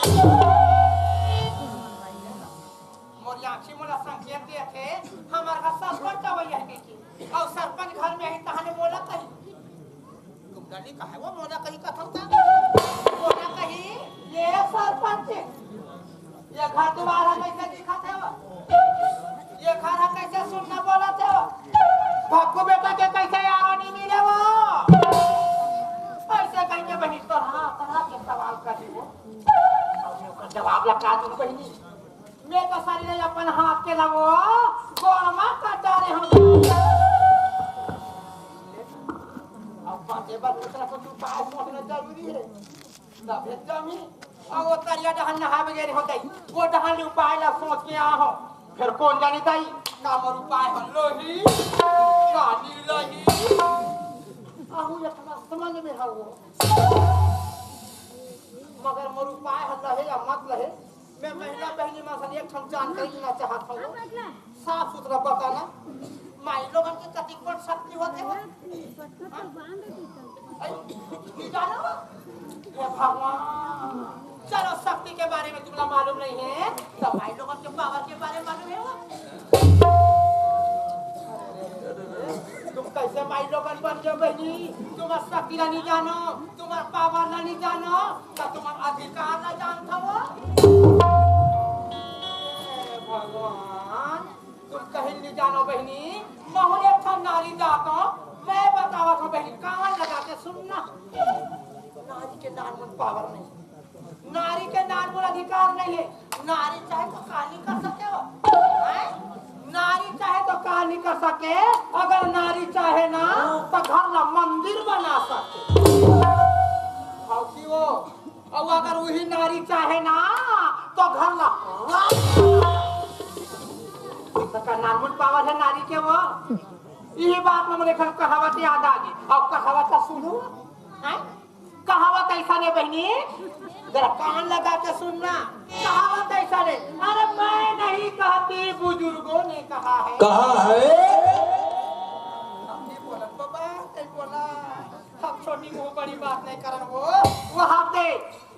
मोर आँखी मोला संकेत देथे, हमार घर सरपंच अवइया हे कहिके। अउ सरपंच घर में ही तहाने मोला कही। तुम डरनी का है वो मोला कही कथों का? मोला कही, ये सरपंच, ये घर दुवार ह कइसे दिखत हे वो? ये घर ह कइसे सुन्ना बोलत हे वो? भक्कू बेटा के कइसे यारो नहीं मिले वो? ऐसे कहिके बहिनी तोर हाथ, हाथ के सवाल कर दी वो। अब मैं ओकर जवाब ला का दूं बहिनी? मैं तो सारी नहीं अपन हाथ के लगो, गोड़ मा कटारे हम। अब बात ये बात दूसरा को तू पास पहुंचना जरूरी है। तब भेज जामी। अब वो तरिया डहन नहा बगैर हो गई। वो डहन उपाय ला सोच के आ हो। फिर कौन जानी ताई, का मोर उपाय हो लोही, का नी लोही। आहू ये थोड़ा समझ में हो वो। मगर मोर उपाय हो लहे या मत लहे, मैं महिला बहिनी मन से एक ठन जानकारी लेना चाहत हूँ। साफ सुथरा बताना, माई लोगन के कतिक बड़ शक्ति होथे हो? अई, नहीं जानो? हे भगवान, चलो, शक्ति के बारे में तुमला मालूम नहीं है, तो माई लोगन के पावर के बारे में मालूम है वो? तुम कैसे माई लोगन बन गए बहिनी? तुम शक्ति ला नहीं जानो, तुम पावर ला नहीं जानो, तो तुम अधिकार ला जानत हो? हे भगवान, तुम कहीं नहीं जानो बहिनी, महू एक ठन नारी जात हो। मैं बतावत हूँ बहिनी, कान लगा के सुनना। नारी के नानमुन पावर नहीं, नारी के नानमुन अधिकार नहीं है। नारी चाहे तो का नहीं कर सके हो, हैं? नारी चाहे तो का नहीं कर सके। अगर नारी चाहे ना, तो घर ला मंदिर बना सके। भौजी हो, अउ अगर वही नारी चाहे ना, तो घर ला राज। इतना नानमुन पावर है नारी के वो। ये बात में मेरे घर कहावत याद आ गई। अब कहावत का सुनो, हैं? कहावत ऐसा ने बहिनी, जरा कान लगा के सुनना। कहावत ऐसा ने, अरे मैं नहीं कहती, बुजुर्गों ने कहा है। कहा है? नहीं बोला बाबा, नहीं बोला। हम छोटी मुंह बड़ी बात नहीं करन वो। वो हाथे,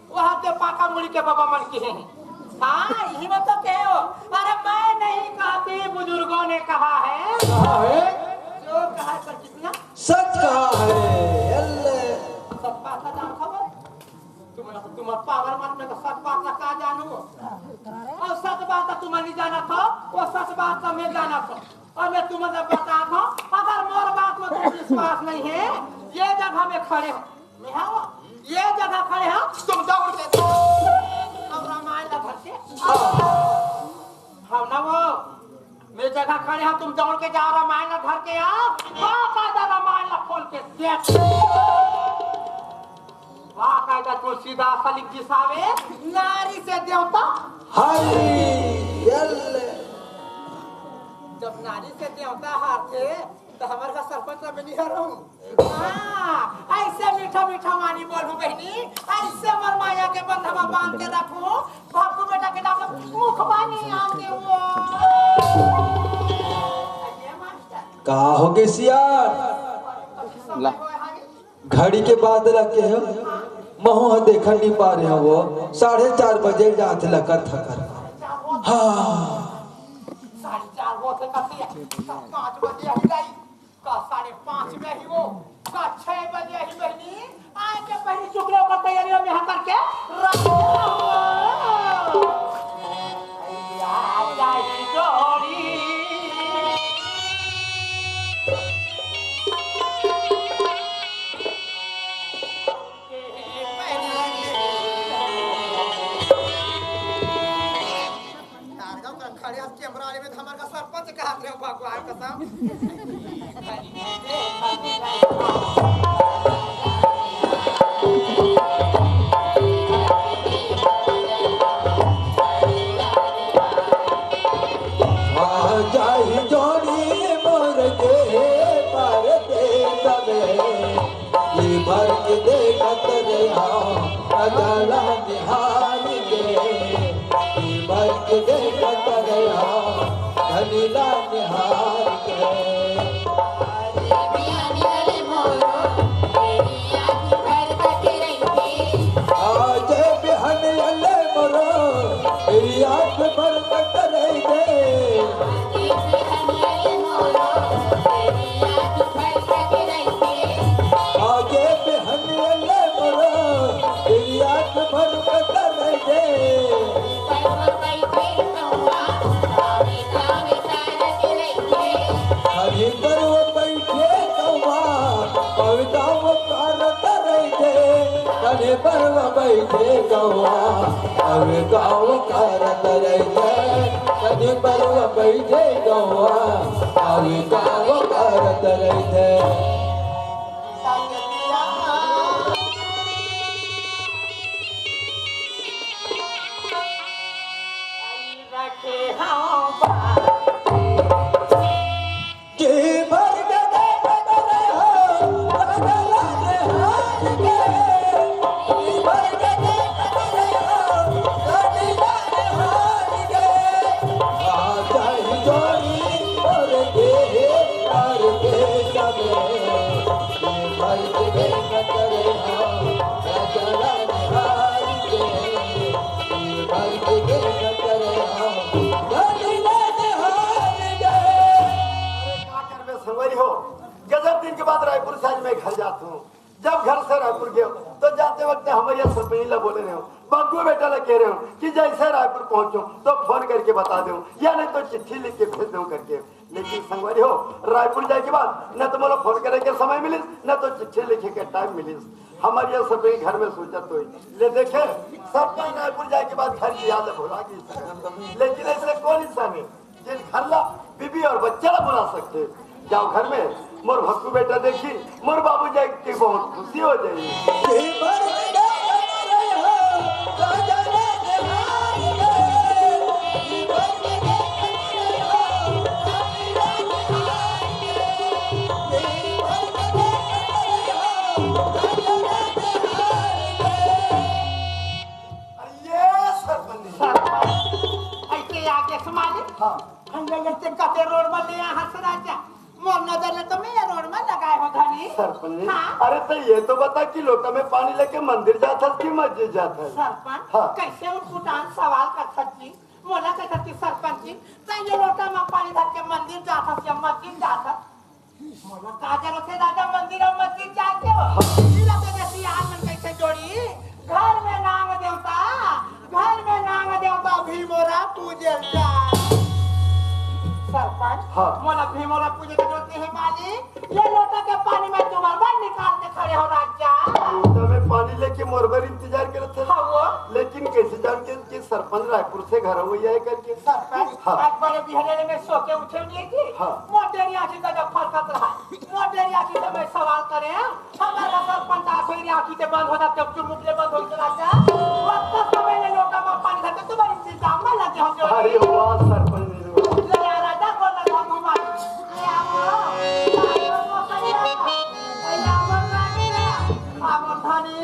वो हाथे पाका मुड़ी के बाबा मन की है। हाँ, यही मत तो कहे हो। अरे मैं नहीं कहती, बुजुर्गों ने कहा है। कहा है? जो कहा है, पर कितना? सच कहा है। अल्ले। सच बात का जान खबर। तुम, तुम पावर मत में तो सच बात का का जानू? और सच बात का तुम नहीं जाना था, वो सच बात का मैं जाना था। और मैं तुम्हें बता था, अगर मोर बात में तुम विश्वास नहीं है, ये जगह में खड़े हो, मैं हाँ, ये जगह खड़े हो, तुम दौड़ के और रामायण का धर के, हम ना वो, मैं जगह खड़े हो, तुम दौड़ के जाओ, रामायण का धर के आओ, बाकायदा रामायण का खोल के देख। बाकायदा तुलसीदास लिख दिसावे, नारी से देवता। हरि, यल। जब नारी से देवता हारथे, तो हमारे का सरपंच में नहीं हारूं। हाँ, ऐसे मीठा मीठा वाणी बोलूं बहिनी, ऐसे मोर माया के बंधवा बांध के रखूं, बापू बेटा के नाम मुखबानी आके वो। ये मास्टर। का हो गे सियान? ला। घड़ी के बाद लगे हो, महू ह देखन नहीं पा रहे हो, वो साढ़े चार बजे जात लगा थकर। हाँ। साढ़े चार होत हे कथे, पाँच बजे ही लाई। का साढ़े पाँच में ही वो, का छह बजे ही बहिनी, आए के पहली चुकले ओकर तैयारी में यहाँ करके रख। या, या, ही जोड़ी। तारगांव का खड़े आज कैमरा वाले में तो हमारे का सरपंच कहा रहे हो, भगवान कसम। आ जाई जोड़ी मोर के परदेस में, ई भर के देखत रहा, अगला निहार के, ई भर के देखत रहा, अगला निहार के। आज बिहान अले मोरो, तेरी आँख भर कट रही दे। आगे बिहान अले मोरो, तेरी आँख भर कट रही दे। हरी गर्व बैठे कौआ, अउ गाँव करत रहिथे। तने पर्व बैठे कौआ, अउ गाँव करत रहिथे। तने पर्व बैठे कौआ, अउ गाँव करत रहिथे। रखे हौं बात। जी भर के देखत रहो, अगला निहार के। जी भर के देखत रहो, अगला मैं घर जाता हूँ। जब घर से रायपुर गयो तो जाते वक्त हमारे यहाँ सरपंच ला बोले रहे हो, बग्गू बेटा ला कह रहे हो कि जैसे रायपुर पहुंचो तो फोन करके बता दो, या नहीं तो चिट्ठी लिख के भेज दो करके। लेकिन संगवारी हो, रायपुर जाए के बाद न तो मोला फोन करे के समय मिलिस, न तो चिट्ठी लिखे के टाइम मिलिस। हमारे यहाँ सरपंच घर में सोचा तो ले देखे, सरपंच रायपुर जाए के बाद घर की याद भुला गई। लेकिन ऐसे कौन इंसान है जिन घर ला बीबी और बच्चा ला भुला सकते? जाओ घर में, मोर भक्कू बेटा देखी, मोर बाबू जाए के बहुत खुशी हो जाए। अरे ये सरपंच। सरपंच। ऐसे आगे से मालिक। हाँ। हम लोग ऐसे कते रोड में ले यहाँ से राजा। मोर नजर ले तो मैं ये रोड में लगाए हो धनी। सरपंच। हाँ। अरे तो ये तो बता कि लोटा में पानी लेके मंदिर जात हस कि मस्जिद जात हस? सरपंच। हाँ। कैसे उटपटांग सवाल कर सकती? मोला कह सकती सरपंच जी, तो ये लोटा में पानी धर के मंदिर जात हस या मस्जिद जात हस? मोला का जरूरत है दादा मंदिर और मस्जिद जाके हो? इला तो जैसी आज मन कैसे जोड़ी? घर में नांग देवता, घर में नांग देवता भीमोरा पूजे जा। सरपंच, हाँ। मोला भीमोरा पूजे के जरूरत नहीं है मालिक। ये लोटा के पानी में तुम्हार बर निकाल के खड़े हो राजा। लोटा में पानी लेके मोर बर इंतजार करत है। हाँ वो। लेकिन कैसे जान के कि सरपंच रायपुर से घर हुई है करके? सरपंच, हाँ। आज बड़े बिहने में सो के उठे नहीं थी। हाँ। मोर डेरी आँखी का जब फरकत रहा, मोर डेरी आँखी से मैं सवाल करे, हमारा सरपंच आँखों ही आँखी से बंद हो जाते, चुमुक ले बंद हो चला जा। वक्त समय ने लोटा में पानी धरते तुम्हारी इंतजाम में लगे हो जो। अरे वाह सरपंच जी। ले आ राजा, बोल रहा था घुमा। ले आओ। ले आओ, सैया। ले आओ, राजा। आओ, धनी।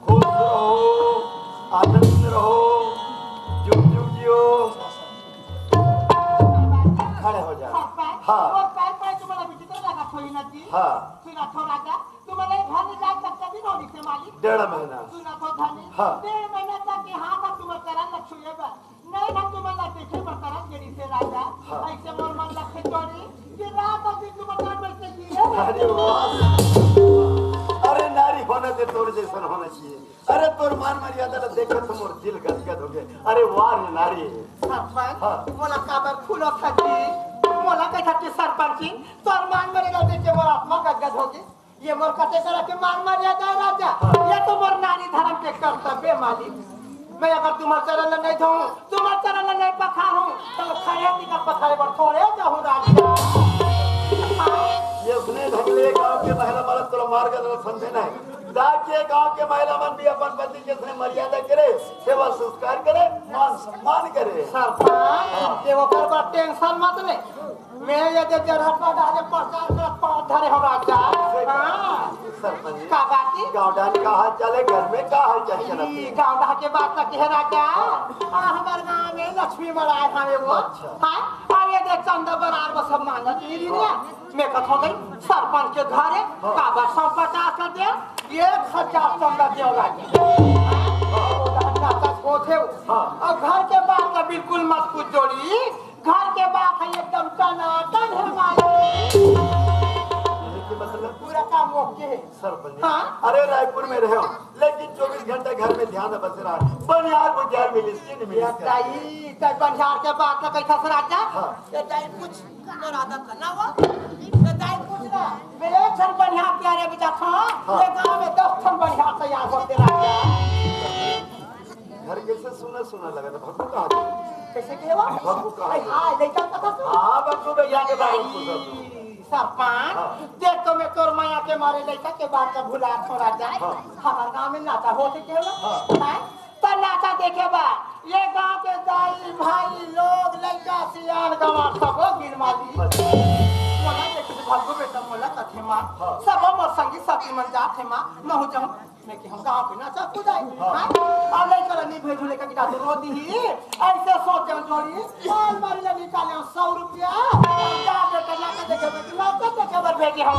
खुश रहो, आनंद रहो, जुग जुग जियो। खड़े हो जाओ। हाँ। और पैर पड़े तुम्हारा विचित्र लगा थोड़ी ना जी। हाँ। सुना थोड़ा क्या? तुम्हारे घर में जाए तक कभी रो नहीं थे मालिक। डेढ़ महीना। सुना तो धनी। हाँ। डेढ़ महीना तक यहाँ का तुम्हारा चरण लग छुए बस। नहीं ना तुम्हारा देखे बरतरा गेड़ी से राजा। हाँ। ऐसे मोर मन लखे चोरी कि रात और दिन तुम्हारा बैठ के जी है। अरे वाह। अरे नारी होना ते तोर जैसन होना चाहिए। अरे तोर मान मर्यादा ला देखे तो मोर दिल गदगद हो गए। अरे वाह रे नारी। सरपंच, हाँ। मोला काबर फूलो खती, मोला कह सकती सरपंच जी, तोर मान मर्यादा देख के मोर आत्मा गदगद हो गए। ये मोर कते करा के मान मर्यादा है राजा। हाँ। ये तो मोर नारी धर्म के कर्तव्य मालिक। मैं अगर तुम्हार चरण ला नहीं धोऊं, तुम्हार चरण ला नहीं पखारूं, तो खड़े निकल पखारे पर थोड़े जाऊं राजा। हाँ। ये सुने ढगले गांव के महिला मर्द तोला मार्गदर्शन देना है। जाके गांव के महिला मन भी अपन पति के से मर्यादा करे, सेवा संस्कार करे, मान सम्मान करे। सरपंच, हाँ। ये ओकर बात टेंशन मत ले। मैं ये जे जरहट में डाले प्रचार करत पाँव धरे हो राजा। हाँ। सरपंच जी, का बात है? गाँव डान का हाल चाल है, घर में का हाल चाल चलत है? ई गाँव डान के बात तक है राजा। हाँ। हाँ, हमारे गाँव में लक्ष्मी मराए हमें वो। अच्छा। हाँ, और ये जे चंदा बरार वो सब मानत नहीं रही है। हाँ। मैं कथो गई, सरपंच के घर है, हाँ। का बात सौ पचास कर दे, एक हजार चंदा दे राजा। हाँ। वो डान का तक होते हो। हाँ। और घर के बात का बिल्कुल मत कुछ जोड़ी। घर के बात है एकदम टनाटन है मालिक। मतलब? पूरा काम ओके है। सरपंच जी, हाँ? अरे रायपुर में रहे हो, लेकिन चौबीस घंटा घर में ध्यान बस रहा। बनिहार बुझार मिलिस कि नहीं मिलिस? ये दाई, तै बनिहार के बात ना कैसा से राजा? हाँ। ये दाई कुछ कर आदत है ना वो? ये दाई कुछ ना। मैं एक ठन बनिहार तैयार है बेटा था, हाँ। ये गांव में दस ठन बनिहार तैयार होते राजा। घर कैसे सुना सुना लगा था, भक्कू कहाँ गए? कैसे के हुआ? भक्कू कहाँ गए? हाँ, लइका का था तू। हाँ, भक्कू भैया के बारे में पूछा तू। सरपंच, हाँ। देख तो मैं तोर माया के मारे लइका के बात का भुला छोड़ा जाए। हाँ। हमारे गांव में नाचा होते के हुआ? हाँ। हैं? तो नाचा देखे बा, ये गांव के दाई, भाई, लोग, लइका, सियान, गंवार, सबो गिन माली। अच्छा। मोला देखे तो भक्कू बेटा मोला कथे माँ, हाँ। सबो मोर संगी साथी मन जात हे माँ, महू जाऊँ। मैं कि हम गाँव के नाचा कूदाई। हाँ। हाँ? और लइका ला नहीं भेजू, लइका की दादू रो दी ही। ऐसे सोचे जोड़ी, अलमारी ला निकाले सौ रुपया, और जा बेटा नाचा देखे बर, नाचा देखे बर भेजे हम।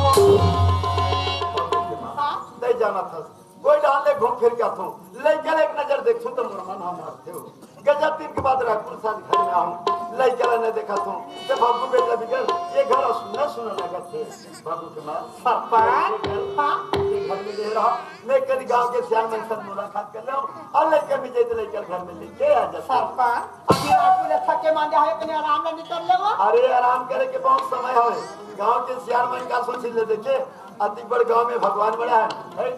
हाँ? नहीं जाना था। कोई डाल ले घूम फिर के आथों, लइका ल एक नजर देखथों त मोर मन ह मारथे हो। गजब दिन के बाद रायपुर से आज घर में आहूं, लइका ल न देखत हों, त बाबू बेटा बिगर ये घर सुन्ना सुन्ना लगत हे। बाबू के माँ, सरपंच, हाँ? ये घर में ले रहा, मैं कल गांव के सियान मन से मुलाकात कर लेहूं, अउ लइका मिल जाए त लइका घर में लेके आ जाते। सरपंच, अभी रायपुर ले थके मांदे हे, तनी आराम ले निकल लेवा। अरे आराम करे के बहुत समय हवे, गांव के सियान मन का सोच ले देखे, अति बड़ गांव में भगवान बड़ा है, है?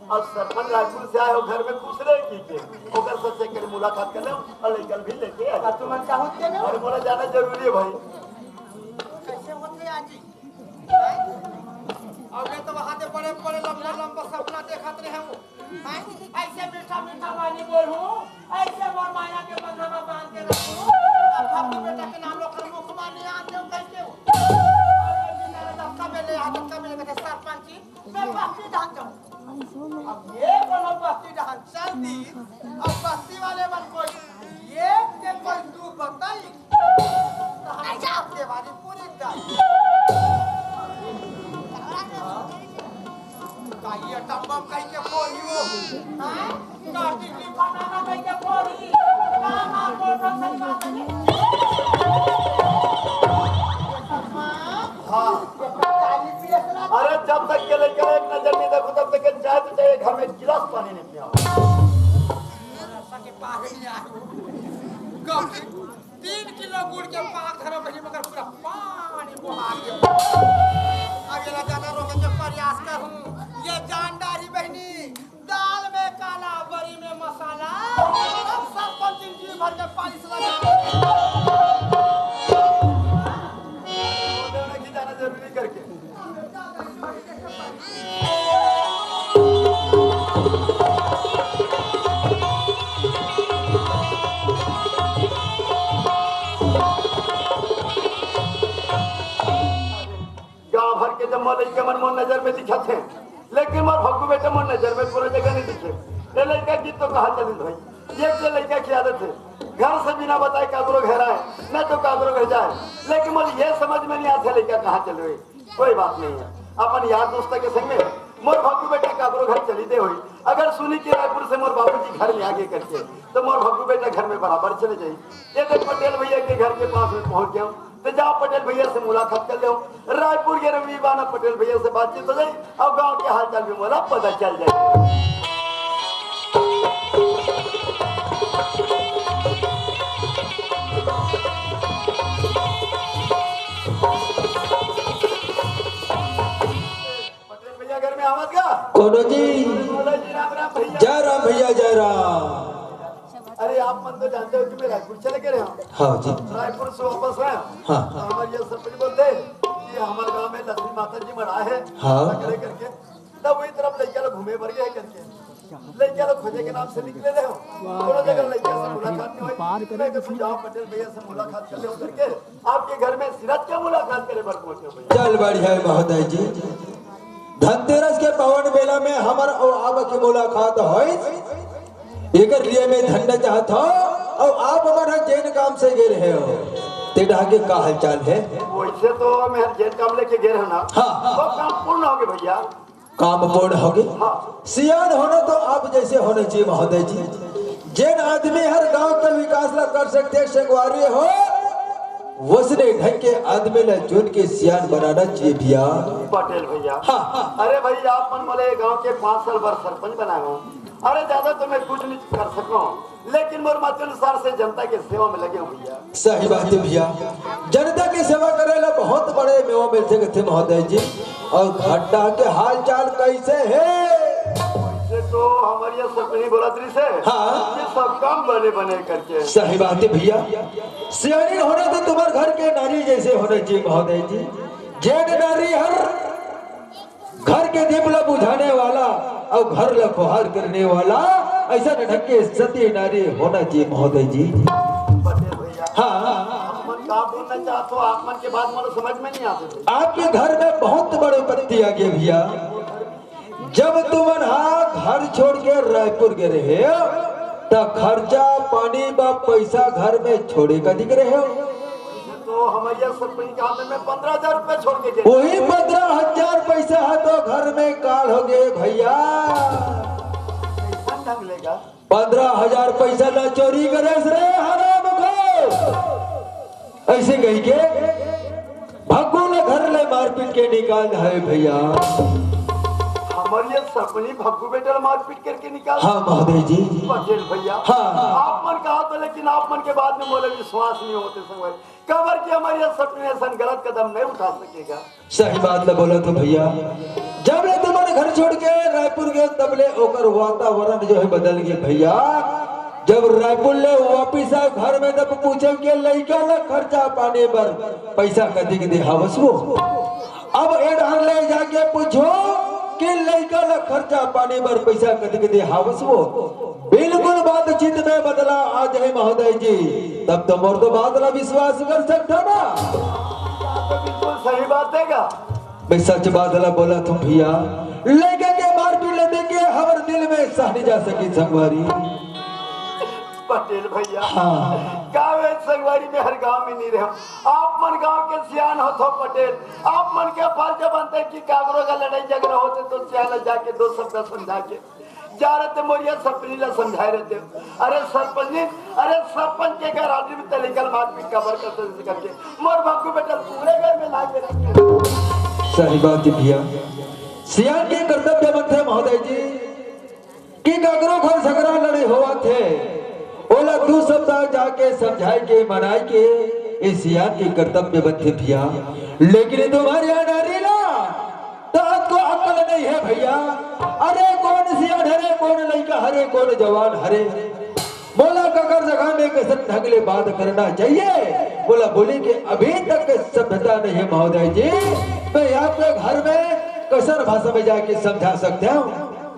अउ सरपंच रायपुर से आए हो, घर में खुश रहे की के? ओकर सबसे कल मुलाकात कर लेहूं अउ लइका ल भी लेके आ जाते। तुमन चाहत के ना? अरे मोला जाना जरूरी है भाई। कैसे होथे आजी? अब ये तो वहां दे बड़े बड़े लंबा लंबा सपना देखत रहे हूं। हैं? ऐसे मीठा मीठा वाणी बोलहूं, ऐसे मोर माया के बंधा में बांध के रखहूं। अब बाप बेटा के नाम लो कर मुख माने आन देव कैसे हो? और ये मेरा दफ्तर में ले आ, दफ्तर में लेके सरपंच जी, मैं बस्ती धान जाऊं। अब ये बोलो बस्ती धान चल दी, अब बस्ती वाले मन कोई एक के कोई दू बताई, तो हम सबके बारी पूरी डाल। का ये टम्बम कहीं के कोई हो? हाँ? कार्तिक की फटाना कहीं के कोई? का नाम बोल रहा था? हाँ। अरे जब तक के लइका एक नजर नहीं देखो, तब तक के चाय तो चाहिए, घर में एक गिलास पानी नहीं पिया। सके पागल यार। गौरी, तीन किलो गुड़ के पाक धरो बहिनी, मगर पूरा पानी बहा दियो। अब ये ज्यादा रोके के प्रयास करूं, ये जान डारी बहिनी, दाल में काला, बरी में मसाला, अब सरपंच जी भर के पालिश लगा। वो देवना की जाना जरूरी करके। गांव भर के जम्मो लइका मन मोर नजर में दिखत हे, लेकिन मोर भग्गू बेटा मोर नजर में कोनो जगह नहीं दिखे। ए लइका की तो कहाँ चलिस भाई? एक जे लइका की आदत हे, घर से बिना बताए काकरो घर आए, न तो काकरो घर जाए, लेकिन मोर ये समझ में नहीं आथे लइका कहाँ चले। कोई बात नहीं है, अपन यार दोस्त के संग में मोर भग्गू बेटा काकरो घर चली दे होई। अगर सुनी कि रायपुर से मोर बाबूजी घर में आगे करके, तो मोर भग्गू बेटा घर में बराबर चले जाई। ये देख पटेल भैया के घर के पास में पहुंच गया, तो जाओ पटेल भैया से मुलाकात कर लो। रायपुर के रवि बाना पटेल भैया से बातचीत हो जाए और गांव के हालचाल भी मोला पता चल जाए। पटेल भैया घर में आवाज का? कोनो जी। बोलो जी, राम राम भैया। जय राम भैया, जय राम। अरे, आप मन तो जानते हो कि मैं रायपुर चले गए रहे हूँ। हाँ जी। रायपुर से वापस आया। हाँ। तो हमारे ये सब कुछ बोलते हैं कि हमारे गांव में लक्ष्मी माता जी मढ़ा है। हाँ। पकड़े करके। तब वही तरफ लइका लोग घूमे बर गए करके। लइका लोग खोजे के नाम से निकले रहे हो। कोनो जगह लइका से मुलाकात नहीं हुई। मैं तो जाओ पटेल भैया से मुलाकात कर ले करके। आपके घर में सिरत के मुलाकात करे बर पहुंचे भैया। चल बढ़िया है महोदय जी। धनतेरस के पावन बेला में हमर अउ आप के मुलाकात होइस, एकर लिए मैं धन्य चाहत हूँ। अउ आप मन ह जेन काम से गे रहे हो, ते डहा के का हालचाल है? वैसे तो मैं जेन काम लेके गे रहे ना, हाँ। वो काम पूर्ण हो गए भैया। काम पूर्ण हो गए। हाँ। सियान होना तो आप जैसे होने चाहिए महोदय जी। जेन आदमी हर गांव के विकास ला कर सकते हैं, संगवारी हो, वसने ढंग के आदमी ला चुन के सियान बनाना चाहिए भैया। पटेल भैया। हाँ। अरे भाई, आप मन मोला ये गांव के पाँच साल बर सरपंच बनाए हो। अरे ज्यादा तो मैं कुछ नहीं कर सको, लेकिन मोर मत अनुसार से जनता के सेवा में लगे हो भैया। सही बात है भैया, जनता के सेवा करे ला बहुत बड़े मेवा मिलथे कथे महोदय जी। अउ घाटा के हालचाल कैसे है? ये तो हमारे यहाँ सब नहीं बोला तरी से। हाँ। ये सब काम बने बने करके। सही बात है भैया, सियानी होना तो तुम्हारे घर के नारी जैसे होना चाहिए महोदय जी। जेन नारी हर घर के दीप ला बुझाने वाला अउ घर ला कोहार करने वाला ऐसा ढंग के सती नारी होना चाहिए महोदय जी। पटेल भैया। हाँ। आप मन का बोलना चाहते हो, आप मन के बात मोला समझ में नहीं आते थे। आपके घर में बहुत बड़े विपत्ति आ गए भैया। जब तुमन हा घर छोड़ के रायपुर गे रहे, त खर्चा पानी बा पैसा घर में छोड़े कतिक रहे हो? तो हमारे सरपंच के हाथ में पंद्रह हजार रुपए छोड़ के गए। वही पंद्रह हजार पैसा है तो घर में काल हो गए भैया। पंद्रह हजार पैसा ला चोरी करेस रे हराम को। ऐसे कही के भग्गू ला घर ले मारपीट के निकाल दे भैया। हमर ये सपनी भग्गू बेटा ला मारपीट करके निकाल। हाँ महोदय जी। पटेल भैया। हाँ। आप मन कहा तो, लेकिन आप मन के बात में मोला विश्वास नहीं होते संगवारी। काबर कि हमर ये सपनी ऐसा गलत कदम नहीं उठा सकेगा। सही बात ला बोला तो भैया, जब ले तुमन घर छोड़ के रायपुर गए तब ले ओकर वातावरण जो है बदल गए भैया। जब रायपुर ले वापिस आए घर में तब पूछे के लइका ला खर्चा पानी बर पैसा कतिक दे हावस वो। अब ए डहर ले जाके पूछो कि लइका ला खर्चा पानी बर पैसा कतिक दे हावस वो। बिल्कुल बातचीत में बदलाव आ जाए महोदय जी, तब तो मोर तो बात ला विश्वास कर सकता ना। तो बिल्कुल सही बात है का? मैं सच बात ला बोला तुम भैया, लइका के मारपीट ला देख के हमर दिल में सह नहीं जा सकी संगवारी। पटेल भैया। हाँ। गाँव में संगवारी में हर गाँव में नहीं रहे। आप मन गाँव के सियान हो तो पटेल, आप मन के फर्ज बनते कि कागरो का लड़ाई झगड़ा होते तो सियान जाके दो शब्द समझा के जा रहे थे, मोरिया सपनी ला समझाए रहे थे। अरे सरपंच जी, अरे सरपंच के घर आदमी में तलीकल मारपीट काबर करते जैसे करके मोर भग्गू बेटा पूरे घर में ला के रखे। सही बात है भैया, सियान के कर्तव्य बनते महोदय जी कि काकरो घर झगड़ा लड़े होवत हे, ओला दू सप्ताह जाके समझाए के, मनाए के, ए सियान के कर्तव्य बनथे भैया। लेकिन तुम्हारे यहाँ नारी ला तो आज को अक्ल नहीं है भैया। अरे कौन सियान हरे, कौन लइका हरे, कौन जवान हरे, बोला ककर जगह में कैसन ढंग ले बात करना चाहिए। बोला बोली कि अभी तक सभ्यता नहीं है महोदय जी, मैं आपके घर में कैसन भाषा में जाके समझा सकते हूँ।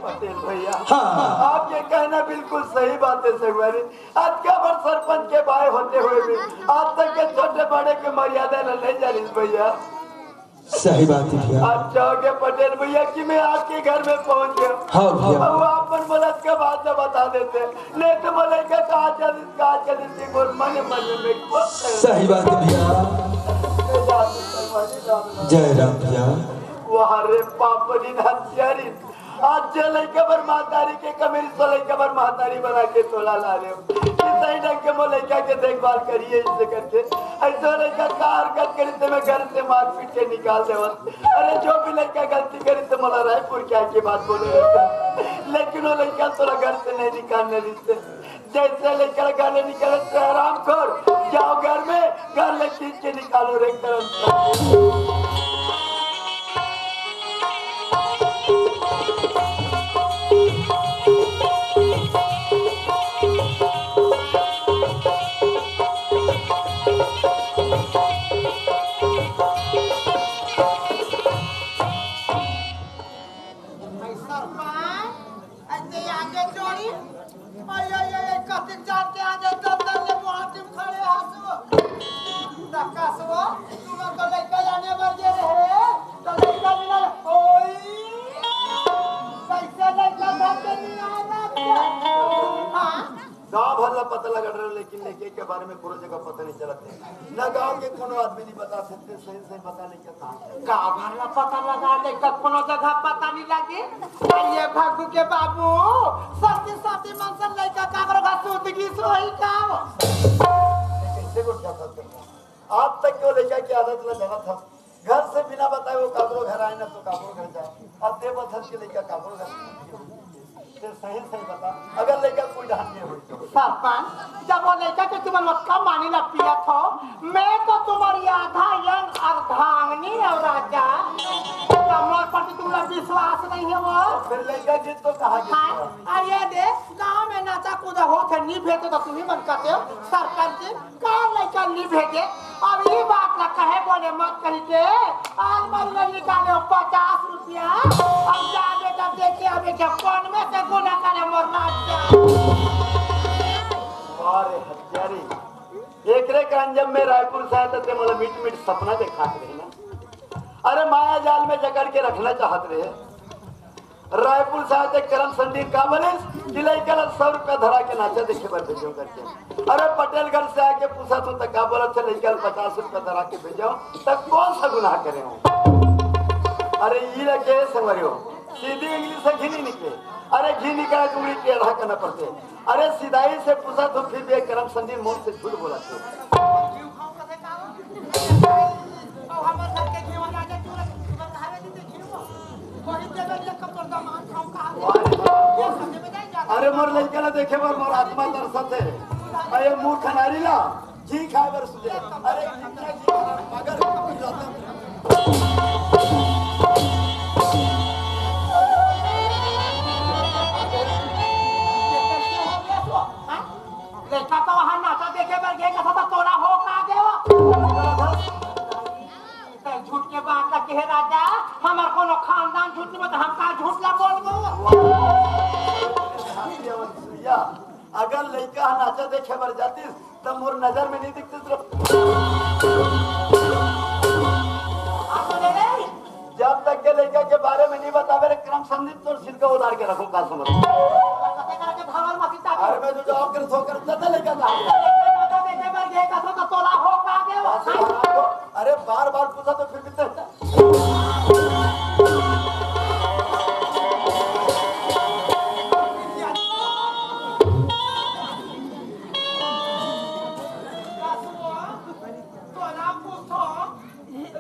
पटेल भैया, हाँ। आपके कहना बिल्कुल सही बात है संगवारी। आज का बार सरपंच के भाई होते हुए भी आज तक के छोटे बड़े के मर्यादा ला नहीं जानिस भैया। सही बात है भैया। आज जाओगे पटेल भैया कि मैं आपके घर में पहुंच गया। हाँ भैया। अब आप मन बोला के बात तो बता देते, नहीं तो बोले क्या कहा चलिस, कहा चलिस, ये बोल मने मने में कुछ सही बात है भैया। जय राम भैया। वाह रे पापड़ी हत्यारी, आज जे लइका बर महतारी के कमेरी सो लइका बर महतारी बना के तोला ला रहे हो कि सही ढंग के मोर लइका के देखभाल करिए, इसे करके ऐसे लइका का हरकत करी ते मैं घर से मार पीट के निकाल देवत। अरे जो भी लइका गलती करी ते मोला रायपुर के आके बात बोले रहते, लेकिन वो लइका तोला घर से नहीं निकालने देते। जैसे लइका घर ले निकले से हराम खोर, जाओ घर में, घर ले खींच के निकालो रे करम। ऐसे आगे जोड़ी। ओए, ओए, ओए, ओए, कतिक जान के आगे दलदल ले मुहाटी में खड़े हसो। तकसो, तुमन तो लइका लाने बर गे रहे, तो लइका मिला, ओई। कैसे लइका घर के नहीं आए ना? हाँ? गांव भर ला पता लगा रहे, लेकिन लइका के बारे में कोनो जगह पता नहीं चलत है। ना गांव के कोनो आदमी नहीं बता सकते, सही सही बता नहीं सकता। का भर ला पता लगा ले, का कोनो जगह पता नहीं लगे। अरे भग्गू के बाबू, सती सती मन से लइका काकरो का सूत गिस होई का? कैसे को क्या करते हैं? आज तक क्यों लइका की आदत ला जाना था? घर से बिना बताए वो काकरो घर आए ना तो काकरो घर जाए। अब दे बथर के लइका काकरो घर। ते सही सही बता, अगर लइका कोई ढंग के होई तो। सरपंच, जब वो लइका के तुमन ओतका मानी ला पियत हो, मैं तो तुम्हारी आधा यंग अर्धांगनी और राजा। तुम्हारे प्रति तुमला विश्वास नहीं है वो। फिर लइका जिद तो कहा हाँ, जिद? आ ये दे, गांव में नाचा कूदा होत है, नहीं भेजते तो तुम्ही मन कहते हो, सरपंच जी, का लइका नहीं भेजे? अब ये बात ना कहे बोले मत कही के, आज मर गई निकाले हो पचास रुपया, अब जा बेटा देखे अबे के कौन में से गुना करे मोर राजा। अरे हत्यारी, एकरे कारण जब मैं रायपुर से आया था, ते मोला मीठ मीठ सपना दिखात रहे ना। अरे माया जाल में जकड़ के रखना चाहत रहे। रायपुर से आते करम संदीप का बोलिस कि लइका ला सौ रुपया धरा के नाचा देखे बर भेजो करके। अरे पटेलगढ़ से आके पूछा तू तक का बोला था लइका ला पचास रुपया धरा के भेजो, तक कौन सा गुनाह करे हो? अरे ई लगे समझो, सीधी इंग्लिश से घी नहीं निकले। अरे घी निकाले तो उंगली टेढ़ा करना पड़ते। अरे सिधाई से पूछत हों, फिर भी एक करम संदीप मुंह से झूठ बोलत हे। अरे मोर लइका ला देखे बर मोर आत्मा तरसत हे। अरे मूर्ख नारी ला जी खाए बर सुझे। अरे जितना जी खाए मगर लइका तो वहाँ नाचा देखे बर गे कथा तो तोला हो का देवा। झूठ के बात ला कहे राजा, हमर कोनो खानदान झूठ नहीं बता, हम का झूठ ला बोलबो। अगर लइका ह नाचा देखे बर जातिस त मोर नजर में नहीं दिखतिस रे। जब तक के लइका के बारे में नहीं बतावे रे करम संदीप, तोर सिर का उतार के रखहूं का समझ। अरे मैं जो जवाब कर सो कर देता लइका का। अरे बार बार पूछा तो फिर भी तो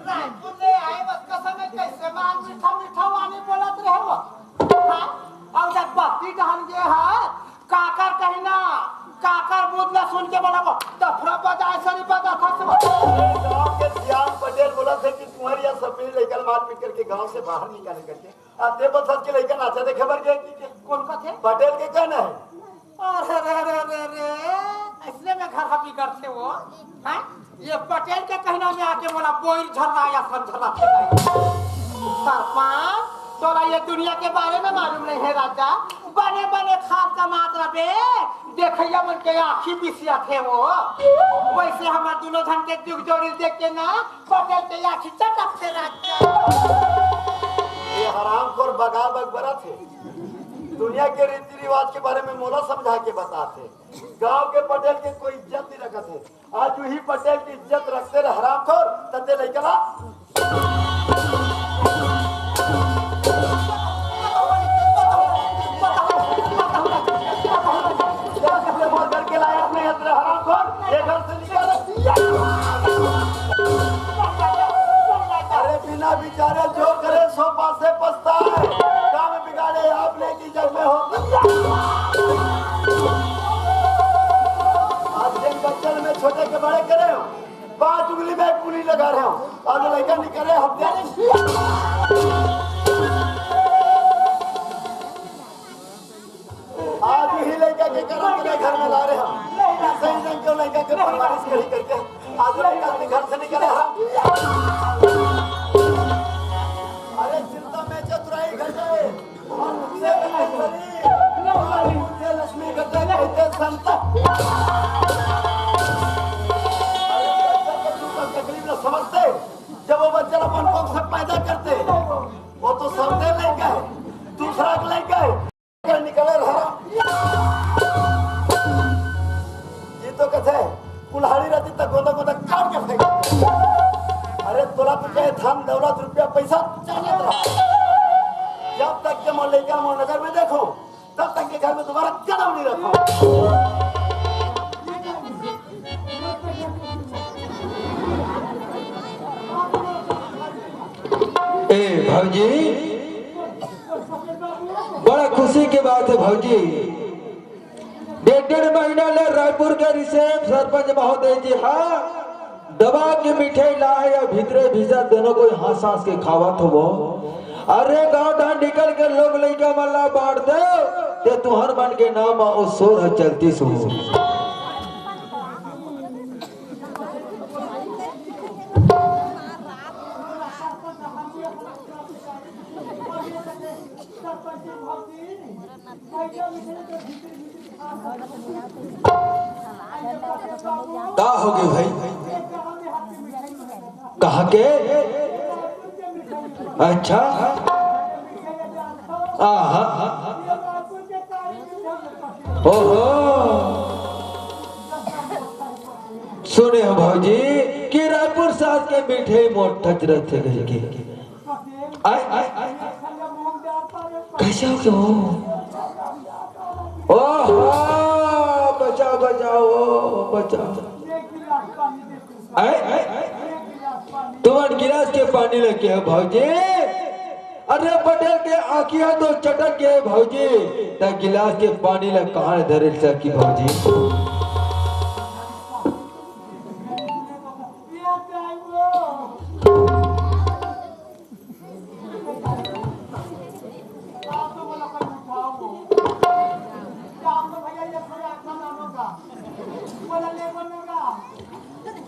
रायपुर ले आए बस कसम है, कैसे माल मीठा मीठा वाणी बोलत रहे हो। हाँ? और जब बस्ती डहन गे है, काकर कहिना, काकर बुध ला सुन के बोला वो, दफरा बजाए सरी बजा था से। गांव के सियान पटेल बोलथे कि तुम्हारी यह सपनी लेकर मारपीट करके गांव से बाहर निकाले करके। आ ते बसत के लइका नाचा देखे बर गे कि के? कौन का थे? पटेल के कहना है। अरे रे रे रे रे, इसने में घर हबी करते वो, हैं? ये पटेल के कहना में आके मोला बोइर झर्रा या समझला थे नहीं। सरपंच, तोला ये दुनिया के बारे में मालूम नहीं है राजा। बने बने खाद का मात्रा बे, देखैया मन के आँखी बिसिया थे वो। वैसे हमार दोनों झन के जुग जोड़ी देख के ना, पटेल के आँखी चटक से राजा। ये हरामखोर बगा बग बरत हे। दुनिया के रीति रिवाज के बारे में मोला समझा के बताथे। गांव के पटेल के कोई इज्जत नहीं रखत हे। आज उही पटेल की इज्जत रखते रहे हरामखोर, तते लइका ला। मोर घर के लायक नहीं है तेरा हरामखोर, ये घर से निकल। अरे बिना विचारे जो करे सो पासे पछताए। काम बिगाड़े आप लेके जब मैं हो। आज जिन बच्चन में छोटे के बड़े करे हो, पांच उंगली में एक उंगली लगा रहे हो। आज लइका नहीं करे, हम क्या आज ही लइका के करम के घर में ला रहे हम। सही ढंग के लइका के परवरिश करी करके आज लइका के घर से निकले हम। अरे चिंता में चतुराई घटे, और मुझसे लक्ष्मी घटे, कहते संत। अरे तकलीफ न समझते, जब वो बच्चा अपन कोख से पैदा करते, वो तो समझे लइका है, दूसरा के लइका है। निकले हराम। ये तो कहते हैं, कुल्हाड़ी रहती तो गोदा गोदा काट के फेंक। अरे तोला तो चाहे धन दौलत रुपया पैसा चाहत रहा। जब तक के मोर लइका मोर नजर में देखो, तब तक के घर में दोबारा कदम नहीं रखो। ए भौजी, बड़ा खुशी के बात है भौजी। डेढ़ डेढ़ महीना ले रायपुर के रिसेप सरपंच महोदय जी हा दबा के मिठाई ला है या भीतरे भीतर दोनों कोई हंस हंस के खावत हो। अरे गांव धान निकल के लोग लइका मन ला बांट दे, ते तुहर मन के नाम ओ शोर ह चलती सो। का हो गए भाई? कहाँ के? अच्छा। आहा। ओहो। सुने हो भौजी कि रायपुर सास के मिठाई मोट ठच रहते घर के। आय, आय, आय। कैसे हो गया हो? ओहो। आय? तुमन गिलास के पानी लेके हो भौजी। अरे पटेल के आँखिया तो चटक गए भौजी, त गिलास के पानी ला कहाँ धरे सकी भौजी?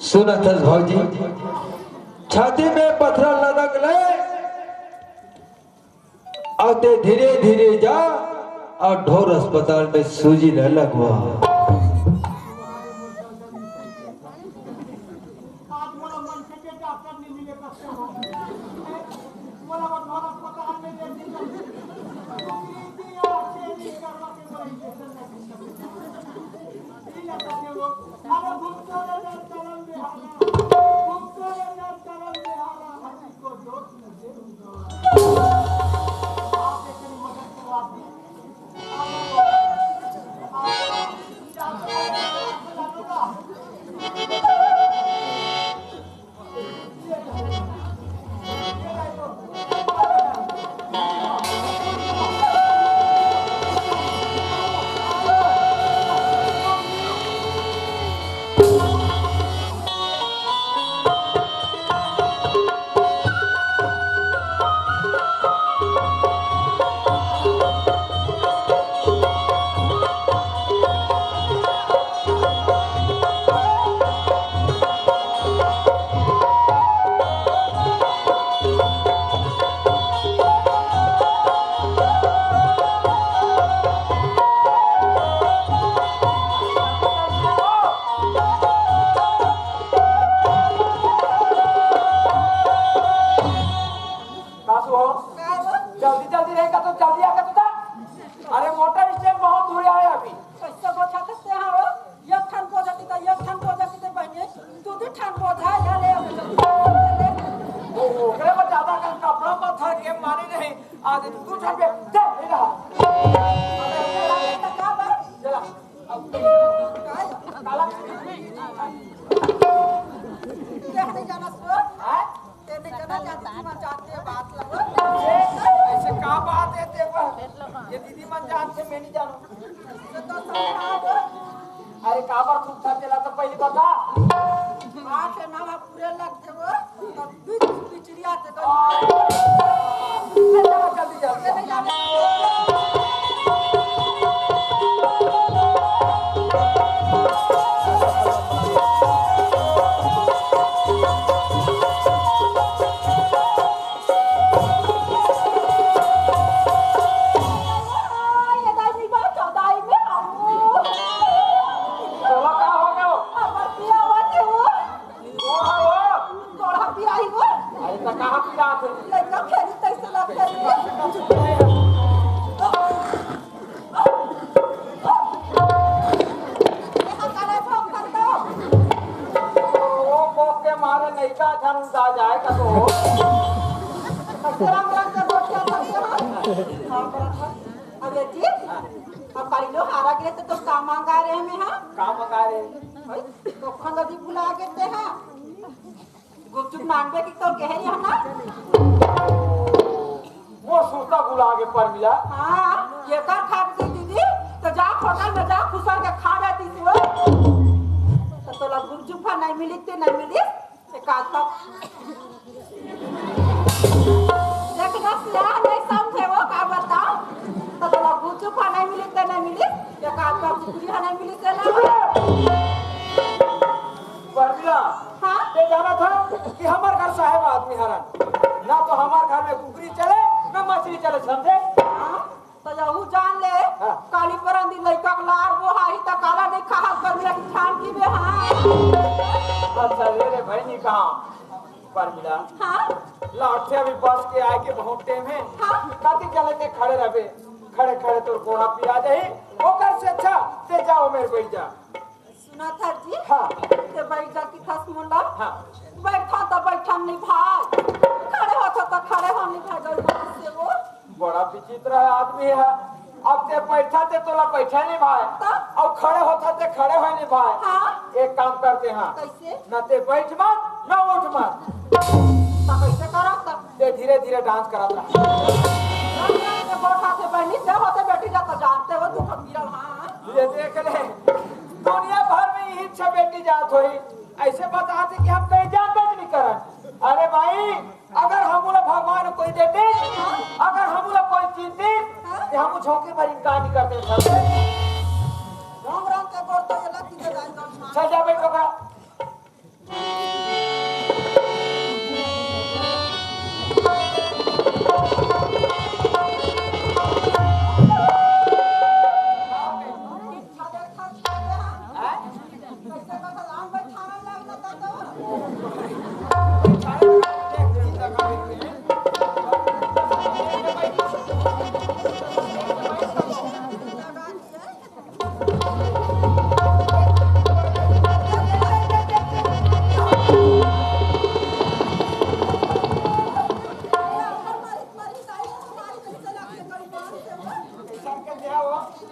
सुनत हस भौजी, छाती में पथरा लदक ले, अउ ते धीरे धीरे जा अउ ढोर अस्पताल में सूजी ल लगवा। कासू हो? जल्दी जल्दी रहेगा तो जल्दी आके तो जा। अरे मोटर स्टैंड बहुत दूर आए अभी। कैसे गोठा सकते हैं वो? एक ठन बोझा की तो एक ठन बोझा की तो बहने, दू दू ठन बोझा या ले आओ जल्दी। ओ, ओकरे में ज्यादा कन कपड़ा मत धर के मारे नहीं। आज दू दू ठन पे दे, ले रहा। अबे, अबे, अबे, तो का बा? चला। अब काय? काला क्या नहीं जाना सो? हाँ? तेने जना जाती थी, मैं जाती है बात लगा। ऐसे का बात है तेरे पर? ये दीदी मन जानते, मैं नहीं जानू। तो समझा दो। अरे काबर थूक था तेला तो पहले बता। हाँ, से ना पूरे लगते वो, तो बीच बिचड़िया ते गई। ले जाओ जल्दी जल्दी। ये दाई नहीं बात, दाई में आऊँ। तोला का हो गयो? हमर पिया आवत हे वो। कोन हो वो? तोरा पिया ही वो। अरे त कहाँ पिया थे? लइका खेली तैसे लग गई। वो कोक के मारे लइका झन उदा जाए का तो। रंग रंग के गोटिया करते हैं। अरे जी, अब काली लो हारा गिरे तो, तो का मांगा रहे में, हाँ? का मांगा रहे? भाई, तो खंदा जी भुला गए थे, हाँ? गुपचुप मांगबे की तो कहे रही है ना? वो सुरता भुला के परमिला। हाँ, ये कर खा के दीदी, तो जा होटल में जा, खुसर के खा जाती थी वो। तो तोला गुपचुप नहीं मिली, ते नहीं मिली, एक आध पाव। देख ना, सियाह नहीं समझे वो, का बताओ? तो तोला गुपचुप नहीं मिली, ते नहीं मिली, एक आध पाव कुरकुरी नहीं मिली, ते ना। परमिला, हाँ? ये जाना था कि हमार घर साहेब आदमी हरन, ना तो हमार घर में कुकरी चले, ना मछली चले, समझे? हाँ? तो यहू जान ले, हाँ। काली परन दिन लइका के लार बोहाही त काला नहीं खाहल कर मेरा ठान की बे, हाँ। अच्छा, ले रे भाई, नहीं कहा। परमिला। हाँ? लाठे अभी बस के आए के बहुत टाइम है। हाँ? कति चले ते खड़े रहबे, खड़े खड़े तोर गोड़ा पिया जाही, ओकर से अच्छा ते जाओ मेरे बैठ जा। सुना था जी? हाँ। ते बैठ जा की थस मोला। हाँ। बैठा तो बैठा नहीं भाई, खड़े हो तो खड़े हो नहीं भाई, गई से वो। बड़ा विचित्र है आदमी है। अब ते बैठा ते तोला बैठा नहीं भाई। तब? अउ खड़े होथा ते खड़े होय नहीं भाई। हाँ। एक काम करते हाँ। कैसे? न ते बैठ मत, न उठ मत। त कैसे करत? ते धीरे धीरे डांस करत रहा। रंग रंग के गोठा से बहनी से होते बेटी जात जानते हो तू फकीरा, हाँ। ये देख ले, दुनिया भर में यही छह बेटी जात होई, ऐसे बताते कि हम कहीं जान नहीं करन। अरे भाई, अगर हमू ला भगवान कोई देते, अगर हमू ला कोई चीज दे, तो हमू झोंके भर इनकार नहीं करते। राम राम के गोड़ तो ये लग के जाए। चल जा बैठ ओकरा।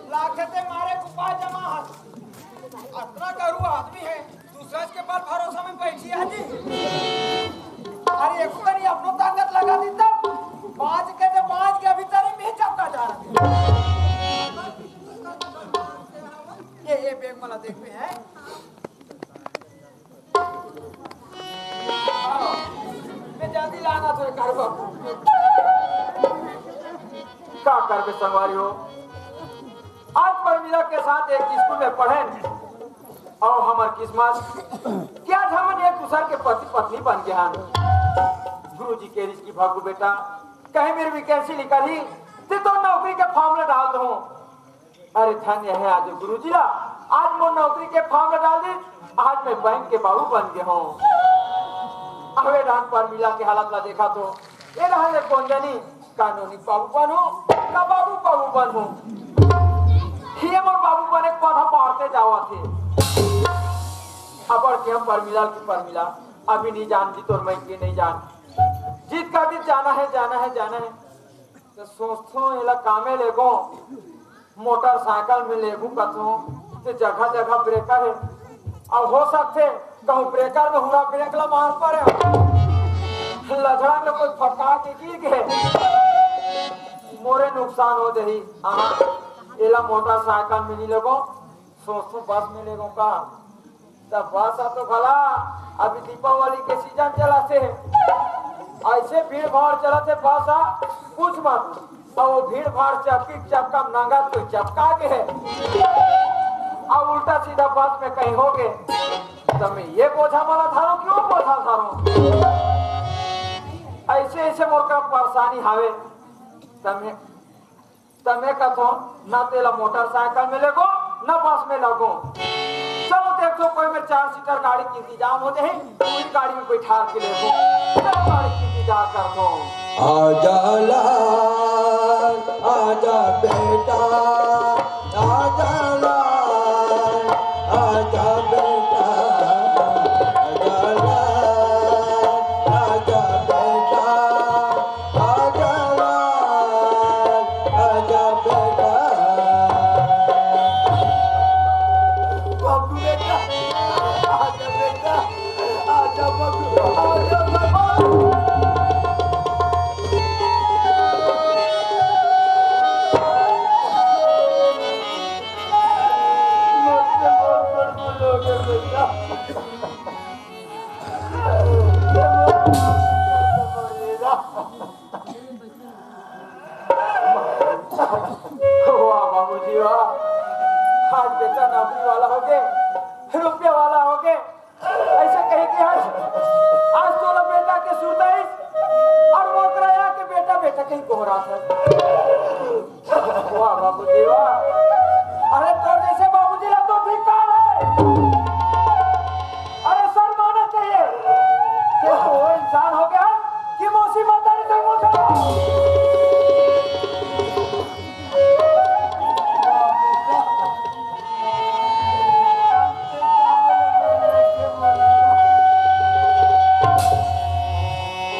लागथे मारे कुपा जमा हस। अतना गरू आदमी है, दूसरा के बल भरोसा में बैठी है जी। अरे एको कनी अपनो ताकत लगा दी तब। बाज के तो बाज के अभी तरी में चपका जा रहा है। ये, ये बैग मला देख में है। मैं जल्दी लाना थोड़े कार बाबू। का करबे संगवारी हो, आज परमिला के साथ एक स्कूल में पढ़े अउ हमर किस्मत कि आज हमन एक दूसर के पति पत्नी बन गे हन। गुरुजी कहिस कि भगू बेटा, कहीं मेर वैकेंसी निकलही ते तो नौकरी के फॉर्म ला डाल दहूं। अरे धन्य है आज गुरुजी ला, आज मोर नौकरी के फॉर्म ला डाल दीस, आज मैं बैंक के बाबू बन गे हूं। अबे डान परमिला के हालत ला देखा तो, ये रहन ले कोन जनी, कानूनी बाबू बनहूं, का बाबू बाबू बनहूं। ये मोर बाबू बने के पौधा बाढ़ते जावत हे। अबड़ के हम परमिला की परमिला, अभी नहीं जान जी तोर मैं के नहीं जान। जिद कर दी जाना है, जाना है, जाना है। तो सोचथों एला कामे लेगो, मोटरसाइकिल में लेगो कथों, ते जगह जगह ब्रेकर है। अब हो सकथे कहूं ब्रेकर में हुआ ब्रेक ला मार पड़े, लझड़ा के कोई फटका के गिर गए, मोरे नुकसान हो जाही। हाँ, एला मोटरसाइकिल में नहीं लेगो, सोचथों बस में लेगो का। तब बस ह तो भला अभी दीपावली के सीजन चलत हे, ऐसे भीड़ भाड़ चलत हे बस ह, पूछ मत। अब वो भीड़ भाड़ चपकी चपका नंगत कोई चपका गे हे, अब उल्टा सीधा बस में कहीं हो गे, तब मैं ये बोझा मला धारो कि वो बोझा धारो, ऐसे ऐसे मोर का परेशानी हावे। तब मैं त मैं कथों, ना तेला मोटरसाइकिल में लेगो, ना बस में लगो। चलो देखो, कोई में चार सीटर गाड़ी के इंतजाम हो जाही, पूरी गाड़ी में बैठा के लेगो। चलो गाड़ी के इंतजार करथों। आजा लाल, आजा बेटा, आजा लाल, आजा बेटा, आजा लाल, आजा बेटा। आजा लाल, आजा बेटा। बाबू बेटा, आजा बेटा, आजा बाबू, आजा बाबू। वाह बाबूजी वाह, आज बेटा नौकरी वाला हो गे, रुपया वाला हो गे, ऐसे कहे कि आज, आज तोला बेटा के सुरता हे अउ मोकरा आके बेटा बेटा कहीं कोहरा था। वाह बाबूजी वाह। अरे तोर जैसे बाबूजी ला तो धिक्कार है। अरे शर्माना चाहिए। कि तो वो इंसान हो गया कि मौसी मतारी संग मोसा।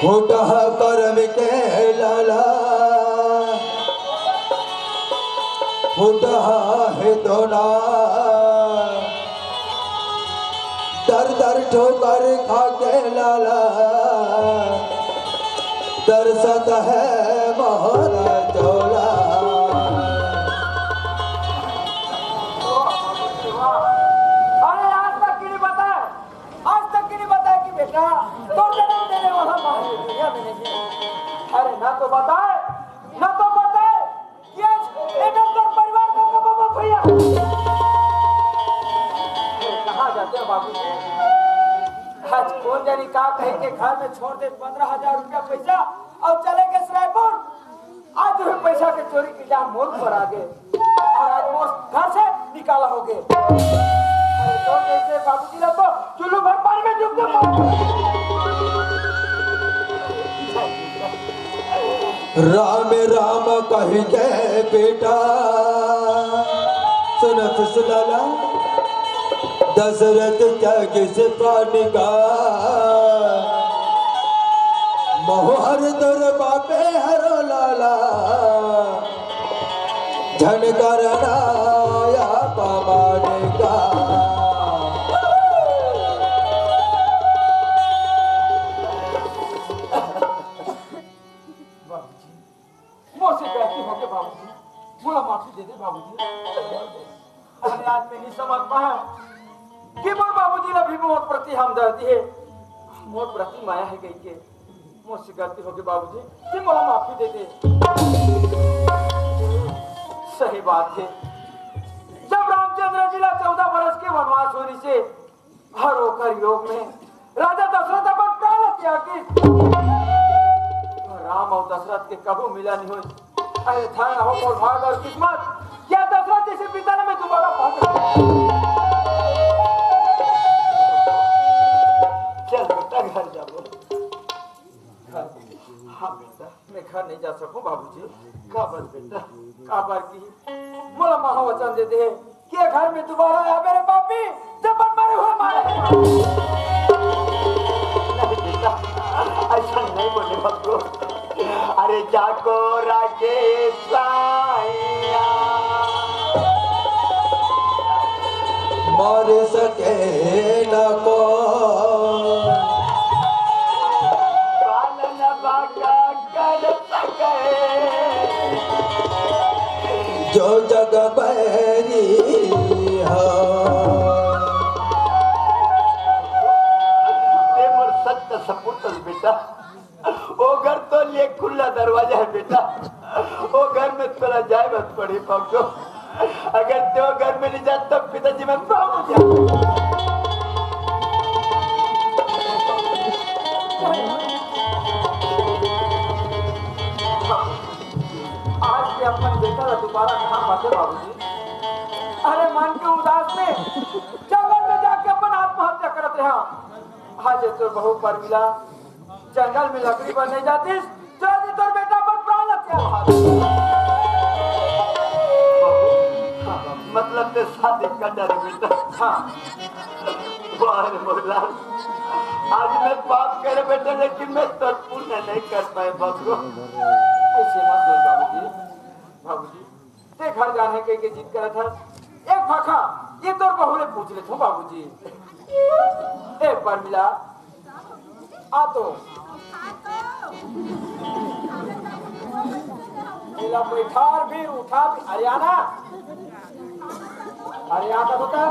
फुटहा करम के लाला, फुटहा हे तोला। ठोकर खा के लाला, तरसत हे मोर चोला। अरे, आज तक के नहीं बताए, आज तक के नहीं बताए कि बेटा, तोर जन्म देने वाला माँ ये दुनिया में नहीं है। अरे, ना तो बताए, ना तो बताए, ये आज एमे तोर परिवार का कमाबो भैया। कहाँ जाते हो बाबूजी? आज कौन जानी का कहे के घर में छोड़ दे पन्द्रह हजार रुपया पैसा और चले गए रायपुर। आज वही पैसा के चोरी के इल्जाम मोर पर आ गए और आज मोर घर से निकाला हो गए। अरे तो कैसे बाबूजी ला तो चुल्लू भर पानी में डूब के मर राम राम कहि के बेटा, सुन सुसलाला, दशरथ त्याग से पानी का, मोहर दर बापे हरो लाला, झन करना या पामाने का। बाबूजी, मोर से गलती हो गए बाबूजी, मोला माफी दे दे बाबूजी। अरे आज मैं नहीं समझ पाया कि मोर बाबूजी ला भी मोर प्रति हमदर्दी है, मोर प्रति माया है कहि के। मोर से गलती हो गए बाबूजी, ते मोला माफी दे दे। सही बात है, जब रामचंद्र जी ला चौदह बरस के वनवास होने से हर ओकर योग में राजा दशरथ अपन प्राण त्याग दिस। राम और दशरथ के कभू मिलन नहीं होय। अरे धन हो मोर भाग और किस्मत, या दशरथ जैसे पिता ने मैं दोबारा पा सकूं। चल बेटा घर जाबो। हाँ बेटा, मैं घर नहीं जा सकूं बाबूजी। काबर बेटा? काबर की मोला महावचन दे दे कि ये घर में दोबारा आबे रे पापी, जब मन मारे हुए मारे। नहीं बेटा, ऐसा नहीं बोले बाबू। अरे जाको राजेश साईया। मर सके न को। पालन बाका कर सके। जो जग बैरी हो। ते मोर सत्य सपूत बेटा। ओ घर तो लिए खुला दरवाजा है बेटा, ओ घर में तोला जाए मत पड़ी पहुंचो। अगर ते ओ घर में नहीं जात तो पिताजी मैं पाऊं जा। आज के अपन बेटा ला दोबारा कहाँ पाते बाबूजी? अरे मन के उदास में जंगल में जाके अपन आत्महत्या करत रहा। आज ये तो बहू परमिला जंगल में लकड़ी बर नहीं जातिस, तो आज तोर बेटा पर प्राण हत्या। मतलब ते शादी कर डरे बेटा। हाँ। वाह रे मोर लाल, आज मैं पाप करे बेटा, लेकिन मैं तोर पुण्य नहीं कर पाए बाबू। ऐसे मत बोल बाबूजी। बाबूजी, ते घर जाने के, के जिद करत हस। एक भाखा ये तोर बहू ले पूछ लेथों बाबूजी। ए परमिला, आ तो। एला बैठार भी उठा भी, अरे आना। अरे आ तो बता।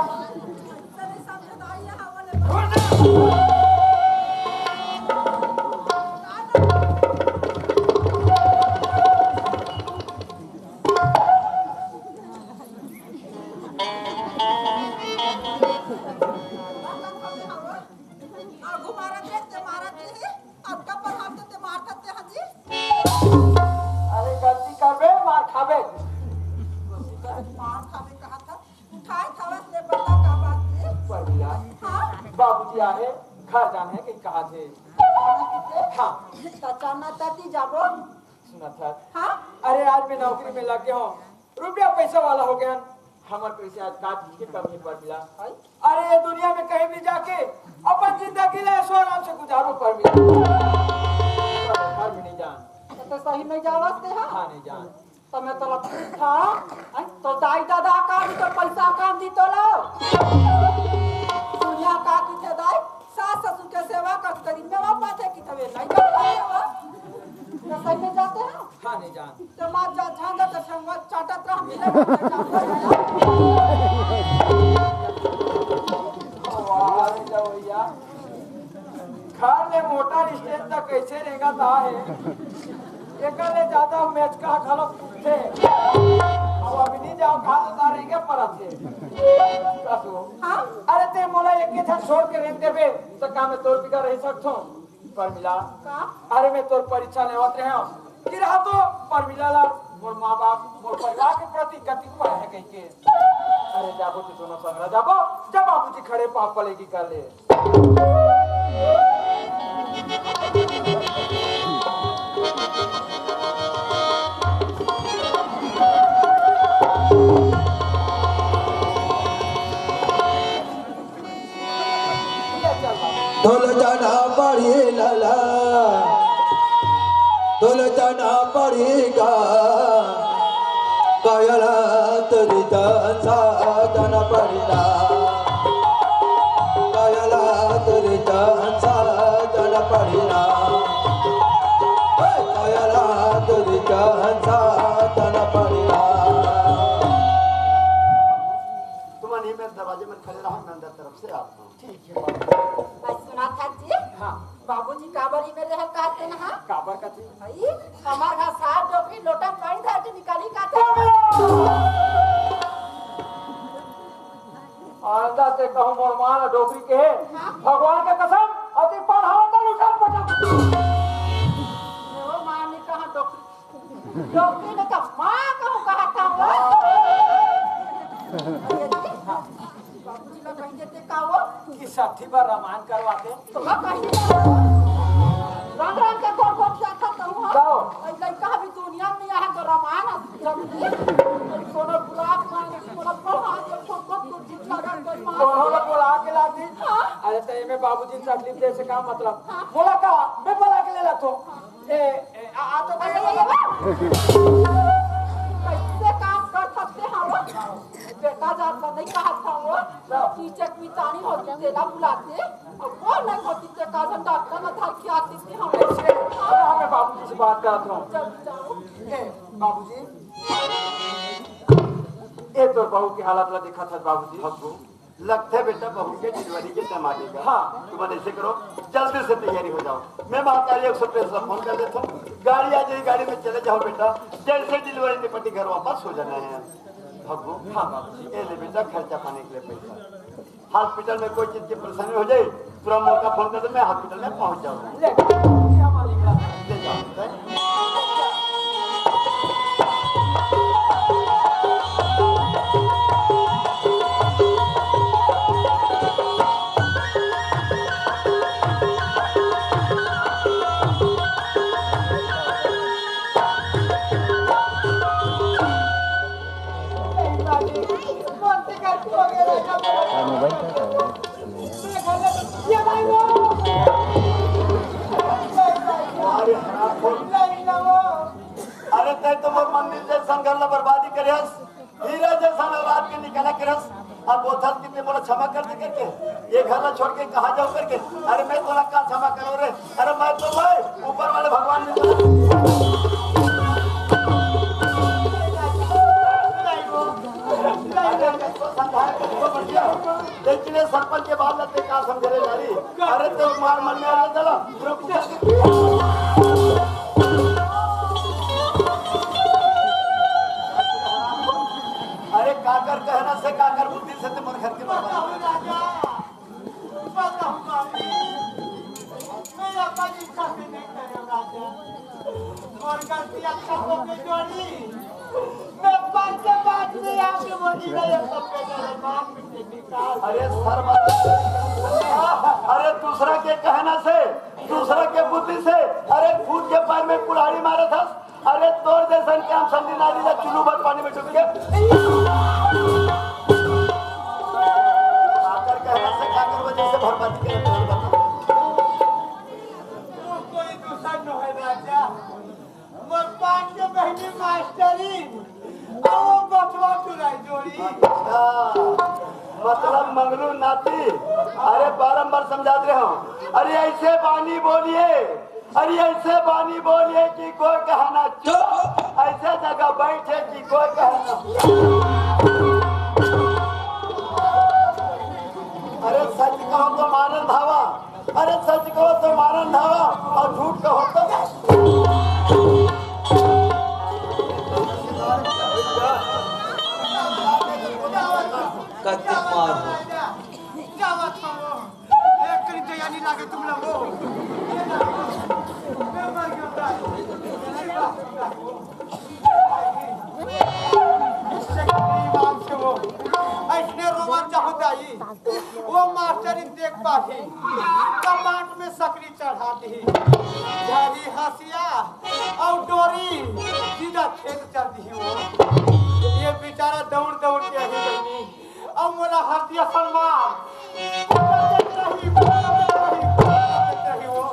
आगू मारत हे, ते मारत हे, अतका पढ़ाते ते मारत हे, हाँ जी। अरे गलती करबे, मार खाबे। मार खाबे कहा था, उठाए था बस ले बता का बात हे। परमिला, हाँ? बाबूजी आहे, घर जाना हे कहीं कहा थे। हाँ। त चलना तती जाबो। सुना था। हाँ? अरे आज मैं नौकरी में लग गया हूँ, रुपया पैसा वाला हो गया हूँ। हमर पैसे आज काट के कमी परमिला। अरे ये दुनिया में कहीं भी जाके अपन जिंदगी ला ऐशो आराम से गुजारो परमिला। पर नहीं जान। तो सही नहीं जावत ते हाँ? हाँ नहीं जान। तो मैं तोला पूछा, हैं? तो दाई दादा का भी तो पैसा काम दी तोला। दुनिया का की थे दाई? ससुर के सेवा कर, गरीब में वापस है कि तबे नहीं कर पाते हो। रसोई में जाते हैं? हाँ, नहीं जान। तो मार जा, झांगा तो ठंगा चाटत रह, मिले ना, वाह, अरे जाओ भैया। घर ले मोटर स्टैंड तक कैसे रेंगत हे? एकर ले ज्यादा मेचका घलो टूटथे। अब अभी नहीं जाओ, कहा तो तार रेंगे परत हे। कसो? हाँ? अरे ते मोला एक ही झन छोड़ के रेंग देबे, तो का मैं तोर बिगर रह सकथों? परमिला, का? अरे मैं तोर परीक्षा लेवत रहे हूँ कि रहा तो परमिला ला मोर माँ बाप, मोर परिवार के प्रति कति प्यार है कह के। अरे जाबो तो दोनों संगरा जाबो, जब बाबूजी खड़े पाँव पलेगी कर ले। ढोल जना पड़ी लाला, ढोल जना पड़ी गा, कायला तुरी तन सा जन पड़ी ना, कायला तुरी तन सा जन पड़ी ना, हे, कायला तुरी तन सा जन पड़ी ना। तुम नहीं, मेरे दरवाजे में खड़े रहो, मैं अंदर तरफ से आता हूँ। ठीक है। बस सुना था जी। हाँ। बाबूजी काबर ही मेरे हल कहते ना, हाँ? काबर कहते? भाई, हमार घर सात डोकरी लोटा पानी धर के निकाली का था। आंदा से कहूँ मोर माँ ना डोकरी के है। हाँ। भगवान का कसम, अति पढ़ाओ तो लुटा पटा। वो माँ ने कहा डोकरी डोकरी ने का माँ कहूँ कहा था वो। अरे जी, बाबूजी ला कहीं देते का वो? कि साठी बार रामायण करवाते। तो मैं कहीं देते वो। रंग रंग के कौन कौन क्या था तो हुआ? जाओ। ऐ लड़का अभी दुनिया में यहाँ तो रामायण है, रंग की। कोनो गुलाब मांगे, कोनो पढ़ा दे, कोनो कुछ लगा कोई माँ। कोनो ला बोला के लाती। हाँ। अरे तो एमे बाबूजी ने तकलीफ दे से का मतलब? हाँ। बोला का? मैं बोला के ले लातो। ए, ए, आ, आ तो अरे, भाई ये बाबा। कैसे काम कर सकते हैं वो? बेटा जान तो नहीं कहा था वो। कीचक मितानी होती तेला बुलाते। अब वो नहीं होती तो का हम डॉक्टर में था क्या आती थी हम। ऐसे, अरे, हाँ, मैं बाबूजी से बात करता हूँ। चल जाओ। ए, बाबूजी। ए, तोर बहू की हालत ला देखा था बाबूजी। लगथे बेटा, बहू के डिलीवरी के टाइम आ जाएगा। हाँ। तुम ऐसे करो, जल्दी से तैयारी हो जाओ। मैं महतारी एक सौ तेईस ला फोन कर देता हूँ, गाड़ी आ जाएगी, गाड़ी में चले जाओ बेटा। जैसे डिलीवरी निपटी, घर वापस हो जाना है। भगू, हाँ बाबूजी। ए ले बेटा, खर्चा पानी के लिए पैसा। हॉस्पिटल में कोई चीज की परेशानी हो जाए, तुरंत मोर का फोन कर दे, मैं हॉस्पिटल में पहुंच जाऊंगा। ले, ये हमारी बात है। ले जाओ, ठीक है? अरे तै तो मोर मंदिर जैसन घर ला बर्बादी करे हस, हीरा जैसन औलाद के निकाला करे हस। अब बोथस कि ते मोला क्षमा कर दे करके, ये घर ला छोड़ के कहाँ जाऊँ करके। अरे मैं तोला का क्षमा करो रे? अरे मैं तो, मैं ऊपर वाले भगवान ने लेकिन ये सरपंच के बाद लगते का समझे रे नारी? अरे तो मार मन में आ चला। अरे काकर कहना से, काकर बुद्धि से ते मोर घर के बर्बाद। बताओ राजा, बताओ स्वामी, मैं अपन इच्छा से नहीं करे राजा। और गलती अच्छा होके जोड़ी। मैं बात से बात से आके बोली नहीं, ये सब के मेरे बाप के निकाल। अरे शर्म, अरे दूसरा के कहना से, दूसरा के बुद्धि से, अरे खुद के पैर में कुल्हाड़ी मारे था। अरे तोर जैसन के हम समझी नारी ला चुल्लू भर पानी में डूब के। काकर कहना से, काकर वजह से बर्बादी के, बता। वो कोई दूसर नोहे राजा, मोर पान के बहिनी मास्टरी, आ वो बचवा चुराई जोड़ी। अच्छा। मतलब मंगलू नाती। अरे बारंबार समझात रहे हँव। अरे ऐसे बानी बोलिए, अरे ऐसे बानी बोलिए कि कोई कहा ना चुप, ऐसे जगह बैठे कि कोई कहा ना। अरे सच कहो तो मारन धावा, अरे सच कहो तो मारन धावा, अउ झूठ कहो तो कत्ते मार हो। जावत हवो। एक करीब दया नहीं लागे तुम लोग हो। ऐसने रोवन चाहो दाई, वो मास्टरी देख पाही, कपाट में सकरी चढ़ा दी, झाड़ी हंसिया और डोरी सीधा खेत चल दी वो। ये बेचारा दौड़ दौड़ के आही बहिनी, अब मोला हरदिया सलमान, कुत्ता देख रही, कुत्ता देख रही, कुत्ता देख रही वो।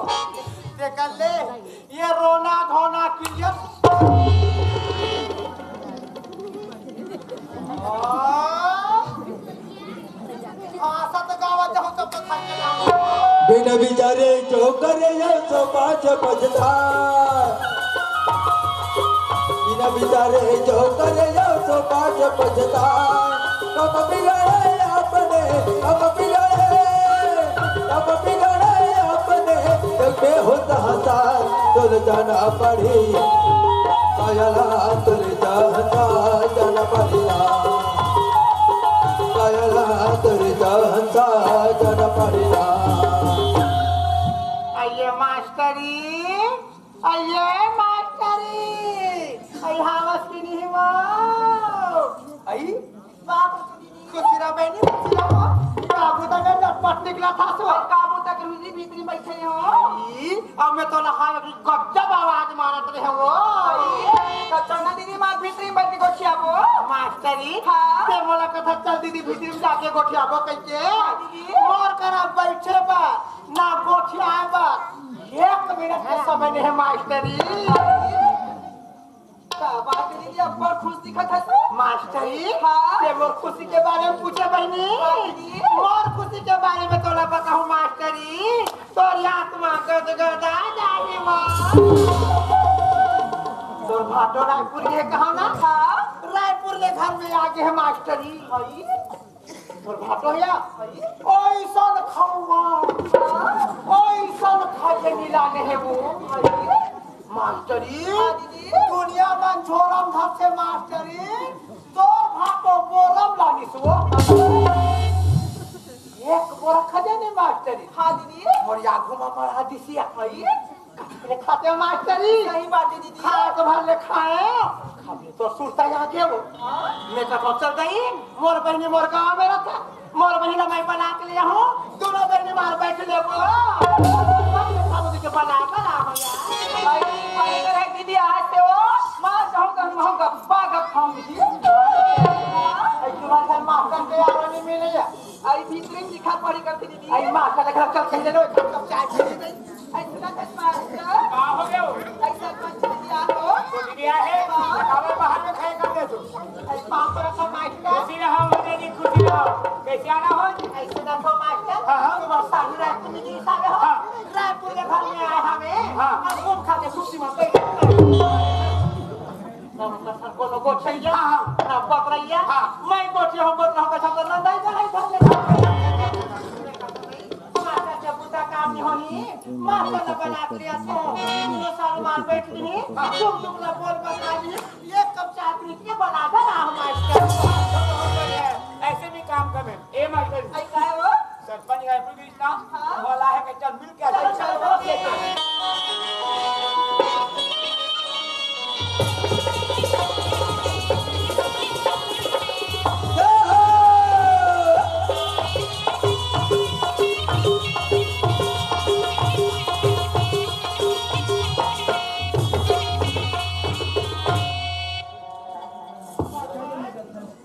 ते कर ले, ये रोना धोना की ये हाँ, हाँ, सत गावा जाओ तब तो थक के जाओ। बिन बिचारे जो करे ये सो पाछ पछता। बिन बिचारे जो करे ये सो पाछ पछता। कब बिगड़े आपने, कब बिगड़े, कब बिगड़े आपने, जग में होत हंसा, तोल जाना पड़ी। कायला तोल जाना, जाना पड़ी ना। कायला तोल जाना, जाना पड़ी ना। आइए मास्टरी, आइए मास्टरी, आई हावस की नहीं वो। आई बाप, खुशी रह बहनी, खुशी रह। बाबू तक जब पट निकला था सो। बाबू तक रुजी भीतरी बैठे हो। ई, अब मैं तो लहा गजब आवाज मारत रहे हो। तो चंदा दीदी मार भीतरी बैठ के गोठियाबो। मास्टरी, हाँ। ते मोला कथा चल दीदी भीतरी में जाके गोठियाबो कह के। हाँ, दीदी। मोर करा बैठे बा, ना गोठियाए बा। एक मिनट के समय नहीं है मास्टरी। का बात दीदी, अब्बड़ खुश दिखत हस। मास्टरी, हाँ? ते मोर खुशी के बारे में पूछे बहिनी। हाँ, दीदी। मोर खुशी के बारे में तोला बताहूँ मास्टरी, तोर आत्मा गदगदा जाही माँ। तोर भाटो रायपुर गे कहा ना? हाँ। रायपुर ले घर में आ गे हे मास्टरी। भाई, तोर भाटो या? ओइसन खउवा, ओइसन खाके मिलाने हे वो। मास्टरी, हाँ दीदी। दुनिया मन झोरम धरथे मास्टरी, तोर भाटो बोरम लानिस वो। एक बोरा खजाने मास्टरी। हाँ दीदी। मोर आगू मा मरा दिसिया। भाई, कब ले खाते हो मास्टरी? सही बात है दीदी। खाए तो भर ले खाए, खाबे तो सुरता यहाँ के वो। हाँ? मैं तो चल गई, मोर बहिनी मोर गाँव में रहता, मोर बहिनी मैं बना के ले हूँ, दोनों बहिनी मार बैठ ले वो। बाबूजी के बना, बना भैया। भाई, भाई, अरे दीदी, आज से वो मार कहूँ तो हम गप्पा गप हम दीदी। हाँ? ऐसे बात है, मास्टर के यार नहीं मिले। आई भीतरी में लिखा पढ़ी करती दीदी। आई मास्टर के घर चल खेले लो, एक कप चाय पी ले। आई सुना था मास्टर। का हो गयो? आई सरपंच दीदी आ हो। दीदी आ है? हाँ। काबर बाहर में खड़े कर दे तू? आई पाँव पर रखो मास्टर। खुशी रहो, दीदी, खुशी रहो। कैसे आना हो? आई सुना था मास्टर। हाँ, हाँ। तुम्हारे साधु रायपुर में जी साहब हो। हाँ। रायपुर के घर में आए हमें। हाँ। और खूब खा के खुशी में बैठे। ना मतलब सर कोनो गोठिया, हाँ, हाँ। ना बतरैया। हाँ। मैं गोठिया हूँ, बतरा हूँ, कैसा तो ना नहीं जाने, घर ले जाओ। मास्टर के बुता काम नहीं होनी, मास्टर ने बना के लिया तो, वो साल मार बैठ गई, हाँ। तुम तुम ना बोल बता दी, एक कप चाय पी के बना दे ना हमारे। ऐसे भी काम करें, ए मास्टर। ऐसा है वो? सरपंच रायपुर के नाम हाँ। वाला है कि चल मिल के चल, चल, चल, चल।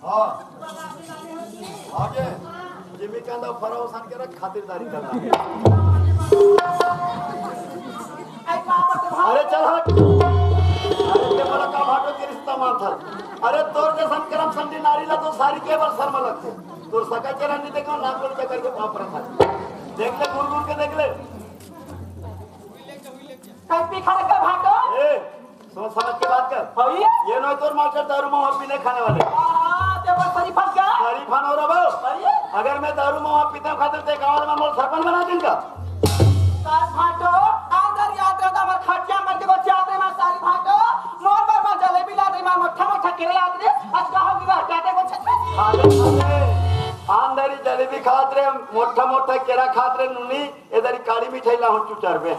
हाँ। आगे जिमी कांदा फराव सान के रख खातिरदारी करना। अरे चल हट। अरे ये बड़ा का भाटो के रिश्ता मानथस। अरे तोर जैसन करम संडी नारी ला तो सारी के बार शर्मा लगथे। तोर सका चेहरा नहीं देखा, नाक बोल के करके पाँव पड़त हे। देख ले, घूर घूर के देख ले। कहीं पी खा रखा भाटो? ए, सोच समझ के बात कर। भैया? ये नहीं तोर मास्टर दारू महुआ पीने खाने वाले। आ, ते बस सही फंस गया। सही फन हो रहा बा। भैया? अगर मैं दारू महुआ पीते हूँ खाते ते गाँव में मोर सरपंच बना दिन का। साल भाटो, अंदर याद रहता हमार खटिया मर के बच्चे आते हमार साल भाटो, मोर बर मार जलेबी ला दे, मार मोटा मोटा केला ला दे, आज का हो गया, क्या ते कुछ? खा ले, खा ले। अंदर ही जलेबी खात रे, मोटा मोटा केला खात रे, नूनी, इधर ही काली मिठाई ला हूँ चुचार पे।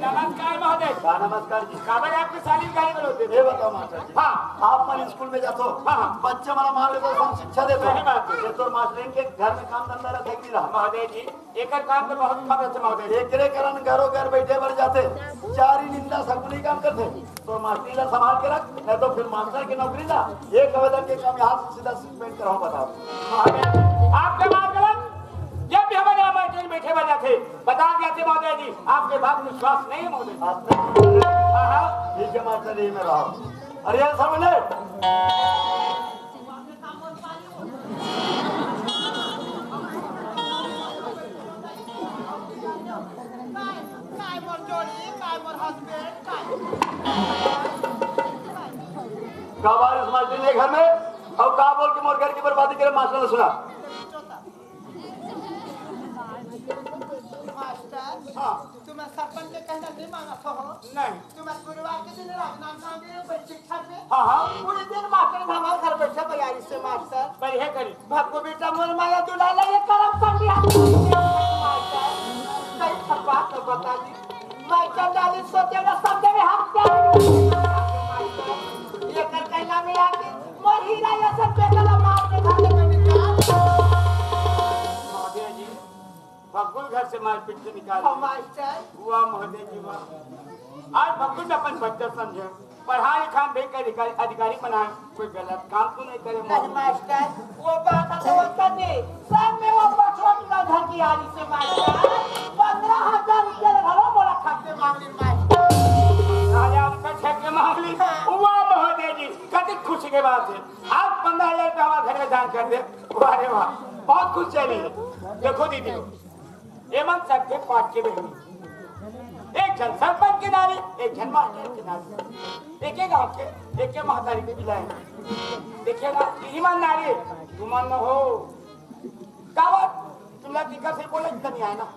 नमस्कार महोदय। का नमस्कार जी? काबर आपके साली गाली बोलते? ये बताओ मास्टर जी। हाँ। आप मन स्कूल में जाथो। हाँ, हाँ। बच्चे मन ला मार लेथो, हम शिक्षा देथो। सही बात है। ये तो मास्टरिन के घर में काम धंधा रखे कि नहीं रहा? महोदय जी, एकर काम तो बहुत कम रहते महोदय जी। एकरे कारण घरो घर बैठे बर जाथे। चारी निंदा सकुनी काम करथे। तो मास्टरी ला संभाल के रख, नहीं तो फिर मास्टर की नौकरी ना, एक आवेदन के काम यहाँ से सीधा सस्पेंड कराऊं, बताओ। महोदय, आपके बात गलत। जब भी हमारे यहाँ मास्टर बैठे बन जाते, बता दिया थे महोदय जी, आपके बात में विश्वास नहीं है महोदय। अच्छा। हाँ, हाँ। ठीक है मास्टर, यही में रहो। अरे ये सब ले। काय मोर जोड़ी, काय मोर हस्बैंड, काय? का बारिश मास्टर ने घर में, और का बोल के मोर घर की बर्बादी करे मास्टर ने सुना। मास्टर, हाँ। तुम्हें सरपंच के कहना नहीं मानत हो? नहीं। तुम्हें गुरुवार के दिन राजनांदगांव में बैठक घर में हाँ, हाँ। पूरे दिन मास्टर हमारे घर बैठे तैयारी से मास्टर। बढ़िया करी। भक्कू बेटा मोर माया दुलाला ये करम संगी हाथ मास्टर। सही सब बात तो बता दी। मास्टर डाली सोचे ना समझे में हम क्या? ये कर कहना में आके मोर हीरा ये सब बेटा ला मार के खा ले बेटा। महोदय जी, भक्कुल घर से मारपीट के निकाल हाँ, मास्टर। वाह महोदय जी, वाह। आज भक्कुल में अपन बच्चा समझे, पढ़ा लिखा में बैंक अधिकारी, अधिकारी बनाए, कोई गलत काम तो नहीं करे नहीं महोदय। मास्टर, वो बात तो वो कर दे। सब में वो बचवा निकल घर की आड़ी से मास्टर, पन्द्रह हजार रुपया ले घरो मोला खर्चे मांग ले मास्टर। राजा उनका छेके मांग ली। हाँ। वाह महोदय जी, कति खुशी के बात है। आज पन्द्रह हजार रुपया हमारे घर में दान कर दे। वाह रे वाह, बहुत खुश चली है। देखो दीदी, ये मन सबके पाँच के बहनी, एक झन सरपंच के नारी, एक झन मास्टर के नारी, एक एक गांव के, एक एक महतारी के बिलाए। देखिए ना, यही मन नारी, तुम मन हो। काबर? तुम लोग दिक्कत से बोले जितना नहीं आए ना,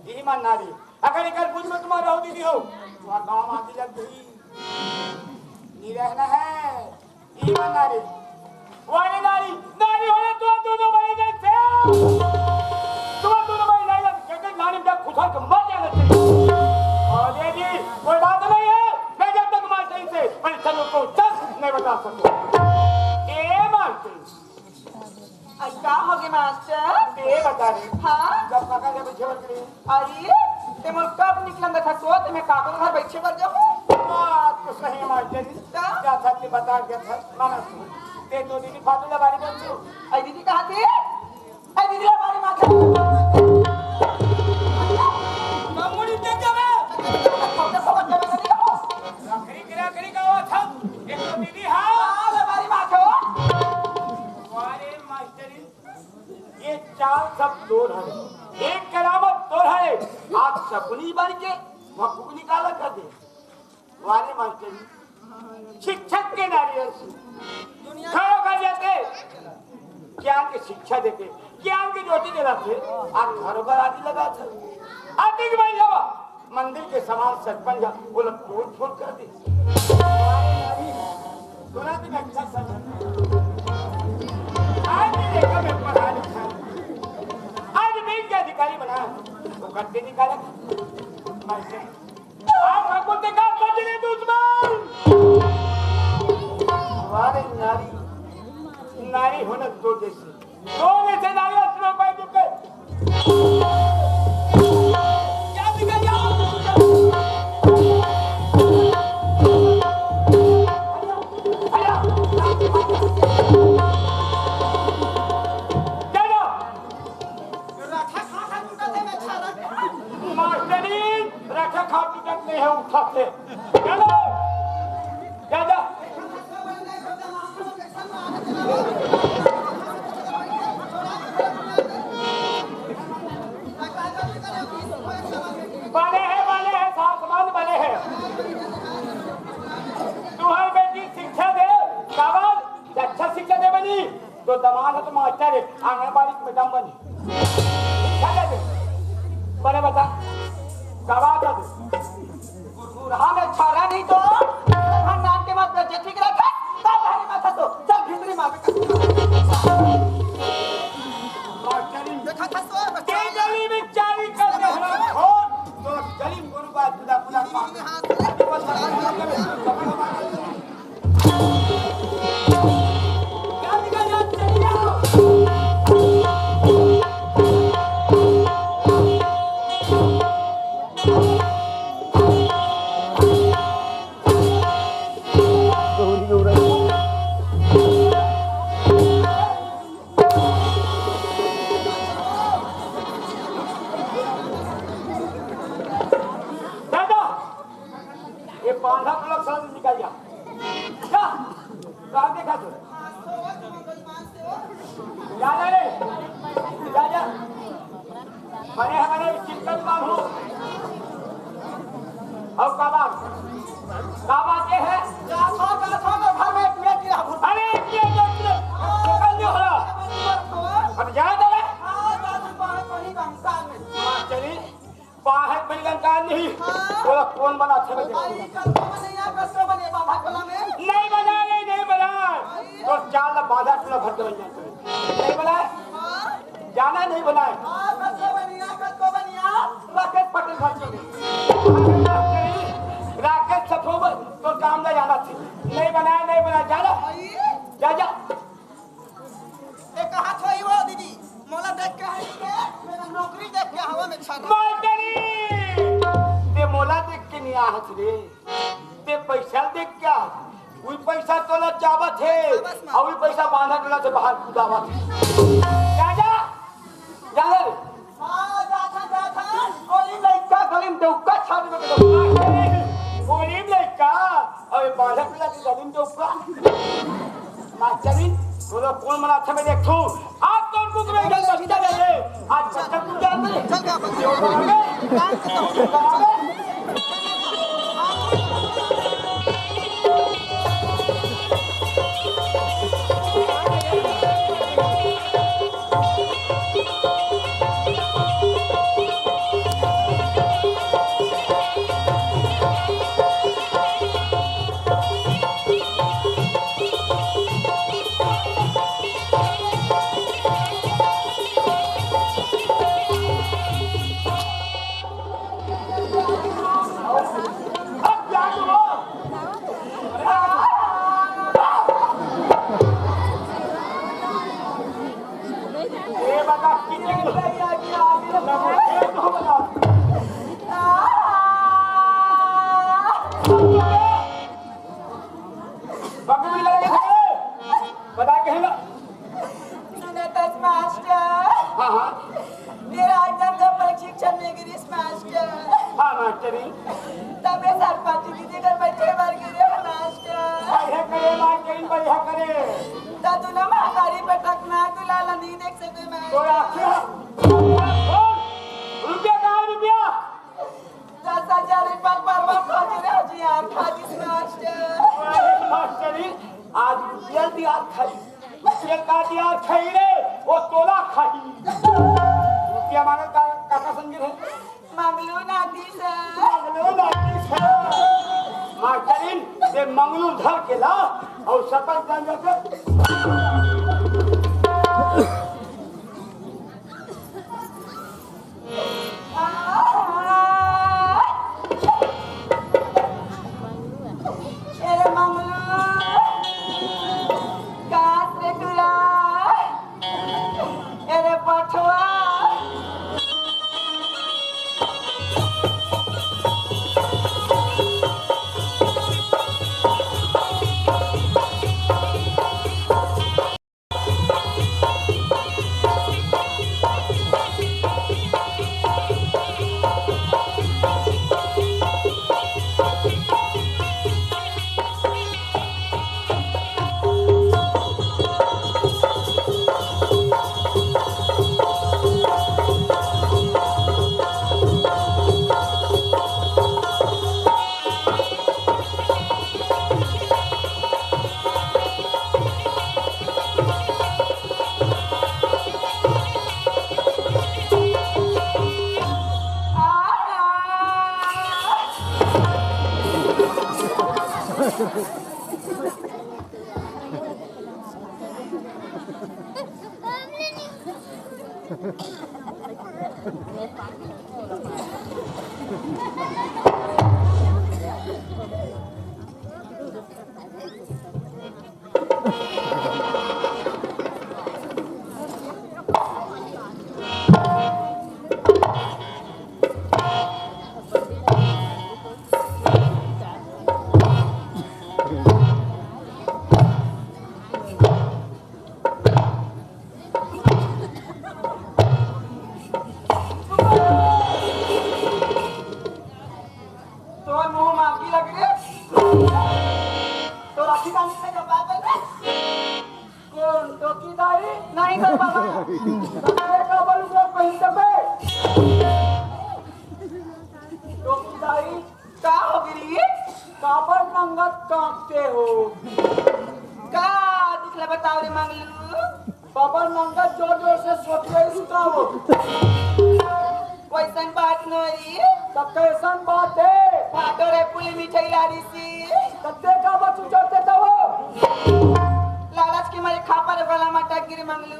यही मन नारी। अगर एक बुझ में तुम्हारा रहो दीदी हो, तुम्हारा गाँव में आती लग गई, नहीं रहना है। ईमानदारी, वाली नारी, नारी होने तो दोनों बड़े जैसे। तुम दोनों बड़े नहीं जैसे, कहते नारी जब खुश होकर मर जाना चाहिए। और ये जी, कोई बात नहीं है, मैं जब तक मार सही से, पर चलो को जस नहीं बता सकूं। ए मारते। अरे का हो गे मास्टर? ए बता रे। हाँ? जब काका जब पीछे बच गई। अरे, ते मोर कब निकलन देखा तो, ते मैं काको घर बैठे बर जाऊँ? बात तो सही है मास्टर जी। का? क्या था ते बता, क्या था? माना तू। ते तो दीदी फालतू लबारी बोल तू। अरे दीदी कहाँ थे? अरे दीदी लबारी मार के। कमुड़ी ते जबे। लकड़ी गिरा, लकड़ी का आवाज था। ये तो दीदी हाँ। हाँ, लबारी मार के। वारे मास्टर जी। ये चाल सब तोर हरे, एक करामत तोर हरे। आज सकुनी बन के भक्कू निकाला कर दे। वारे मास्टर जी, शिक्षक के नारी ऐसी। खड़ो कर जाते, ज्ञान की शिक्षा देते, ज्ञान की ज्योति जलाते, आज घरों पर आदि लगाते। आदि की भाई हवा। मंदिर के समान सरपंच का वो लोग तोड़ फोड़ कर दे। सुना तो मैं अच्छा समझ। आज भी देखा मैं पढ़ा लिखा। आज बैंक के अधिकारी बना, वो करते निकाला। मैं से, आप हमको देखा सजने दुश्मन। हमारे नारी, नारी होना तो जैसे तो जैसे नारी अस्त्र पर झुके। क्या दिखा, क्या? क्या? मास्टरी, रखा खा खाते। जा, जा। जा, जा। बने हे, बने हे, सासमान बने हे। तुहर बेटी शिक्षा दे, काबर? अच्छा शिक्षा दे बनी। तो दमाद ह तो मास्टर हे, आंगनबाड़ी के मैडम बनी। क्या कहते? बने बता, का बात है? गुरगुरहा में छारा नहीं तो, खानदान के मत बेइज्जती करा था, तब भारी माथा तो, चल भीतरी मार। मास्टरी। देखा था सो, तेरी गली में चारी कर दे हमारा घोर, तो गली में गुरु बात खुदा खुदा मार। दादा, ये बांधा को लोग समझ निकाल गया। जा, कहाँ देखा तू? जा, जा रे, जा, जा। बने है, बने, चिंता मत करो। अब का बात? का बात ये है? जा, जा, जा, जा, घर में एक मिनट की रहा। अरे, एक मिनट, एक मिनट। निकल नहीं हो रहा। अब जाना तो है। हाँ, चलिए। बाहर बड़ी लंका नहीं। हाँ। बोला, कौन बनाथे बजे? भाई, कल तो बने या कल तो बने बाबा कोला में। नहीं बना रे, नहीं बना। भाई। तो चाल बाधा टूला भर के बन जाते। नहीं बना। हाँ। जाना नहीं बना। हाँ, कल तो बने या, कल तो बने या। राकेश पटेल भर के। राकेश सफोबर तो काम ना जाना थी। नहीं बना, नहीं बना, जाना। भाई। जा, जा। ए, कहाँ थोई हो दीदी? मोला देख के है के, मेरा नौकरी देख के हवा में छन। मास्टरी! ते मोला देख के नहीं आहत रे। ते पैसा देख के आहत। उही पैसा तोला चाबत हे। बस ना। अउ उही पैसा बांधा टोला से बाहर कुदावत हे। जा, जा। जा रे। हाँ, जाथन, जाथन। गोली लइका, गली में डौका छाप में के डौका। गोली लइका, अबे बालक लइका, गली में डौका। मास्टरी, बोलो कौन मना था मैं देखूं। आज तो उनको तुम्हें घर बच्चा दे दे। आज बच्चा तू जान दे। चल जा, बच्चा। बता कहेगा। सुनतस मास्टर। हाँ, हाँ। मेरा एकदम जब प्रशिक्षण में गिरीश मास्टर। हाँ, मास्टरी। तबे सरपंच दीदी घर बैठे मर गिरे मास्टर। बढ़िया करे, मास्टरी, बढ़िया करे। दादू ना महतारी पे टकना गुलाला नहीं देख सके मैं। तो आखिर रुपया कहाँ है, रुपया? दस हजार रुपया परवा खा के रह जी यार, खा जिस मास्टर। अरे मास्टरी, आज रुपया दिया खाई, रुपया का दिया खाई रे, वो तोला खाई। रुपया मांगे का, काका संगी है? मंगलू नाती से। मंगलू नाती से। मास्टरीन, ये मंगलू धर के ला और सकल जान जाते। ए रे मंगलू, कास रे टुरा, ए रे पठवा। तोर मुंह मांगी लग रे। तो राखी का नहीं का बात है। कौन टोकी दाई? नहीं कर बाबा। तो तेरे का बलू को पहन दबे। टोकी दाई, का हो गिरी? काबर नंगत कांपते हो? का दुख ला बताओ रे मंगलू? बाबा नंगत जोर जोर से सोच के सुता हो। वैसन बात नहीं। तब कैसन बात है? भाटो रे पुली मिठाई लारी सी। तब ते का बचू चढ़ते तब? लालच के मारे खापर गला में अटक गिरी मंगलू।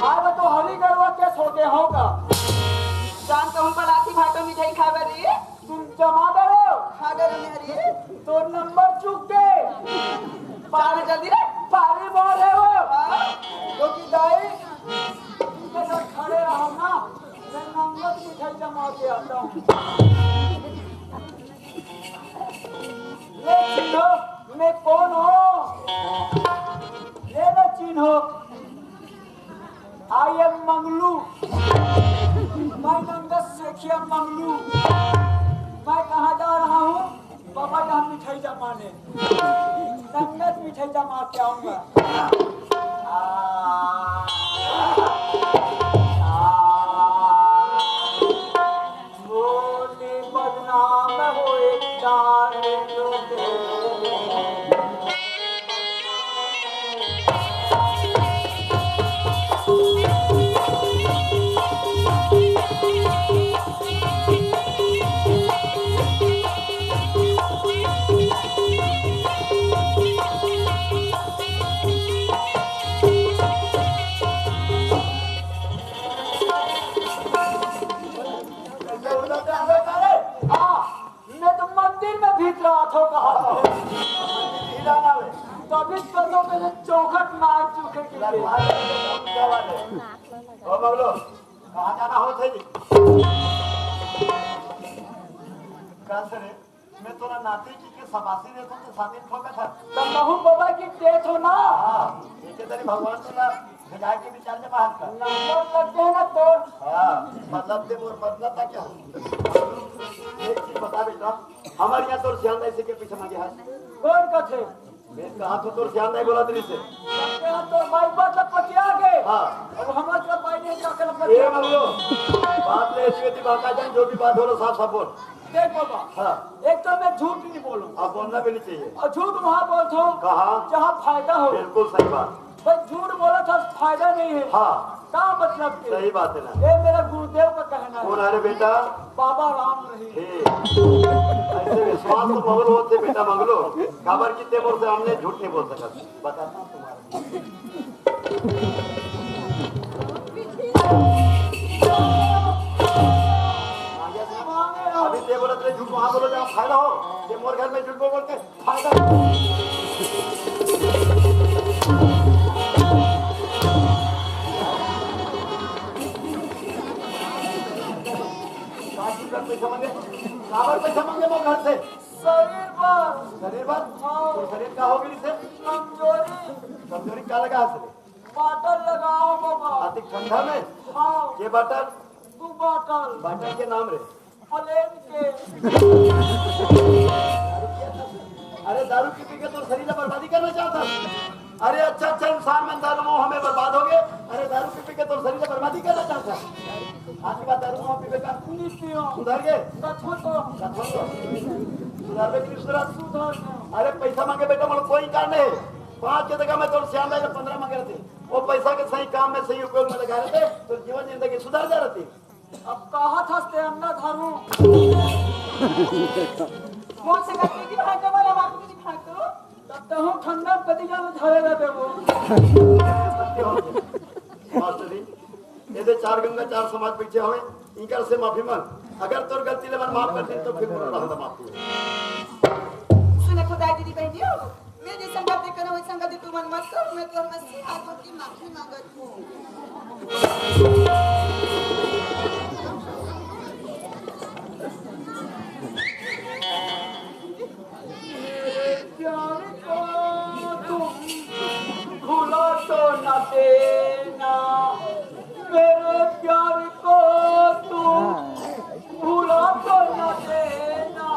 आज तो हरी गरवा के सोते होगा। जान तो हम पलासी भाटो मिठाई खावे रे। तुम जमा डरो। हाँ, डरो नहीं रे। तो नंबर चुक के। पानी जल्दी रे। पानी बोल रहे हो। हाँ। क्योंकि दाई, तुम के साथ खड़े रहो ना, मैं नंबर मिठाई जमा के आता हूँ। ले चिन्हो, मैं कौन हूँ? ले ना चिन्हो। I am Manglu. मैं नंगत सेखिया मंगलू। मैं कहाँ जा रहा हूँ? बाबा, यहाँ मिठाई जमाने। नंगत मिठाई जमा के आऊंगा। आ, आ, मोने बदनाम होए जाने दो। हाँ, मैं तो मंदिर में भीतरा आथो कहा था। तभी तो लोग के चौखट मार चुके के लिए। ओ मगलो, कहाँ जाना हो थे जी? कहाँ से रे? मैं तोला नाती जी के सबासी देथों तो साथी ठोकत हस। तब महू बाबा की देथों ना। हाँ, एके तरी भगवान तोला भेजाए के विचार ले बाहर का। नंबर लग गए ना तोर। हाँ, मतलब ते मोर मतलब था क्या? एक चीज बता बेटा, हमारे यहाँ तोर सियान दाई से के पीछे मांगे हस। कौन कथे? मैं कहा तो तोर सियान दाई बोला तेरी से। क्या तोर भाई बात ला पतिया गए? हाँ। अब हमारे तरफ भाई नहीं क्या कर ए मल्लो, बात ले अच्छी होती, बात आ जाए, जो भी बात हो रहा साफ साफ बोल। देख बाबा, हाँ। एक तो मैं झूठ नहीं बोलूं। अब बोलना भी नहीं चाहिए। और झूठ वहाँ बोलता हूँ, कहाँ? जहाँ फायदा हो। बिल्कुल सही बात। भाई झूठ बोला था, फायदा नहीं है। हाँ। का मतलब के? सही बात है ना। ये मेरा गुरुदेव का कहना है। कौन है रे बेटा? बाबा राम रही। हे, ऐसे विश्वास तो मगलो होते बेटा मगलो। काबर की ते मोर से हमने झूठ नहीं बोल सकता। बताता हूँ तुम्हारे। अभी ते बोला तेरे झूठ वहाँ बोलो जहाँ फायदा हो। ये मोर घर में झूठ बोल बोल के फायदा। काबर पैसा मांगे मोर घर से? शरीर बर। शरीर बर? हाँ। तो शरीर का हो गई से? कमजोरी। कमजोरी का लगा से? बाटल लगाओ बाबा। अति ठंडा में? हाँ। ये बाटल? तू बाटल। बाटल के नाम रे? प्लेन के। अरे दारू पी पी के तो शरीर ला बर्बादी करना चाहता है। अरे अच्छा अच्छा इंसान मन दारू में हमें बर्बाद हो गए। अरे दारू पी पी के तो शरीर ला बर्बादी करना चाहता है। आज के बाद दारू में पीबे का? नहीं पियो। सुधर गए? कथो तो। कथो तो। सुधर गए कि नहीं सुधरा? सुधर गए। अरे पैसा मांगे बेटा, मतलब कोई काम नहीं। पाँच के जगह में तो सियान लाए पंद्रह मांगे रहते। वो पैसा के सही काम में सही उपयोग में लगा रहते तो जीवन जिंदगी सुधर जा रहती। अब कहा था ते अन्ना धरू। कौन से लड़के की भाग वाला मार की भाग? तब तो हम ठंडा पति जान धरे रहते वो। मास्टर जी, ये चार गंगा, चार समाज बइठे हवे, इनकर से माफी मांग। अगर तोर गलती ले मन माफ कर दिन, तो फिर मोर रहन ला माफ नहीं। सुनत हो दाई दीदी बहिनी हो, मैं जइसन गलती करो, वइसन गलती तुमन मत करो। मैं तो मसीहा तो की माफी मांगत हूँ। मेरे प्यार को तुम भुला तो ना देना, मेरे प्यार को तुम भुला तो ना देना,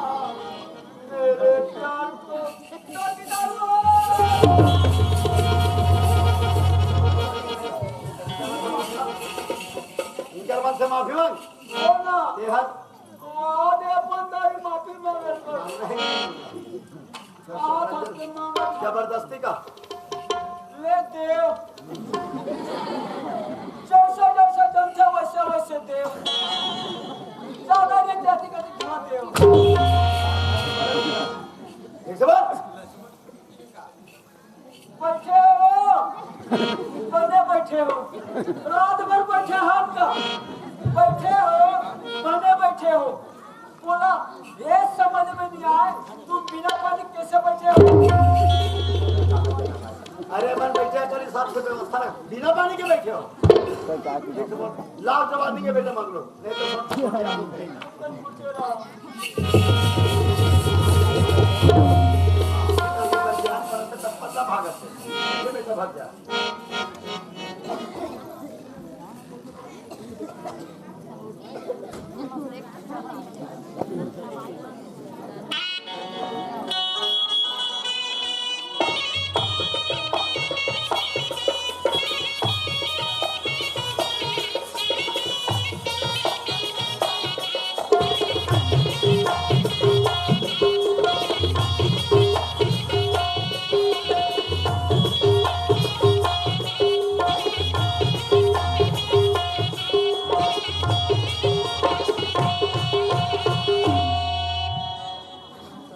मेरे प्यार को। इनकर मन से माफी मांग। बोला। ये हाथ। आज अपन तारी माफी मांगल कर। आज अपन मांगल। जबरदस्ती का। ले देव। जैसा जैसा जमता वैसा वैसे देव। ज्यादा नहीं जाती कभी घुमा देव। एक से बात। बैठे हो, बने बैठे हो, रात भर बैठे हाथ का, बैठे हो, बने बैठे हो। बोला, ये समझ में नहीं आए, तुम बिना पानी कैसे बैठे हो? अरे मन बैठे हैं, तेरी साथ से व्यवस्था रख, बिना पानी के बैठे हो। लाओ जवाब नहीं है बेटा, मांग लो, नहीं तो सब छोड़ के आगे कहीं।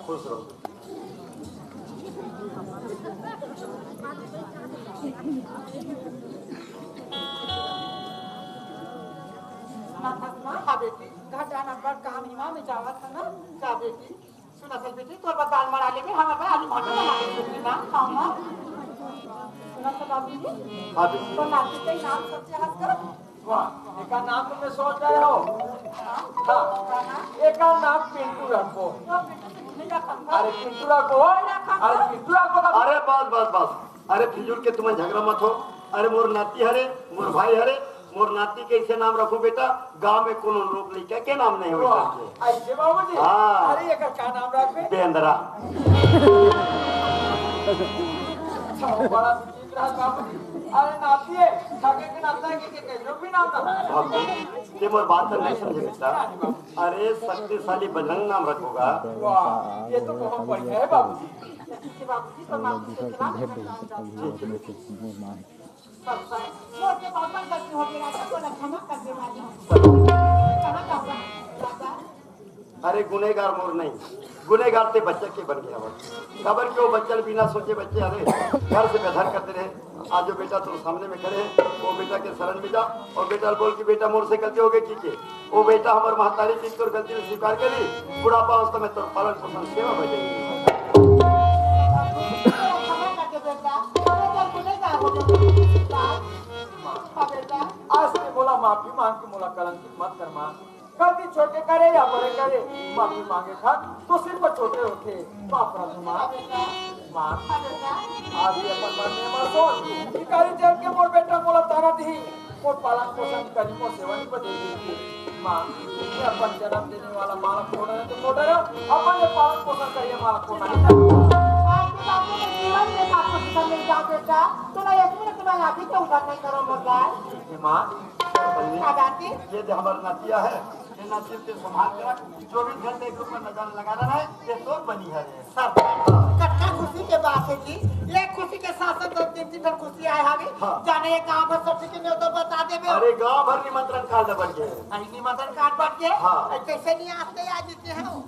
खुश रहो। हाँ बेटी, घर जाना बड़ काम हिमा में जावत है ना। जा बेटी, सुना चल बेटी, तोर बर दाल मड़ा लेबे, हमर बर आलू भाटा बना लेबे बेटी ना, खाओ ना। सुना चल बाबूजी, हाँ बेटी। तो नाती के नाम सोचे हस कर? वाह, एकर नाम तो मैं सोच रहे हो। हाँ, एकर नाम पिंटू रखबो। अरे पिंटू रखबो, अरे पिंटू रखबो। अरे बस, बस, बस। अरे फिजूल के तुमन झगड़ा मत हो। अरे मोर नाती हरे, मोर भाई हरे, मोर नाती के ऐसे नाम रखो बेटा, गांव में कोनो लोग लइका के नाम नहीं हो वाह, सके। ऐसे बाबूजी? हाँ। अरे एकर का नाम रखबे? बेंदरा। अच्छा, बड़ा विचित्र है बाबूजी। अरे नाती है, खाके के नाता है कि, कि, कि, जो भी नाता। बाबू, ये मोर बात नहीं समझे बेटा। अरे शक्तिशाली बजरंग नाम रखोगा। वाह, ये तो बहुत बढ़िया है बाबूजी। ठीक है बाबूजी, तो बाबूजी के खिलाफ मैं नाम डालूंगा। मोर के पापा गलती हो गई, राजा को ना क्षमा कर दे वाली हूँ। कहाँ का हुआ? राजा? अरे गुनहगार मोर नहीं, गुनहगार ते बच्चा के बन गया हवय। काबर के वो बच्चा ल बिना सोचे बच्चे हरे घर से बेदखल करते रहे। आज जो बेटा तुम सामने में खड़े हैं, वो बेटा के शरण में जा और बेटा ल बोल कि बेटा मोर से गलती हो गई, ठीक है। वो बेटा हमर महतारी की तोर गलती ल स्वीकार करी, बुढ़ापा अवस्था में तोर पालन पोषण सेवा में देगी। क्षमा कर दे बेटा, मैं तो गुनहगार हो गया। हाँ बेटा। आज से मोला माफी मांग के मोला कलंकित मत कर माँ। गलती छोटे करे या बड़े करे, माफी मांगे खान तो सिर पर छोटे होते। माफ कर दो माँ। माँ, आज ये अपन मन में मत सोच, भिखारी जन के मोर बेटा मोला ताना दी, मोर पालन पोषण करी, मोर सेवा नहीं बदल दी। माँ, मैं अपन जन्म देने वाला बालक छोटा है तो छोटा है, अपन ये पालन पोषण करिए बालक छोटा है। आपके बाप को जीवन में आपको सुधर नहीं जाओ बेटा, तो ना एक मिनट तुम्हारा अभी तो उधर नहीं करो मोर लाल। माँ, का बात है? ये जो हमारा नतिया है, ये नतिया के संभाल के रख, चौबीस घंटे के ऊपर नजर लगा रहा है, ये तो बनी है रे। सर, कतका खुशी के बात है जी, ये खुशी के साथ साथ दो तीन दिन खुशी आए हवे। हाँ। जाने ये गांव भर सब के न्योता बता देबे। अरे गांव भर निमंत्रण कार्ड बन गए। अरे निमंत्रण कार्ड बन गए? हाँ। अरे कैसे नहीं आते आज के हो?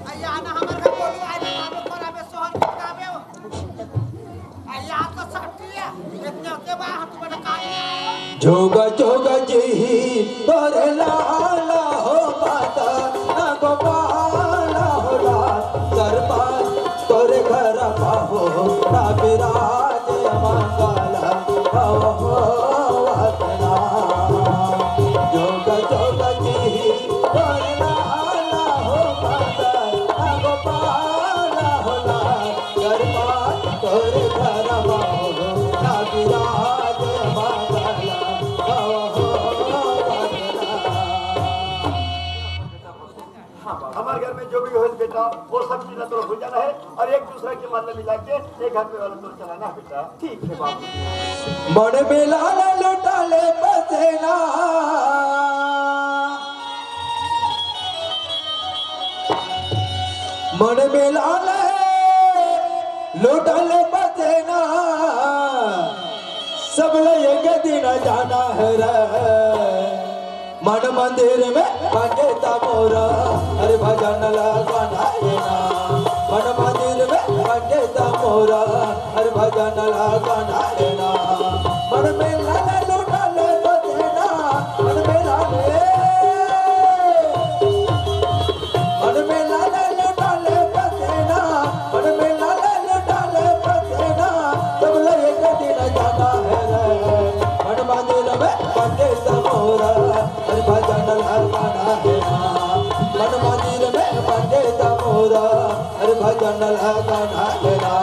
अरे आना हमारे घर बोलू, आज आवे पर आवे सोहर के आवे हो। अरे जोगा जोगा जी तोरे लाला हो माता, ना गोपाला हो लाल, सरपंच तोरे घर पाहो, ना विराज मंगल हो, हो वतना। जोगा जोगा जी तोरे लाला हो माता, ना गोपाला हो लाल, सरपंच तोरे घर पाहो, ना विराज मंगल हो, हो वतना। हाँ, हमारे घर में जो भी हो बेटा, वो सब चीज ना तो भूल जाना है और एक दूसरे की मन में मिला के एक घर पे वाला तो चलाना है बेटा। ठीक है बाबू। मन में लाल लुटा ले पसेना, मन में लाल लुटा ले पसेना, सब ले एक दिन जाना है रे। मन मंदिर में पंडित मोरा, अरे भजन लगाना है ना। मन मंदिर में पंडित मोरा, अरे भजन लगाना है ना। मन में लाल लुटा ले पसेना, मन में लाल, मन में लाल लुटा ले पसेना, मन में लाल लुटा ले पसेना, सब ले एक दिन जाना है रे। मन मंदिर में पंडित मोरा, अरे भजन लगाना है ना। मन मंदिर में पंडित मोरा, अरे भजन लगाना है ना।